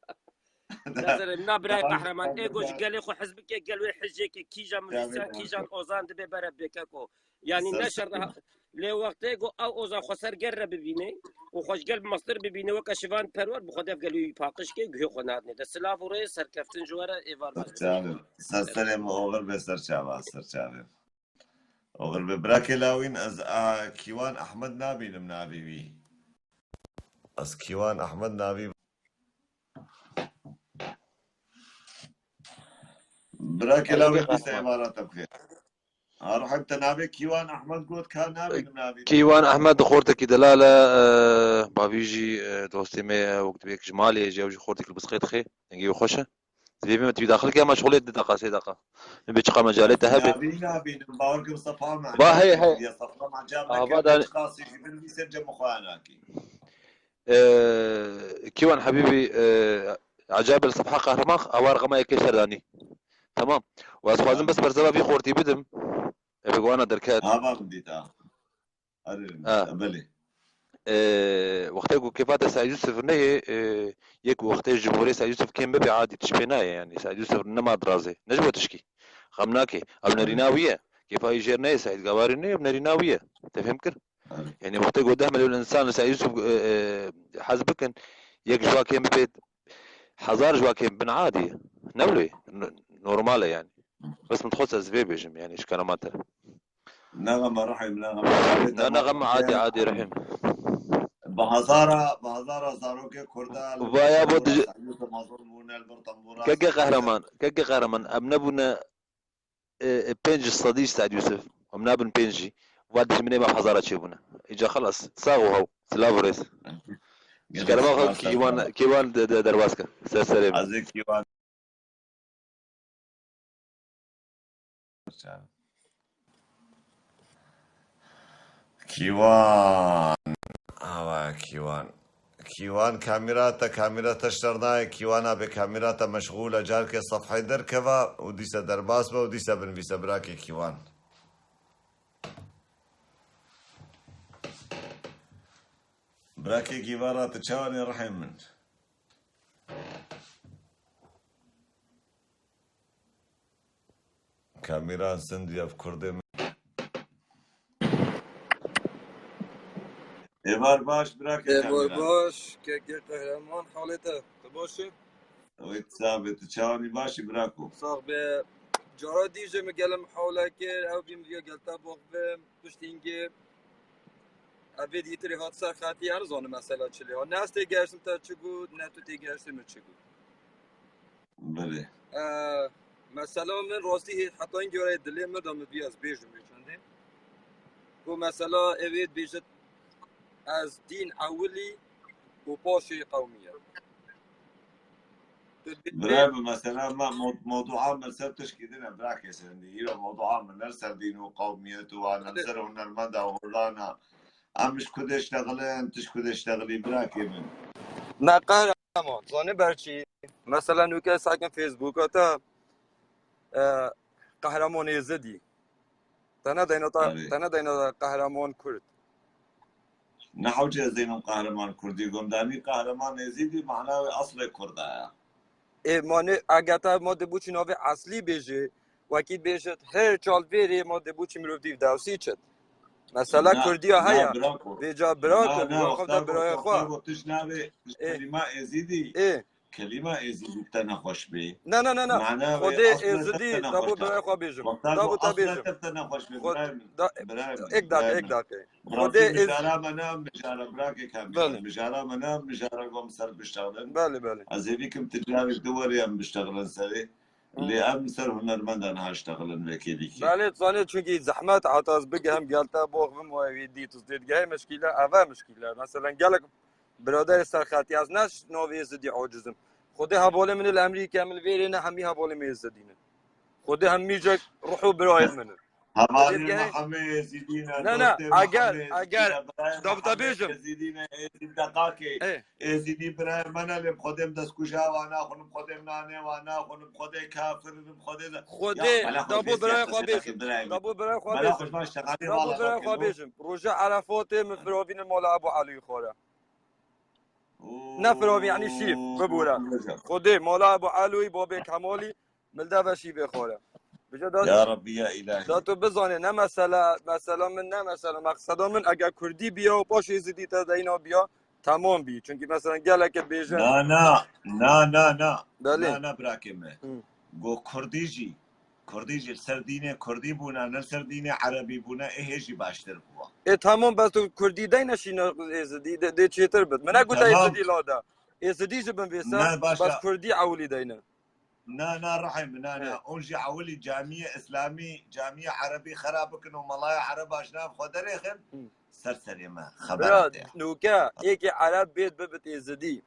Nazerim, na birayê qehreman, ê go ji gelê xwe hez bike, gel wê hizê ke, kîjan muzîsyen, kîjan ozan dibe bere bêke ko. Yanî ne şer daha, lê wextê go ew ozan xwe ser gel re bibîne û xwe ji gel bi mestir bibîne, weke Şivan Perwer, bi xwe dev gel wî paqij ke, guhê xwe nadine. De silav û rê serkeftin ji we re, êvar me. Ser çavê. Ser serê me oxir be, ser çava, ser çavê. Oxir be. Birakê lawîn, ez a Kîwan Ehmed nabînim navê wî. Ez Kîwan Ehmed navî. Birakê lawîn, bîste îmara te bixêr. Arhem, te navê Kîwan Ehmed got, ka nabînim navî. Kîwan Ehmed xortekî delal e, e, bavî jî, e, dostê me ye, wek dibê ji malê ye jî, ew jî xortekî li Bisqê dixê. Dengê wî xweş e. Divê bîme tu daxil ke, ama şixulê di deqa, sê deqa. Min bê çiqa mecalê te hebe. Nabî, nabînim, bawer kim sefa me. Ba, hey, hey. Ya sefa me, ca me. Ava da çiqa sî ji bin vî ser cem xwe anakî. Ee, Kîwan Habîbî, ee, Ecayb li sefha Qehreman, ewa reqema yekê serdanî. Tamam. Û ez xwazim bes bersiva vî xortî bidim. Ev wana derket. Ha, va min dît, ha. Erê, ha, belê. Ee, wextê ku kêfa te Seîd Yûsif neyê, ee, yek wextê ji borê Seîd Yûsif kêm bibe, adî tişt pê nayê, yanî Seîd Yûsif nema dirazê. Ne ji bo tişkî. Xem nake. Ew nerîna wî ye. Kêfa wî jêr neyê, Seîd Gawarî neyê, ew nerîna wî ye. Te fêm kir? Erê. Yanî wextê ku deh milyon însan li Seîd Yûsif, ee, ee, hez bikin, yek ji wa kêm bibe, hezar ji wa kêm bin adî ye. Ne wilo ye. N-, normal e yanî. Bes min dixwest ez vê bêjim, yanî ji kerema te. Ne xema Rehîm, ne xema. Ne, ne xema, adî, adî Rehîm. Bi hezara, bi hezara zarokê Kurda li Vaya bo dij- Keke Qehreman, Keke Qehreman, em nebûne, e, e, pênc sedî ji Seîd Yûsif. Em nabin pênc jî. Va dijminê me bi hezara çêbûne. Îca xelas. Sax û hew. Silav û rêz. Ji kerema xwe kîwan, kîwan de, de, derbas ke. Ser serê min. Ez ê kîwan Kîwan. Awa Kîwan. Kîwan kamîra te, kamîra te şer nayê. Kîwana bê kamîra te meşxûl e. Carkê sefhê derkeva û dîse derbas be û dîse binivîse birakê Kîwan. Birakê Kîwan ra tu çawanî Rehîm min? Kamîran sindî ev kurdê min. Êvar baş, birakê Êvar Kamîran. Baş, kekê Qehreman, halê te? Tu baş î? Wê tu sax bê, tu çawanî, baş î, birako? Sax be. Cara dî jî min gelê min hewle kir, ew bî min diya gel te box bim, pişt hingê. Ev vê dîtirê hat ser xetî, ez nizanim mesela çi lê hat. Ne ez têgehiştim te çi got, ne tu têgehiştî min çi got. Belê. E, mesela min rastî hê-, heta hingê were dilê min de min vî ez bêjim vê çendê. Ku mesela ev ê dibêjit ez dîn ewilî û paşê qewmî ye. Tu dê- Birayê min, mesela me mod-, mewdûa min ser tişkî din e, birakê sendî. Îro mewdûa min ne ser dîn û qewmiyet û wan, em ser hunermenda holana. Em ji ku dê ştexilin, tu ji ku dê ştexilî, birakê min? Me Qehreman, zanî ber çi? Mesela nûke sakin Facebooka te, e, Qehreman Êzidî. Te nedayna ta-, Erê. Te nedayna Qehreman Kurd. Ne hewce ez deynim Qehreman Kurdî, gomdanî Qehreman Êzidî, mana wê eslê Kurda ye. Ê, ma ne, eger te ma dibû çi navê eslî bêjê, wekî bêjit, her çal vêrê ma dibû çi mirov dîv dewsî çit. Mesela Kurdiya heye. Vêca bira tu, wexta birayê xwe. Got tişt navê, ê, kelîma Êzidî. Ê. Kelîma Êzidî te nexweş bê. Ne, ne, ne, ne. Xwedê Êzidî, te bo birayê xwe bêjim. Te bo te bêjim. Te nexweş bê, birayê min. Birayê min. Ek daqe, ek daqe. Xwedê Êz- Mijara me ne, mijara birakê Kamîran. Belê. Mijara me ne, mijara gom ser biştexilin. Belê, belê. Ez hêvî kim tu carek du werê em biştexilin serê. Hı. Lê em ser hunermenda niha ştexilin vekê dîkî. Belê, zanê çunkî zehmet heta ez bigihim gel te box bim û wê dî tu dê digehê mişkîle, ev e mişkîle. Meselen gelek biraderê serxetî ez ne navê Êzidî acizim. Xwedê hevalê min li Emerîke min li vêrê ne hemî hevalê min Êzidî ne. Xwedê hemî cek ruh û birayê min in. Hevalê me hemê Êzidî ne, ne, ne, dostê me eger, hemê Êzidî eger, ne, birayê me hemê Êzidî ne, Êzîd deqakê. Ê. Êzidî birayê me ne, lê bi Xwedê em destkuja wan naxwin, bi Xwedê em nanê wan naxwin, bi Xwedê kafir in, bi Xwedê de-, Xwedê, ya, bela da bo Xwedê birayê xwe bêjim. Birayê da bo birayê xwe bêjim. Bela xwe şemalê da bo birayê xwe bêjim. Roja Erefatê min firavînin mala Ebu Elî xwe re. Ne firavî, yanî şîv, bibûre. Xwedê, mala Ebu Elûyî, babê Kemalî, min li deve şîvê xwe re. Bije da, ya Rabbî, ya Îlahî. Da tu bizanê, ne mesela, mesela min, ne mesela, meqseda min, eger Kurdî biya û paşê Êzidî te deyna biya, temam bî. Çunkî mesela geleke bêje. Na, na, na, na, na. Belê. Na, na, birakê me. Hı. Go Kurdî jî, Kurdî jî li ser dînê Kurdî bûna, ne li ser dînê Erebî bûna, ê hê jî baştir bû. Ê, tamam, bes tu Kurdî dey neşîne Êzidî, dê, dê çêtir bit. Min negote Êzidî lade. Êzidî jî bin vê ser, bes Kurdî ewilî deyne. Na, na, rehê min, na, na. Hûn jî ewilî camiyê Îslamî, camiyê Erebî xera bikin û melaya Ereba ji nav xwe derêxin, ser serê me. Xebera te ye. Nûke, êkê Ereb bêt bibit Êzidî.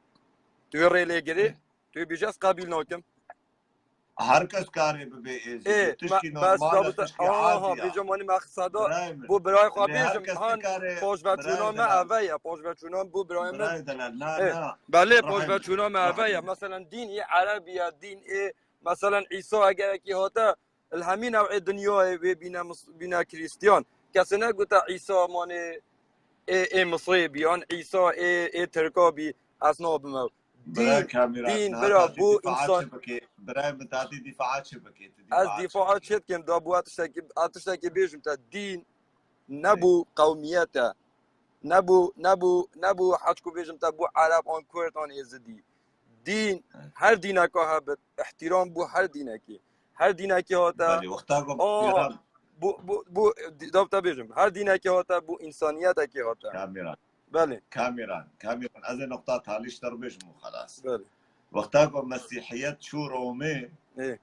Tu wê rê lê girê? Tu wê bêjî ez qebîl nakim. Her kes karê bibe êzidî. Ê, tişkî me-, bes normal e, da bu te-, tişkî aha, adî ya. Bêjim, hani mexseda da, birayê min, bu birayê xwe lê her bêjim, kes han dikare, poşveçûna birayê me delal, eve ye, poşveçûna bu birayê min. Birayê delal, na, ê, na. Belê, poşveçûna me eve ye. Mesela dîn ê Erebî ye, dîn ê, mesela Îsa egerekî hate, li hemî newê dinyayê wê bîne mis-, bîne Krîstiyan. Kesê negote Îsa manê ê, ê Misrê bî, yan Îsa ê, ê Tirka bî, ez nabim ew. Dîn, dîn, bira, bu însan. Bira, min tatî dîfaa çi bike? Ez dîfaa çi dikim? Da bu ez tiştekî, ez tiştekî bêjim te, dîn nebû qewmiyet e. Nebû, nebû, nebû heçku bêjim te bu Ereb an Kurd an Êzidî. Dîn, her dîneka hebit, îhtîram bû her dînekî. Her dînekî hate. Belê, wexta ku Aa, bîran bu, bu, bu, di-, da te bêjim. Her dînekî hate, bu însaniyetekî hate. Kamîran. Belê. Kamîran, Kamîran, ez ê noqta talî ji te re bêjim û xelas. Belê. Wexta ku Mesîhiyet çû Romê, ê,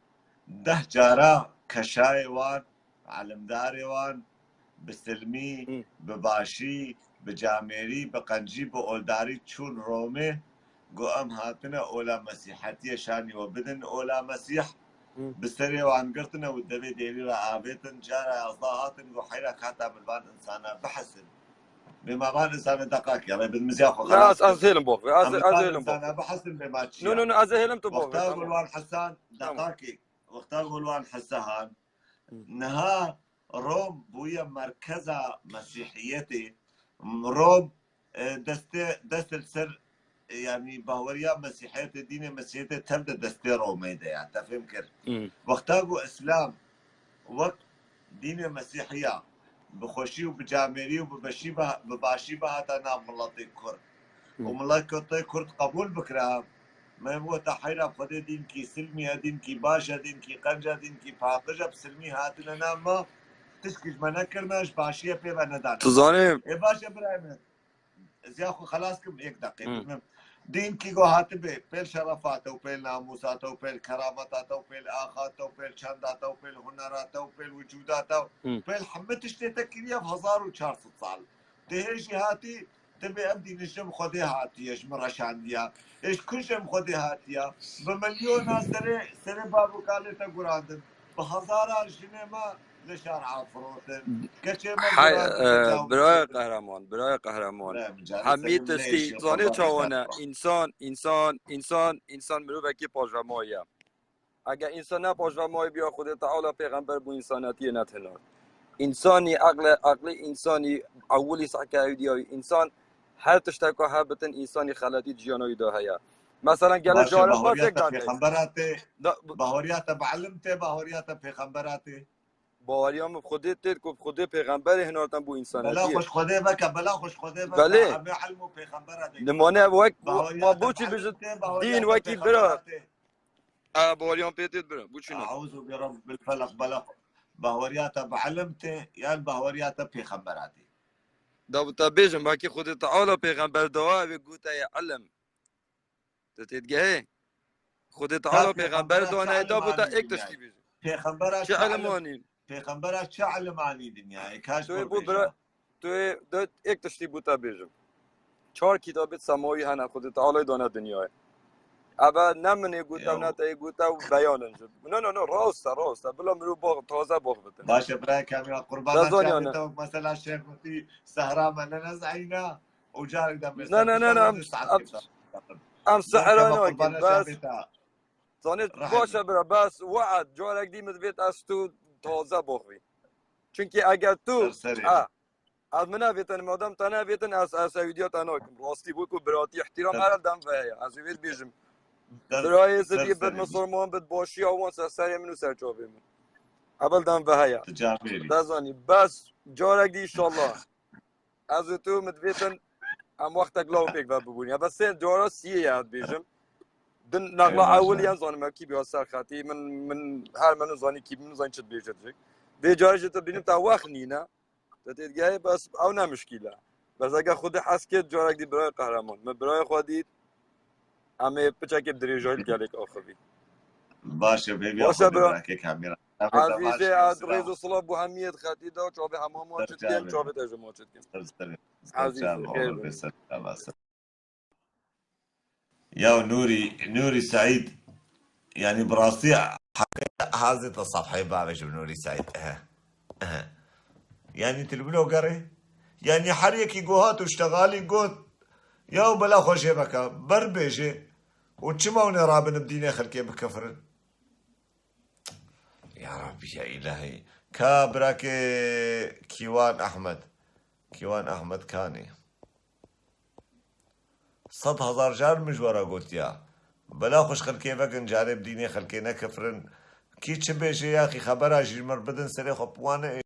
deh cara keşayê wan, elimdarê wan, bi silmî, hı, bi başî, bi camêrî, bi qencî, bi oldarî çûn Romê, got, em hatine ola Mesîhetiyê şanî we bidin ola Mesîh. Hı. Bi serê wan girtine û devê dêrî re avêtin, cara yazdeh hatin, got, heyra kata min van insana bihesin. Bê ma van insana deqakê, re bin miziya xwe xelas. Ez, ez hêlim bok, ez, ez hêlim bok. Insana bihesin bê ma çiya. No, no, no, ez hêlim tu bok. Wexta got wan hesan, tamam, deqakê. Wexta got wan hesahan. Hı. Niha Rom bûye merkeza Mesîhiyetê. Rom, e, destê, dest li ser, e, yanî bahweriya Mesîhiyetê, dînê Mesîhiyetê tev de destê Romê de ya, te fêm kir. Hmm. Wexta ku Îslam wek dînê Mesîhiya bi xweşî û bi camêrî û bi beşî bi, bi başî bihata nav miletê Kurd. Hı. Û miletê Kurd qebûl bikira, me wota heyra Xwedê dînkî silmî ye, dînkî baş e, dînkî qenc e, dînkî paqij e, bi silmî hatine nav me, tişkî ji me nekirine, ji başiyê pê ve nedane. Tu zanî. Ê baş e birayê min. Ez ya xwe xelas kim, yek deqê. Hı. Dînkî go hatibe, pêl şerefate û pêl namûsate û pêl kerameta te û pêl axa te û pêl çanda te û pêl hunera te û pêl wicûda te û, hı, pêl hemî tiştê te kiriye bi hezar û çar sed sal. Dihê jî hatî, dibê ev dîn ji cem Xwedê hatiye, ji min re şandiya. Ê ji ku cem Xwedê hatiye? Bi milyona serê, serê bav û kalê te gurandin. Bi hezara jinê me li şar afirotin. Keçê me gurandin, birayê qehreman, birayê qehreman. Hemî tiştî, zanê çawa ne? Însan, însan, însan, însan mirovekî paşvemayî ye. Eger însan ne paşvemayî biya Xwedê Teala pêxember bû însanetiyê netihna. Însanî eqle, eqlê însanî ewilî sehke ewdiyayî. Însan her tişteka hebitin însanî xeletî di jiyana wî de heye. Mesela gele carê xwe têk dadê. Pêxembera tê, bahoriya te bi ilim tê, bahoriya te pêxembera tê. Baweriya min bi Xwedê tê ku bi Xwedê pêxemberê hinartin bû însanetiyê. Bela xweş Xwedê veke, bela xweş Xwedê veke. Belê. Em ê ilm û pêxembera de. Nimane wek ma bo çi bijit dîn wekî bira. A, baweriyan pê tê bira. Bu çi ne? Euzu bi Rabbil felak, bela. Bahweriya te bi ilim tê, yan bahweriya te pêxembera tê. Da bu te bêjim, belkî Xwedê Teala pêxember dawa, ev ê gote ye ilim. Tu têdigehê? Xwedê Teala pêxember dane, da bu te ek tiştî bêjim. Pêxembera çi ilim anî? Pêxembera çi ilim anî dinyayê? Kaç tu ê bu bira, tu ê de ek tiştî bu te bêjim. Çar kitabê semawî hene Xwedê Teala dane dinyayê. Eve ne min ê gote, ne te yê gote û beyan in ji. No, no, no, rast e, rast e. Bila mirov bax, taze bax bitin. Baş e, birayê Kamîran, qurban çavê te, mesela Şêx Mutî Sehra me ne nezeyna. û carek de ne, ne, ne, ne, em, em sehra nakin, bes. Zanê, baş e bira, bes, we'd, carek dî min divêt ez tu taze boxvî. Çunkî eger tu, ha, ez min nevêtin, madem te nevêtin, ez, ez ew vîdeo te nakim. Rastî bû ku biratî, îhtîram her dem ve heye. Ez ê vê bêjim. Birayê zidî bit, misilman bit, başiya wan ser serê min û ser çavê min. Evel dem ve heye. Te zanî, bes, carek dî înşallah. Ez û tu min divêtin em wextek law pêk ve bibûn. Ya be sê cara siyê ye ez dibêjim. Din nexla ewil yen zanim ew kî biya ser xetî. Min, min her min zanî kî, min zanî çi dibêje dicik. Vê carê jî tu bînim te wext nîne. Te têdigehê bes ew ne mişkîl e. Bes eger Xwedê hez kir carek dî birayê qehreman. Min birayê xwe dît. Em ê piçekê bi dirêjayî li gelek axivî. Baş e, bêbî. Baş e, bira. Ezîzê, ez rêz û silav bo hemiyê di xetî de, çavê hema ma çi dikin, çavê te ji ma çi dikin. Ezîzê, xêr be. Ya Nûrî, Nûrî Seîd, yanî bi rastî hazir te safheyê bavêje bi Nûrî Seîd. Ehe. Ehe. Yanî tu li vlogerê? Yanî her yekî ku hat û ştexalî got, ya bela xwe jê veke, ber bêjê û çima hûn ê rabin bi dînê xelkê bikefirin? Ya Rabbî ya Îlahî. Ka birakê Kîwan Ehmed. Kîwan Ehmed Kanê. Sed hezar car min ji we re gotiya. Bela xwe ji xelkê vekin, carê bi dînê xelkê nekefirin. Kî çi bêje yaxî xebera jî ji min bidin, serê xwe bi wan e.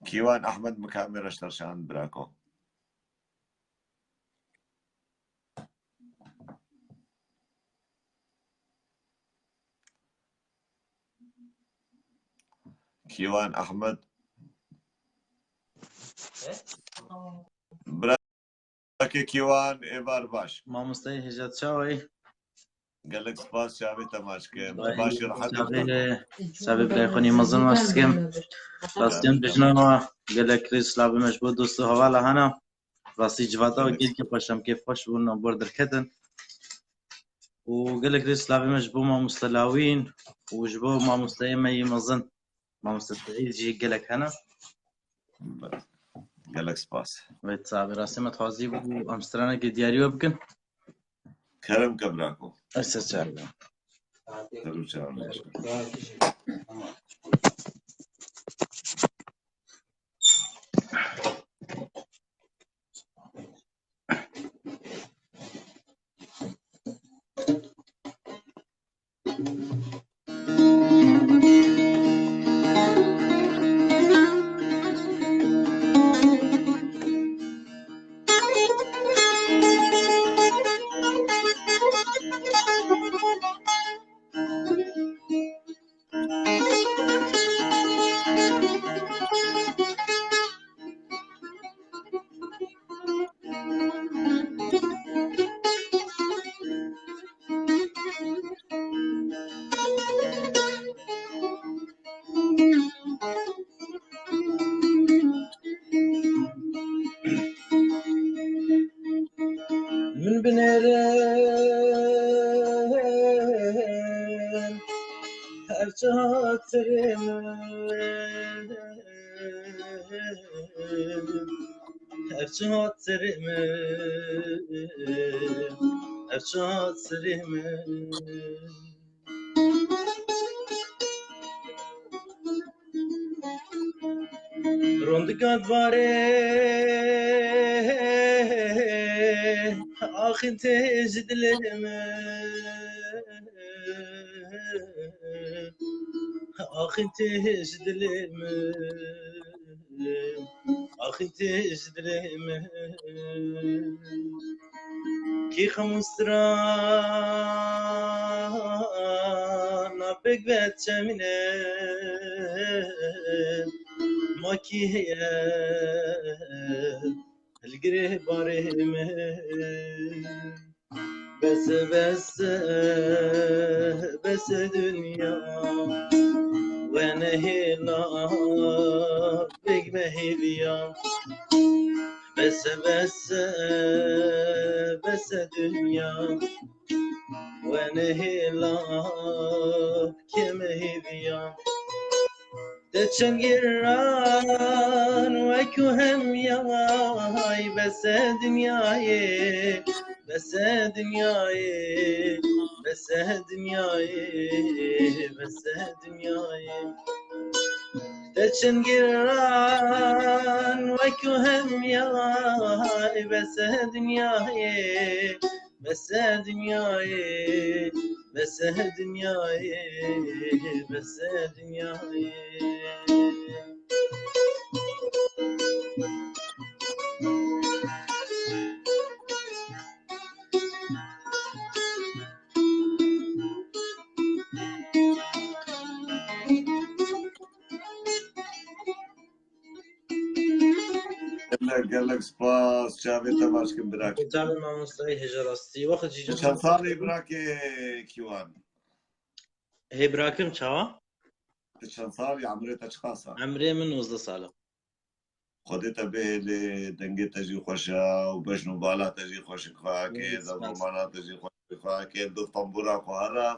Kîwan Ehmed min kamera ji te re şand birako. Kîwan Ehmed. Birakê Kîwan, êvar baş. Mamosteyê Hêja, çawayî? Gelek spas, çavê te maç kim. Baş, rehet. Çavê, çavê birayê xwe nî mezin maç dikim. Rastî em dijna gelek rê silavê me ji bo dost û hevala hene. Rastî civata wekî dikê xweş em kêf xweş bûn, nambor derketin. Û gelek rê silavê me ji bo mamoste Lawîn û ji bo mamosteyê me yê mezin, mamoste Seîd jî gelek hene. Gelek spas. Wê çavê rastî me dixwazî bû em stranekê diyarî we bikin. Kerem ke birako. Ez ser çar. Ser û çar. Min binêrin her çatirê min, her çatirê min, her çatirê min. Rondika divarê axîn tê ji dilê min, axîn tê ji dilê min. Axî tê ji dilê min. Kî xem û strana pêk ve çemîne, ma kî heye hilgirê barê min. Bes, bes, bes dinya, we nehêla bêg me hêviya. Bes, bes, bes dinya, we nehêla kê me hêviya. Te çend giran wek ku hemiyay, bes e dinyayê, bes e dinyayê, bes e dinyayê, bes e dinyayê. Te çend giran wek ku hemiyay, bes e dinyayê, bes e dinyayê, bes e dinyayê, bes e dinyayê. Gelek, gelek spas. Çavê te baş kim, birak. Çavê mamostayê hêja rastî. Wext jî tu çend salî, birakê Kîwan? Hê birakim, çawa? Tu çend salî, emrê te çiqas e? Emrê min nozdeh sal e. Xwedê te bihêlê, dengê te jî xweş e û bejn û bala te jî xweş in, xwehakê, Wê, spas. Dewromana te jî xweş in, xwehakê, du tembûra xwe here.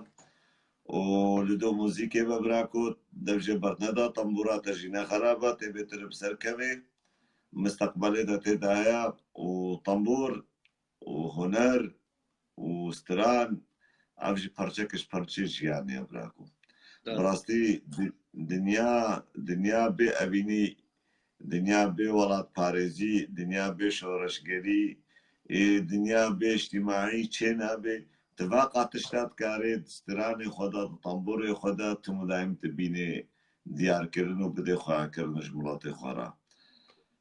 û li do muzîkê be birako, dev jê berneda, tembûra te jî ne xerab e, tê bê tu li bi ser kevê, misteqbelê de tê de heye û tembûr û huner û stiran, ev jî parçeke ji parçeyê jiyanê ye birako. Bi rastî di-, dinya, dinya bê evînî, dinya bê welatparêzî, dinya bê şoreşgerî, ê, dinya bê îctîmaî çê nabe. Tu va qat tişta dikarê di stranê xwe de, di tembûrê xwe de, tu midayim tu bînê diyarkirin û bidê xweyakirin ji miletê xwe re.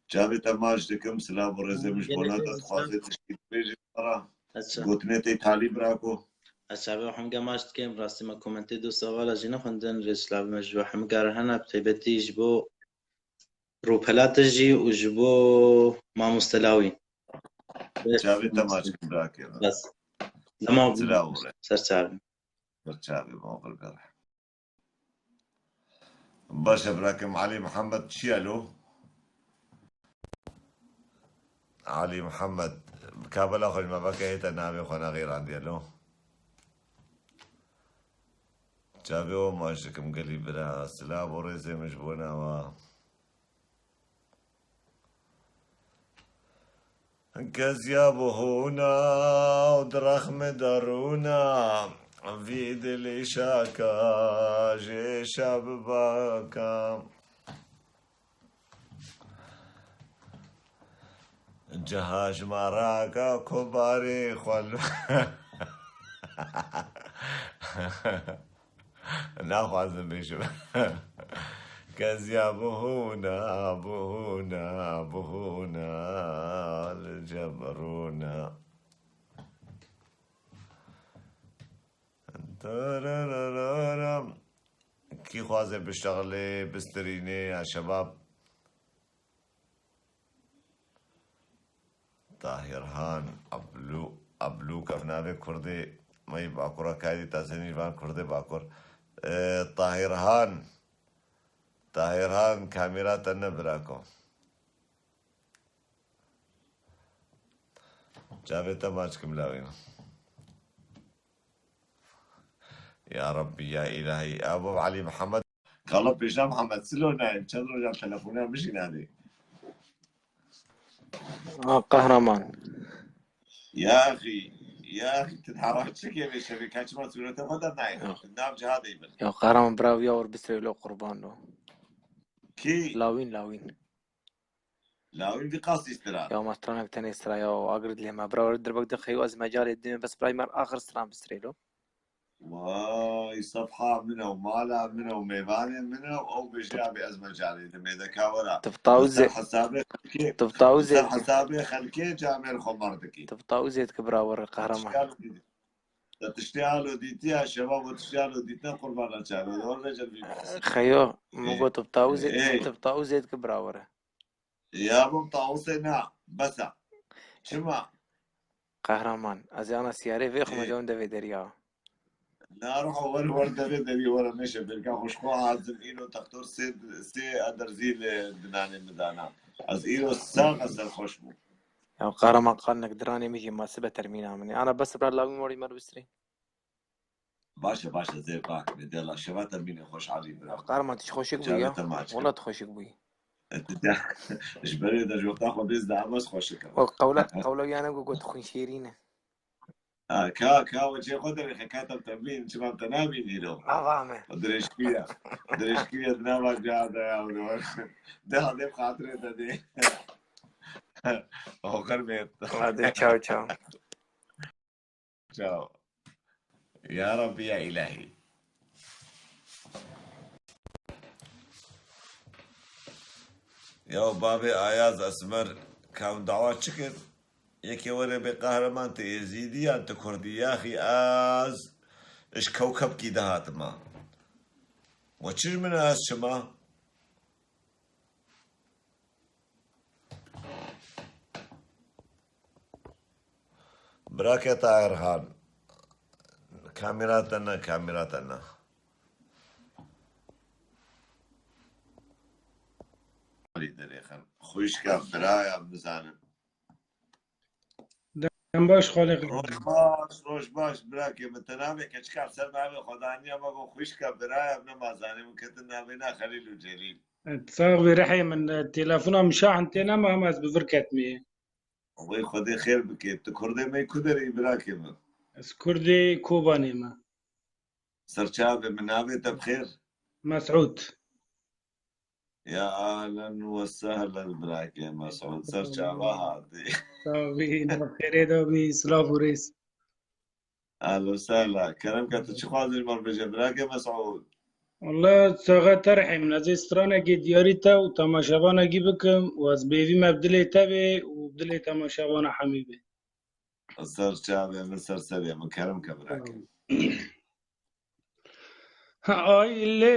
Çavê te maç dikim, silav û rêzê min ji bona te, dixwazê tiştî bibêjî ji xwe re. Gotinê te îtalî birako. Ez çavê Hemge maç dikim, rastî me komentê dost hevala jî nexwendin, rê silavê me ji bo Hemge re hene, bi taybetî ji bo rûpelate jî û ji bo mamoste Lawî. Bes. Çavê te maç kim birake. Bes. Dema ser çavê. Ser çavê, ma qurbe. Baş e, birakim Alî Mihemed çi ye lo? Alî Mihemed, bi kabela xwe ji me veke hête navê xwe nexêrandiye lo. Çavê we maç dikim gelî bira. Silav û rêzê min ji bo nawa. Kezya bûhûna û di rexmê de rûna, vî dilî şaka jê şa bibaka. Ciha ji me raka ku barê xwe li Naxwazim bêjim. Kezya bûna, bûna, bûna li cem rûna. Tararararam. Kî xwaze biştexilê, bistirînê ya şebab? Tahir Han, Ablû, Ablûk, ev navê Kurdê me yê Bakur e, kaydî tazenî van Kurdê Bakur. E, Tahir Han, Tahir Han, kamera te ne birako. Çavê te maç kim lawîn. Ya Rabbî, ya Îlahî. Abo Alî Mihemed. Kala pêşa Mihemed Silo nayê. Çend rojan telefona min jî nadê. Ha, qehreman. Ya axî, ya axî, tu dara çi kê vê şevê? Ka çima sûrete xwe dernayê? Ya. Nav cihadê bin. Ya qehreman, bira ya wir bisrê lo qurban lo. Kî? Lawîn, Lawîn. Lawîn vî qasî stira. Ya ma stranek tenê stira ya, agir dilê me. Bira, dirbek de xeyo ez mecalê dime, bes bira mer axir stran bistirê lo. Vay, sefha min e û mala min e û mêvanê min e û ew bêje abi ez mecalê dime de ka wera. Tifta û zê-, hesabê xelkê, tifta û zê-, ser hesabê xelkê camêr xwe mer dikî. Tifta û zê dike bira were qehreman. Te tiştê alo dîtiya, şebab û tiştê alo dîtine qurbana çavê. Orada cem bî. Xeyo, min got tifta û zê-, tifta û zê dike bira were. Ya bim tawusê na, bes e. Çima? Qehreman, ez ê ana siyarê vê xwe, e, mecawin de vê derya. Na ruha wer, wer de vê derya, wer meşe berka xweş xwe hazim îro textor sê, sê ederzî li dinanê min dana. Ez îro sax e, serxweş bûm. Ya qehreman, qalinek diranê min jî ma sibe termîna min ê. Ana bes bira lawî morî mer bistirî. Baş e, baş e, zêr bak. Bê dela şeva te bîne xweş Alî bira. Qehreman, tu xweşik bûyî ya. Wela tu xweşik bûyî. E, tu de, ji berê de ji wexta xwe bêz de emas xweşik e. O qewla, qewla wî ya ne got, got xwîn şêrîn e. Ha, ka, ka we çê xwe derê xekata te bîn, çima te nabîn îro? Ava me. Dirêjkiriye. Dirêjkiriye di nava ciha de ya. De hadê xatirê te dê. Oxir bê. Hadi çaw çaw. Çaw. Ya Rabbî ya Îlahî. Ya bavê Ayaz Esmer, ka hûn dawa çi kir? Yekê were bê qehreman, tu êzîdî yan tu kurdî? Yaxî ez ji kewkebkî de hatime. We çi ji min e, ez çima? Birake Tahir Han. Kamera te ne, kamera te ne. Alî derêxin. Xwişka, biraya, bizanin. Em baş, Xalê Xelîl. Roj baş, roj baş, birakê min. Te navê keçika ser navê xwe daniya me, got xwişka biraya, em nema zanî min ketin navê na Xelîl û Celîl. Sax bî rihê min, telefona min şahin tê nema, em ez bi vir ketmiyê. Wê Xwedê xêr bike. Tu kurdê me ku derê yî birakê min? Ez kurdê Kobanê me. Ser çavê min, navê te bi xêr? Mesûd. Ya ahlen we sehlen birakê Mesûd. Ser çava hatî. Tabii, nav xêrê de bî, silav û rêz. Ahlen sehla. Kerem ke tu çi xwazî ji me bêje birakê Mesûd? Walla saxa te rihê min, ez ê stranekê diyarî te û temaşevanekî bikim û ez bêvî me bi dilê te bê û bi dilê temaşevana hemî bê. Ser çavê min, ser serê min, kerem ke birakê. Ay lê,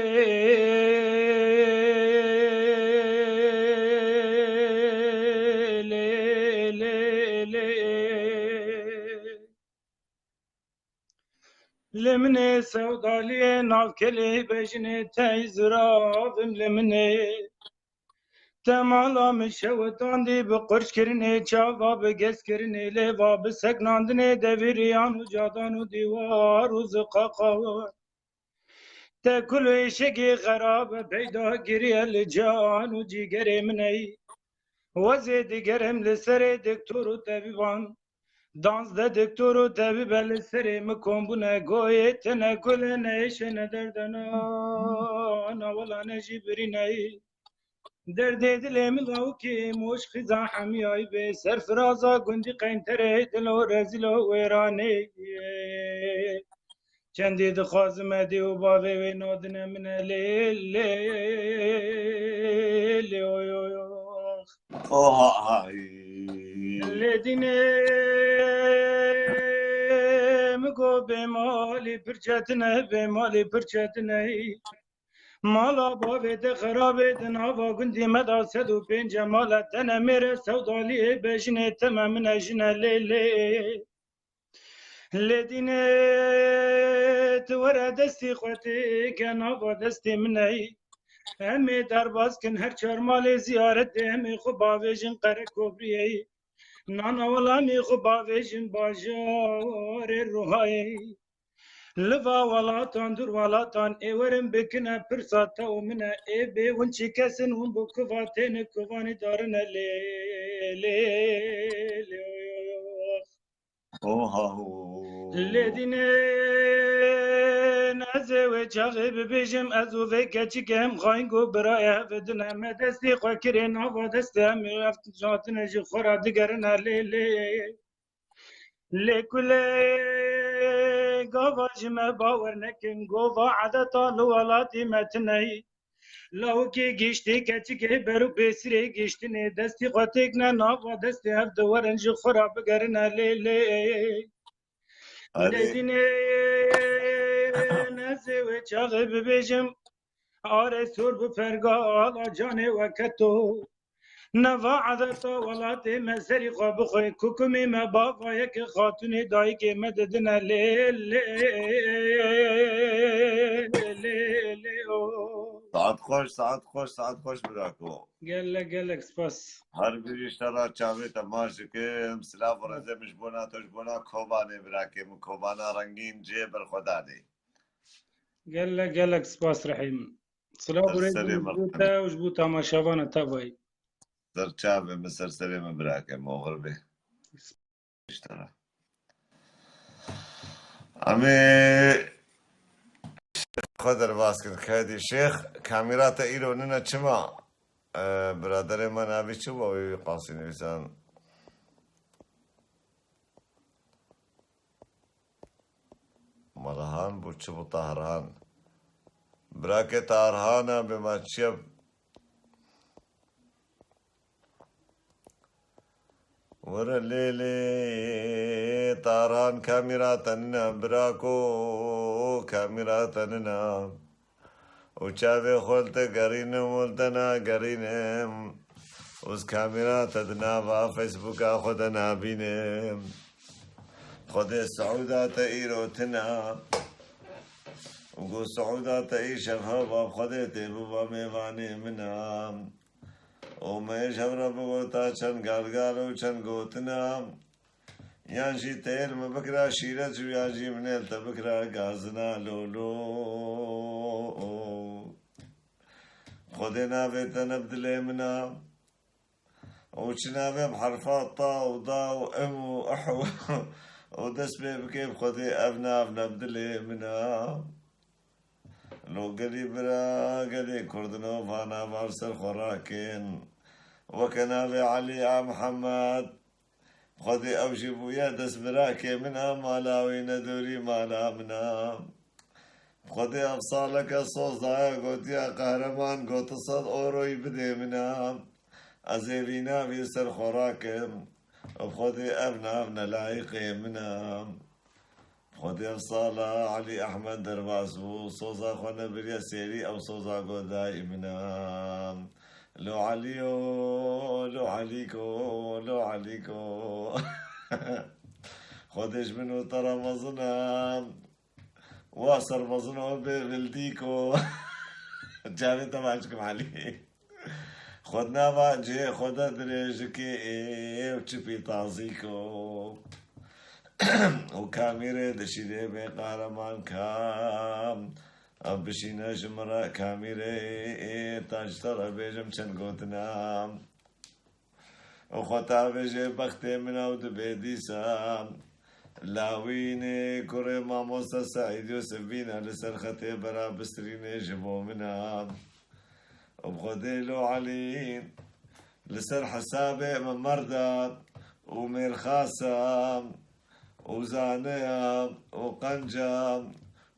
lê, lê, lê. Lê min ê sewdaliyê navkelê bejinê tey ziravim lê min ê. Te mala min şewitandî bi qurçkirinê, çava bi gezkirinê, lêva bi seknandinê, deviriyan û cadan û dîwar û ziqaqawan. Te kul û êşegê xerabe peyda kiriye li can û cîgerê min ey. Wezê digerim li serê doktor û tebîban. Danzdeh doktor û tebîbe li serê min kom bûne, goyê tine kulê ne êşe ne derde na, na wela ne jî birîne. Derdê dilê min lawikê moş xiza hemiyayî bê, serfiraza gundî qeynterê dilo rezîlo wêranê. Çendî dixwazim edî û bavê wê nadine min e lê, lê, lê, oy, oy, oy. Oha, ay. Lê dînê min got bê malî pir çetin e, bê malî pir çetin e. Mala bavê te xerabê di nava gundî me de sed û pênc e, mala te ne mêr e, sewdaliyê bejinê te me min e jine lê, lê. Lê dînê tu were destî xwe têke nava destê min ey. Em ê derbas kin her çar malê ziyaretê, em ê xwe bavêjin qere kobriyê. Nana wela em ê xwe bavêjin bajarê Ruhayê. Li va welatan, dûr welatan ê werin bikine pirsa te û min e. Ê bê win çi kesin win bo kuva têne kuvanî darine lê, lê, lê, oy, oy, oy. Oha, ho. Lê dînê ez ê wê çaxê bibêjim, ez û vê keçikê em xayîn ku birayê hev dine me destê xwe kirê nava destê em ê ev jatine ji xwe re digerine lê, lê. Lê kulê gava ji me bawer nekin, gova edeta li welatê me tine ye. Lawikê giştî keçikê ber û pêsirê giştinê destî xwe têkine nava destê hev diwerin ji xwe re bigerine lê, lê. Lê dînê ez ê wê çaxê bibêjim, arê sor bi pergala canê we keto. Neva edeta welatê me serî xwe bixwe, kukumî me bava yekê xatûnê dayikê me didine lê, lê, lê, lê, o. Saet xweş, saet xweş, saet xweş birako. Gelek, gelek spas. Her birî ji te re çavê te maç dikim. Silav û rêzê min ji bona te, ji bona Kobanê birakê min. Kobana rengîn cihê berxwedanê. Gelek, gelek spas rihê min. Silav û rêz ji bo te û ji bo temaşevana te vayî. Ser çavê min, ser serê min birake min, oxir bê. Em ê xwe derbas kin. Xedî Şêx, kamîra te îro nine çima? E, biraderê me navî çi bû? Wî qasî nivîsan. Marahan bû, çi bû Tahran? Birakê Tahran e, bê me çi ye? Were lê lê, Tahran kamîra te nine, birako, kamîra te nine. Û çavê xwe li te gerînim û li te nagerînim. Û ez kamîra te di nava Facebooka xwe de nabînim. Xwedê Siûda te îro tune. Û ku Siûda te îşev heva bi Xwedê tê biba mêvanê min a. Û me ji hev re bigota çend galgal û çend gotina. Yan jî teyêl min bikira şîret û yan jî min êl te bikira gazina lolo. Xwedê navê te ne bi dilê min a. Û çi navê bi herfa ta û da û em û eh û, û dest pê bike bi Xwedê ev nav ne bi dilê min a. Lo gelî bira, gelî kurdino va nava li ser xwe rakin. Weke navê Elî a Mihemed. Xwedê ew jî bûye destbirakê min a, mala wî ne dûrî mala min a. Xwedê ev saleke soz daye gotiye qehreman, gotu sed euroyî bidê min a. Ez ê vî navî ser xwe rakim. Xwedê ev nav ne layîqê min a. Xwedê ev sala Elî Ehmed derbas bû, soza xwe nebiriye sêrî, ew soza got dayî min a. Lo Elîyo, lo Elîko, lo Elîko. Xwedê ji min û te re mezin e. Wa ser mezin o bê vildîko. Çavê te baş kim Elî. Xwednava cihê xwe de dirêjikê ê û çipî tazîko. Û kamîrê dişîrê bê qehreman kam. Ev bişîne ji min re kamîrê ê ta ji te re bêjim çend gotina. Û xwe tavêjê bextê min ew dibê dîsa. Lawînê kurê mamoste Seîd Yûsif bîne li ser xetê bera bistirînê ji bo min a. Û bi Xwedê lo Elî, li ser hesabê min merda û mêrxasa û zaneya û qenca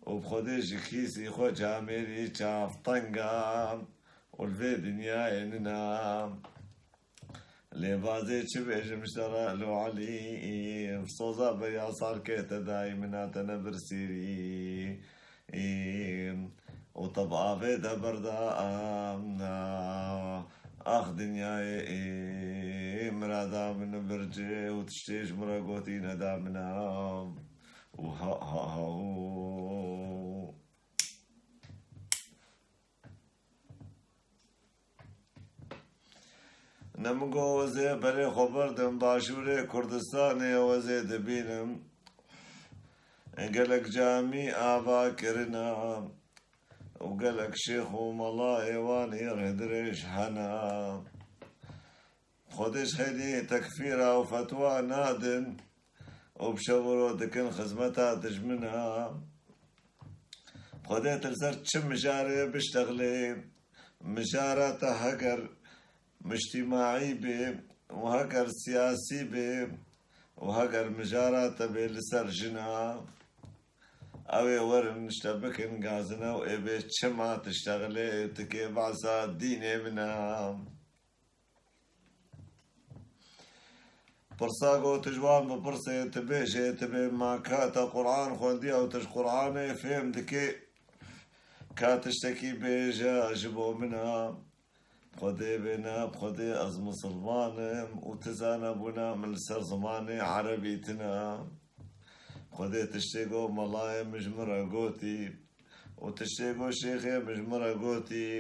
û bi Xwedê ji kîsî xwe camêrî çavtenga û li vê dinyayê nina. Lê vazê çi bêjim ji te re lo Elî, soza beriya sarkê te dayî min a te nebirsîrî. Û te bi avê de berda, ax dinyayê, mirada min bircê û tiştê ji min re gotî neda min a. Û ha, ha, ha, û. Ne min got ez ê berê xwe berdim Başûrê Kurdistanê, ez ê dibînim gelek camî ava kirina û gelek şêx û melayê wan ê rêdirêj hene. Xwedê ji xêdî tekfîra û fetwa nadin û bi şev û roj dikin xizmeta dijmina. Xwedê tu li ser çi mijarê biştexilê, mijara te heger mijtîmaî bê û heger siyasî bê û heger mijara te bê li ser jina, ew ê werin ji te bikin gazine û ê bê çima tiştexilê, tikê behsa dînê min e. Pirsa ku tu ji wan bipirsê, tu bêjê, tu bê ma ka te Quran xwendiye û tu ji Quranê fêm dikê, ka tiştekî bêje ji bo min a. Xwedê bêne, bi Xwedê ez misilman im û tu zanebûna min li ser zimanê erebî tune. Xwedê tiştê ku melayê min ji min re gotî û tiştê ku şêxê min ji min re gotî,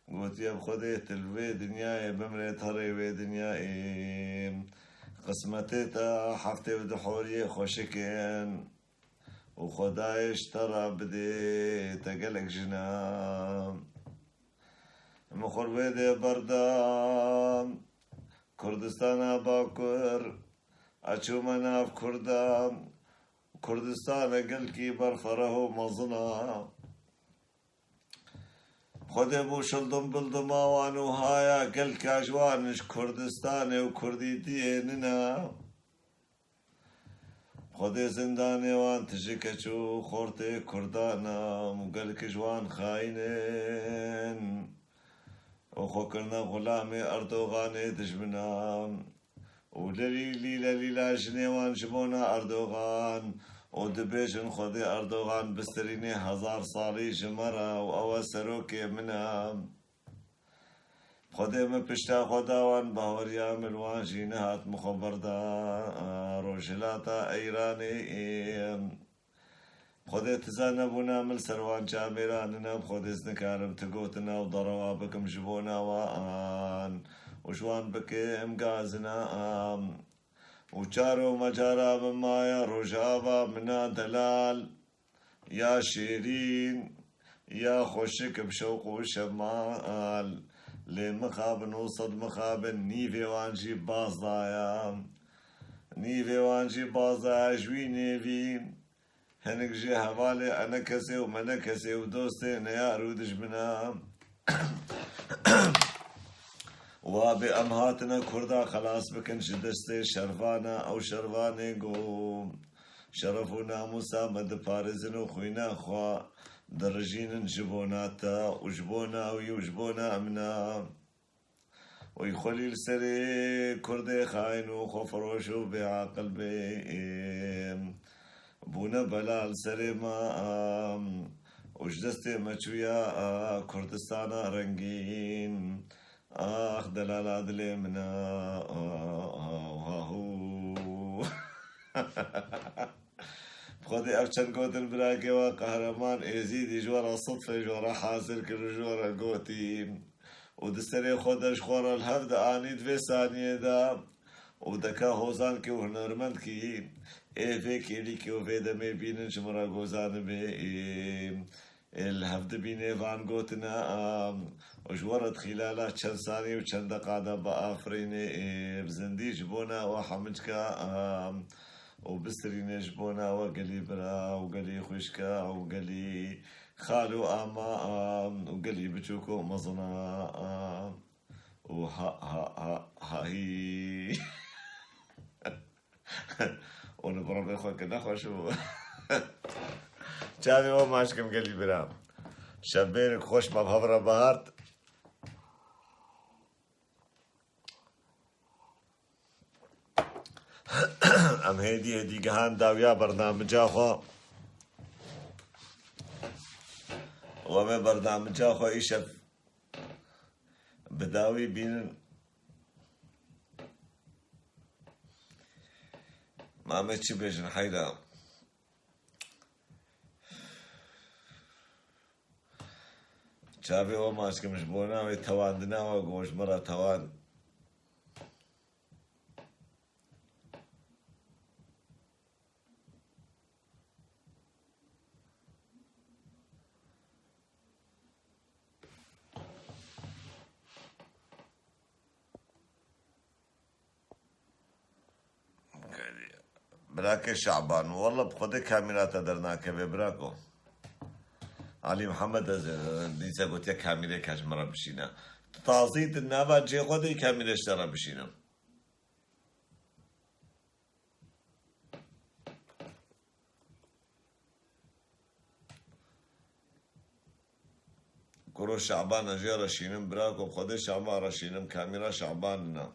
Gotiye, bi Xwedê tu li vê dinyayê bimrê, terê wê dinyayê. Qismetê te heftê û du horiyê xweşik in û Xwedayê ji te re bidê te gelek jina. Min xwe li wê dê berda Kurdistana Bakur, ez çûme nav Kurda, Kurdistane gelkî berfereh û mezin a. Xwedê bû şildim bildima wan û haya gelka ji wan ji Kurdistanê û Kurdîtiyê nina. Xwedê zindanê wan tije keç û xortê Kurdan a û gelek ji wan xayîn in û xwe kirine xulamê Erdoganê dijmina. Û lelî lîle lîla jinê wan ji bona Erdogan û dibêjin, Xwedê Erdogan bistirînê hezar salî ji me re û ew e serokê min e. Xwedê min pişta xwe da wan, baweriya min wan jî nehat, min xwe berda Rojhilata Eyranê. Xwedê tu zanebûna min li ser wan camêra nine, bi Xwedê ez nikarim tu gotina û derewa bikim ji bona wan û ji wan bikim gazina. û çar û mecara min maye Rojava mina delal. Ya şêrîn, ya xweşik bi şewq û şemal. Lê mixabin û sed mixabin, nîvê wan jî baz daye. Nîvê wan jî baz daye ji wî nêvî. Hinek jê hevalê enekesê û menekesê û dostê neyar û dijmina. Wa bê em hatine Kurda xelas bikin ji destê şervana ew şervanê ku şeref û namûsa me diparêzin û xwîna xwe dirijînin ji bona te û ji bona wî û ji bona emna. Wî xwelî li serê Kurdê xayin û xwefiroş û bêaqil bê. Bûne bela li serê me û ji destê me çûya Kurdistana rengîn. Ax delala dilê min a, a, a, a, hû. Bi xwedê ev çend gotin birakê we Qehreman Êzîdî ji we re sifê ji we re hasil kir û ji we re gotî. Û di serê xwe de ji xwe re li hev dianî di vê saniyê de û deka hozankî û hunermendkî ê vê kêlîkê û vê demê bînin ji min re gozanibê. Ê, ê li hev dibînê van gotina, û ji we re di xîlala çend sanî û çend deqa de biafirînê, ê, bi zindî ji bona we hemicka, û bistirînê ji bona we gelî bira û gelî xwişka û gelî xal û ama, û gelî biçûk û mezina, û ha, ha, ha, ha, hî. Û li bi Rebê xwe kir nexweş bû. Çavê we maç kim gelî bira. Şevbêrek xweş me bi hev re bihart. Em hêdî hêdî gihan dawiya bernamica xwe. We me bernamica xwe îşev bi dawî bînin. Ma me çi bêjin heyra. Çavê we maç kim ji bona wê tewandina we ku ji min re tewand. Birakê Şaban, walla bi Xwedê kamîra te dernakeve, birako. Alî Mihemed ez, e, dîsa gotiye kamîrê ka ji min re bişîne. Tu tazî di nava cihê xwe de yî kamîrê ji te re bişînim. Kuro Şaban ez jê re şînim, birako, bi Xwedê Şaban re şînim, kamîra Şaban nina.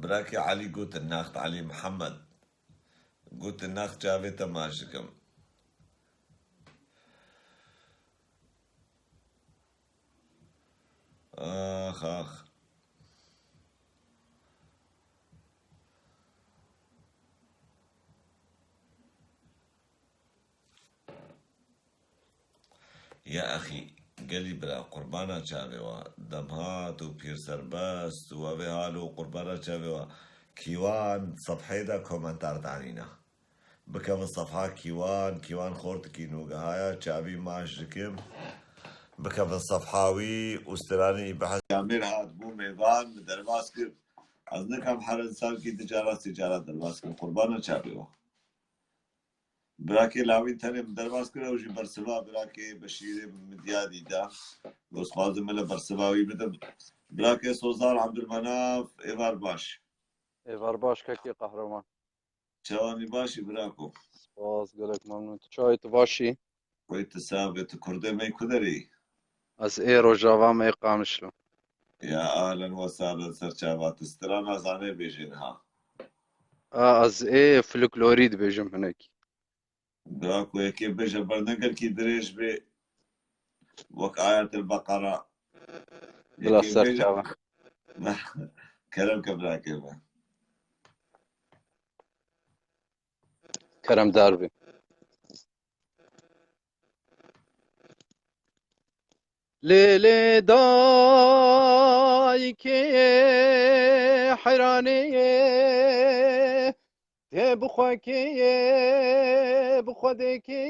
Birakê Elî gotin naxt, Elî Mihemed. Gotin naxt çavê te maç dikim. Ax, ax. Ya exî, gelî bira, qurbana çavê we, Demhat û Pîr Serbest û ev ê hal û qurbana çavê we, kîwan sefhê de komentar danîne. Bikevin sefha kîwan, kîwan xortikî nûgehaya çavî maç dikim. Bikevin sefha wî û stranî bihis. Amêr hat bû mêvan, min derbas kir. Ez nikem her insankî du cara sê cara derbas kim. Qurbana çavê we. Birakê Lawîn tenê min derbas kir, ew jî bersiva birakê Beşîrê Midyadî da. Ez dixwazim min li bersiva wî bidim. Birakê Sozar Ebdulmenaf, êvar baş. Êvar baş kekê Qehreman. Çawanî başî birako? Spas, gelek memnûn. Tu çawî, tu başî? Wê tu sax bê, tu kurdê me yî ku derê yî? Ez ê Rojava me yê Qamişlo. Ya ahlen we sahlen, ser çava te. Strana zanê bêjê niha? A, ez ê folklorî dibêjim hinek. Birako yekê bêje, bernegirkî dirêj bê. Wek Ayetel Beqera. Bila yekê ser bêje çava. Kerem ke birakê me. Kerem dar bê. Lê lê dayikê heyranê, tê bi xwe kê, bi xwe dê kê.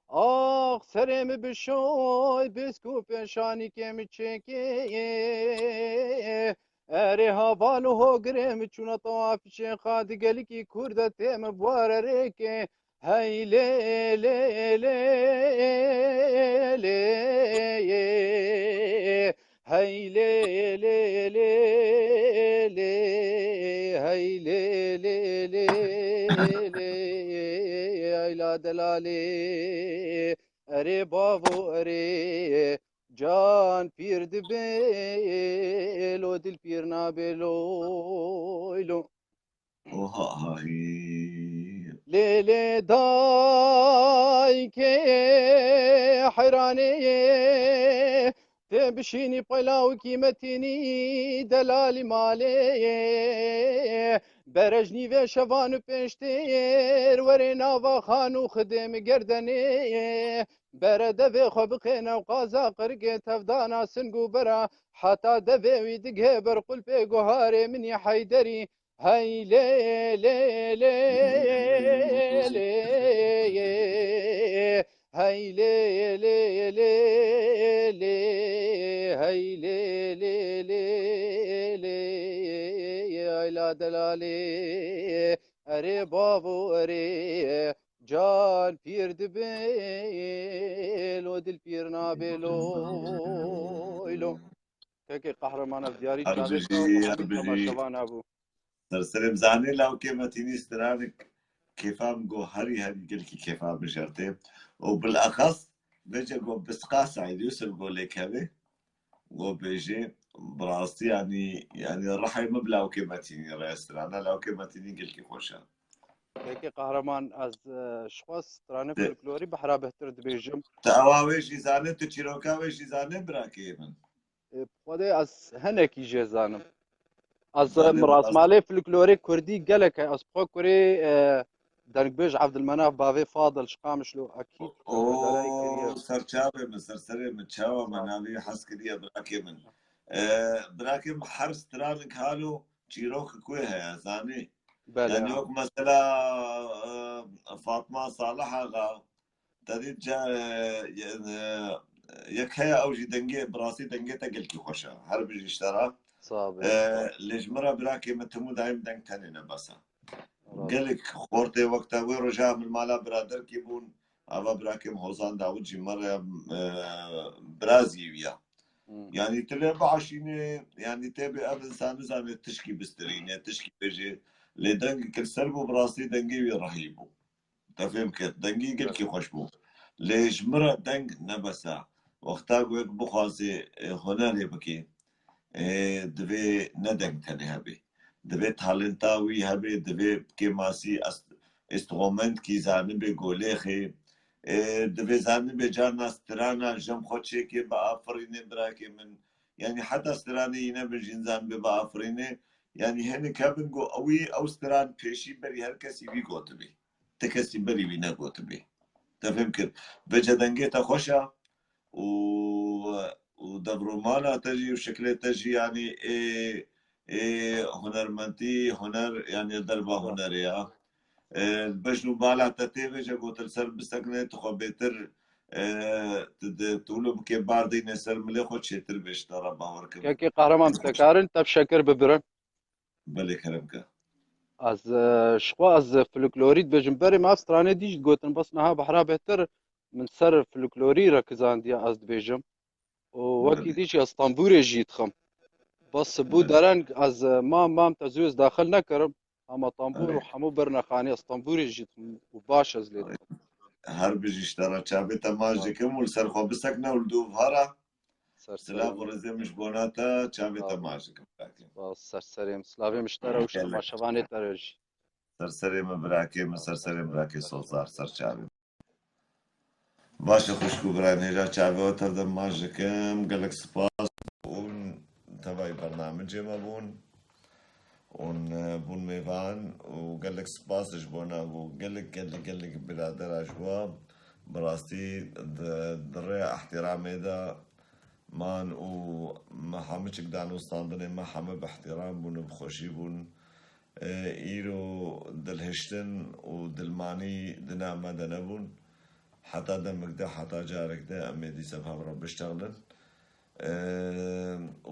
Ax serê min bişoy, bisk û pêşanîkê min çêkê. Erê heval û hogirê min çûna tewafî şêxa, di gelikî kûr de tê min bi ware rêkê. Hey lê lê lê lê, hey lê lê lê lê, hey lê lê lê lê, ay la delalê. Erê bavo erê, can pîr dibe, lo dil pîr nabe, loy lo. Oha, ha, hî. Lê lê dayikê heyranê, tê bişînî peyla û kîmetînî delalî malê. Berejnî vê şevan û pêştêr, werê nava xan û xidê min gerdenê. Bere devê xwe biqêne û qaza qirikê tevdana sing û bera, heta devê wî digihê ber qulpê guharê min î Heyderî. Hey lê lê lê lê, hey lê lê lê lê, hey lê lê lê lê, ay la delalê. Erê bavo erê, can pîr dibe, lo dil pîr nabe, loy lo. Kekê Qehreman, ev diyarî Her çavê bijî, te her bijî. Temaşevan hebû. Serserê min zanê lawkê Metînî stranik kêfa min go herî herî gelkî kêfa min jerte. Û bilexas vêce go Bisqa Seîd Yusuf go lê kevê. Go bêjê, bi rastî, yanî, yanî rihê min bi lawkê Metînî re ye strana, lawkê Metînî gelkî xweş e. Kekê Qehreman, ez, e, ji xwe stranê De- folklorî behra bêhtir dibêjim. Tu ewa wê jî zanî, tu çîroka wê jî zanî, birakê min? E, bi Xwedê ez hinekî jê zanim. Ez, Zanî, mirasmalê folklorê kurdî gelek heye. Ez bi xwe kurê, e, dengbêj Evdilmenaf bavê Fadil ji Qamişlo, ekîd O, xeberdarayî kiriye. Ser çavê min, ser serê min, çawa me navê hez kiriye, birakê min. E, birakê min, her stranik halo çîrok ku heye, zanî? Belê, yani ha. Yok mesela, e, Fatma Salih Ağa, te dît ca-, e, e, yek heye ew jî dengê, bi rastî dengê te gelkî xweş e. Her bijî ji te re. Sağ ol. E, lê ji min re birakê min tim û daîm deng tenê ne bes e. Rast. Gelek xortê wek te wê roja min mala biraderkî bûn. Ava birakê min Hozan Dawid jî me re, e, birazî wî ye. Hmm. Yanî tu lê biaşînê, yanî tê bê ev insan nizane tişkî bistirîne, tişkî bêje. Lê dengek li ser bû, bi rastî dengê wî rehî bû. Te fêm kir. Dengî gelkî xweş bû. Lê ji min re deng ne bes e. Wexta ku yek bixwaze, e, hunerê bike, e, divê ne deng tenê hebe. Divê talenta wî hebe, divê kêmasî est-, instrumentkî zanibe, golêxê. E, divê zanibe carna strana jim xwe çêke biafirîne, birakê min. Yanî heta stranê yî nebin jîn zanibe biafirîne. Yanî hinek hebin ku ewî ew stran pêşî berî her kesî wî gotibî. Ti kesî berî wî negotibî. Te fêm kir. Vêce dengê te xweş e û, û devrûmana te jî û şiklê te jî, yanî ê, ê hunermendî, huner, yanî derva hunerê ya. E, bejn û bala te tê vêce gotin ser bisekine, tu xwe bêtir, e, tu di tûlo bike bardîne ser milê xwe çêtir bê ji te re, bawer kim. Kekê Qehreman, te karin tev şekir bibirin? Belê, kerem ke. Ez, e, ji xwe ez folklorî dibêjim. Berê me ev stranê dî jî digotin, bes niha behra bêhtir min ser folklorî re kizandiye, ez dibêjim. Û wekî Belê. Dî jî ez tembûrê jî dixim. Bes bû Belê. Dereng ez, e, mam, mam te zû ez daxil nekirim. Ama tembûr û Belê. Hemû birine xanî, ez tembûrê jî dixim û baş ez lê dikim. Her bijî ji te re, çavê te maç dikim û li ser xwe bisekine û li dû vara. Ser serê min. Silav û rêzê min ji bona te, çavê te maç dikim, birakê. Spas, ser serê min. Silavê min ji te re û ji temaşevanê te re jî. Ser serê min, birakê min, ser serê min, birakê Sozar, ser çavê min. Baş e xwişk û birayên hêja, çavê we tev de maç dikim. Gelek spas û tevayî bernamicê me bûn. Hûn, e, bûn mêvan û gelek spas ji bona ku gelek, gelek, gelek biradera ji we Bi rastî di, di rêya ihtiramê de man û me hemiçik danûstandinê me heme bi ihtiram bûn û bi xweşî bûn. E, îro dilhiştin û dilmanî di nav me de nebûn. Heta demik de, heta carek de em ê dîsa bi hev re biştexilin. E,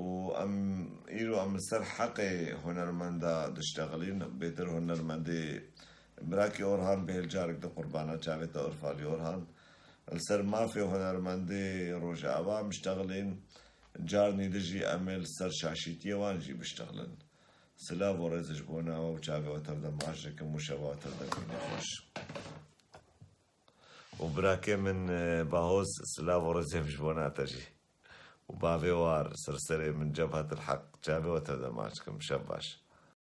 û em, îro em li ser heqê hunermenda diştexilîn. Bêtir hunermendê Birakî Orhan bihêl carek di qurbana çavê te Urfalî Orhan. Li ser mafê hunermendê Rojava em biştexilîn. Carnî di jî em ê li ser şaşîtiyê wan jî biştexilin. Silav û rêz ji bo nawe û çavê we tev de maç dikim û şeva we tev de bîne xweş. Û birakê min, e, Bahoz, silav û rêzê min ji bo nate jî. Û bavê war, serserê min Cebhetil Heq, çavê we tev de maç dikim. Şev baş.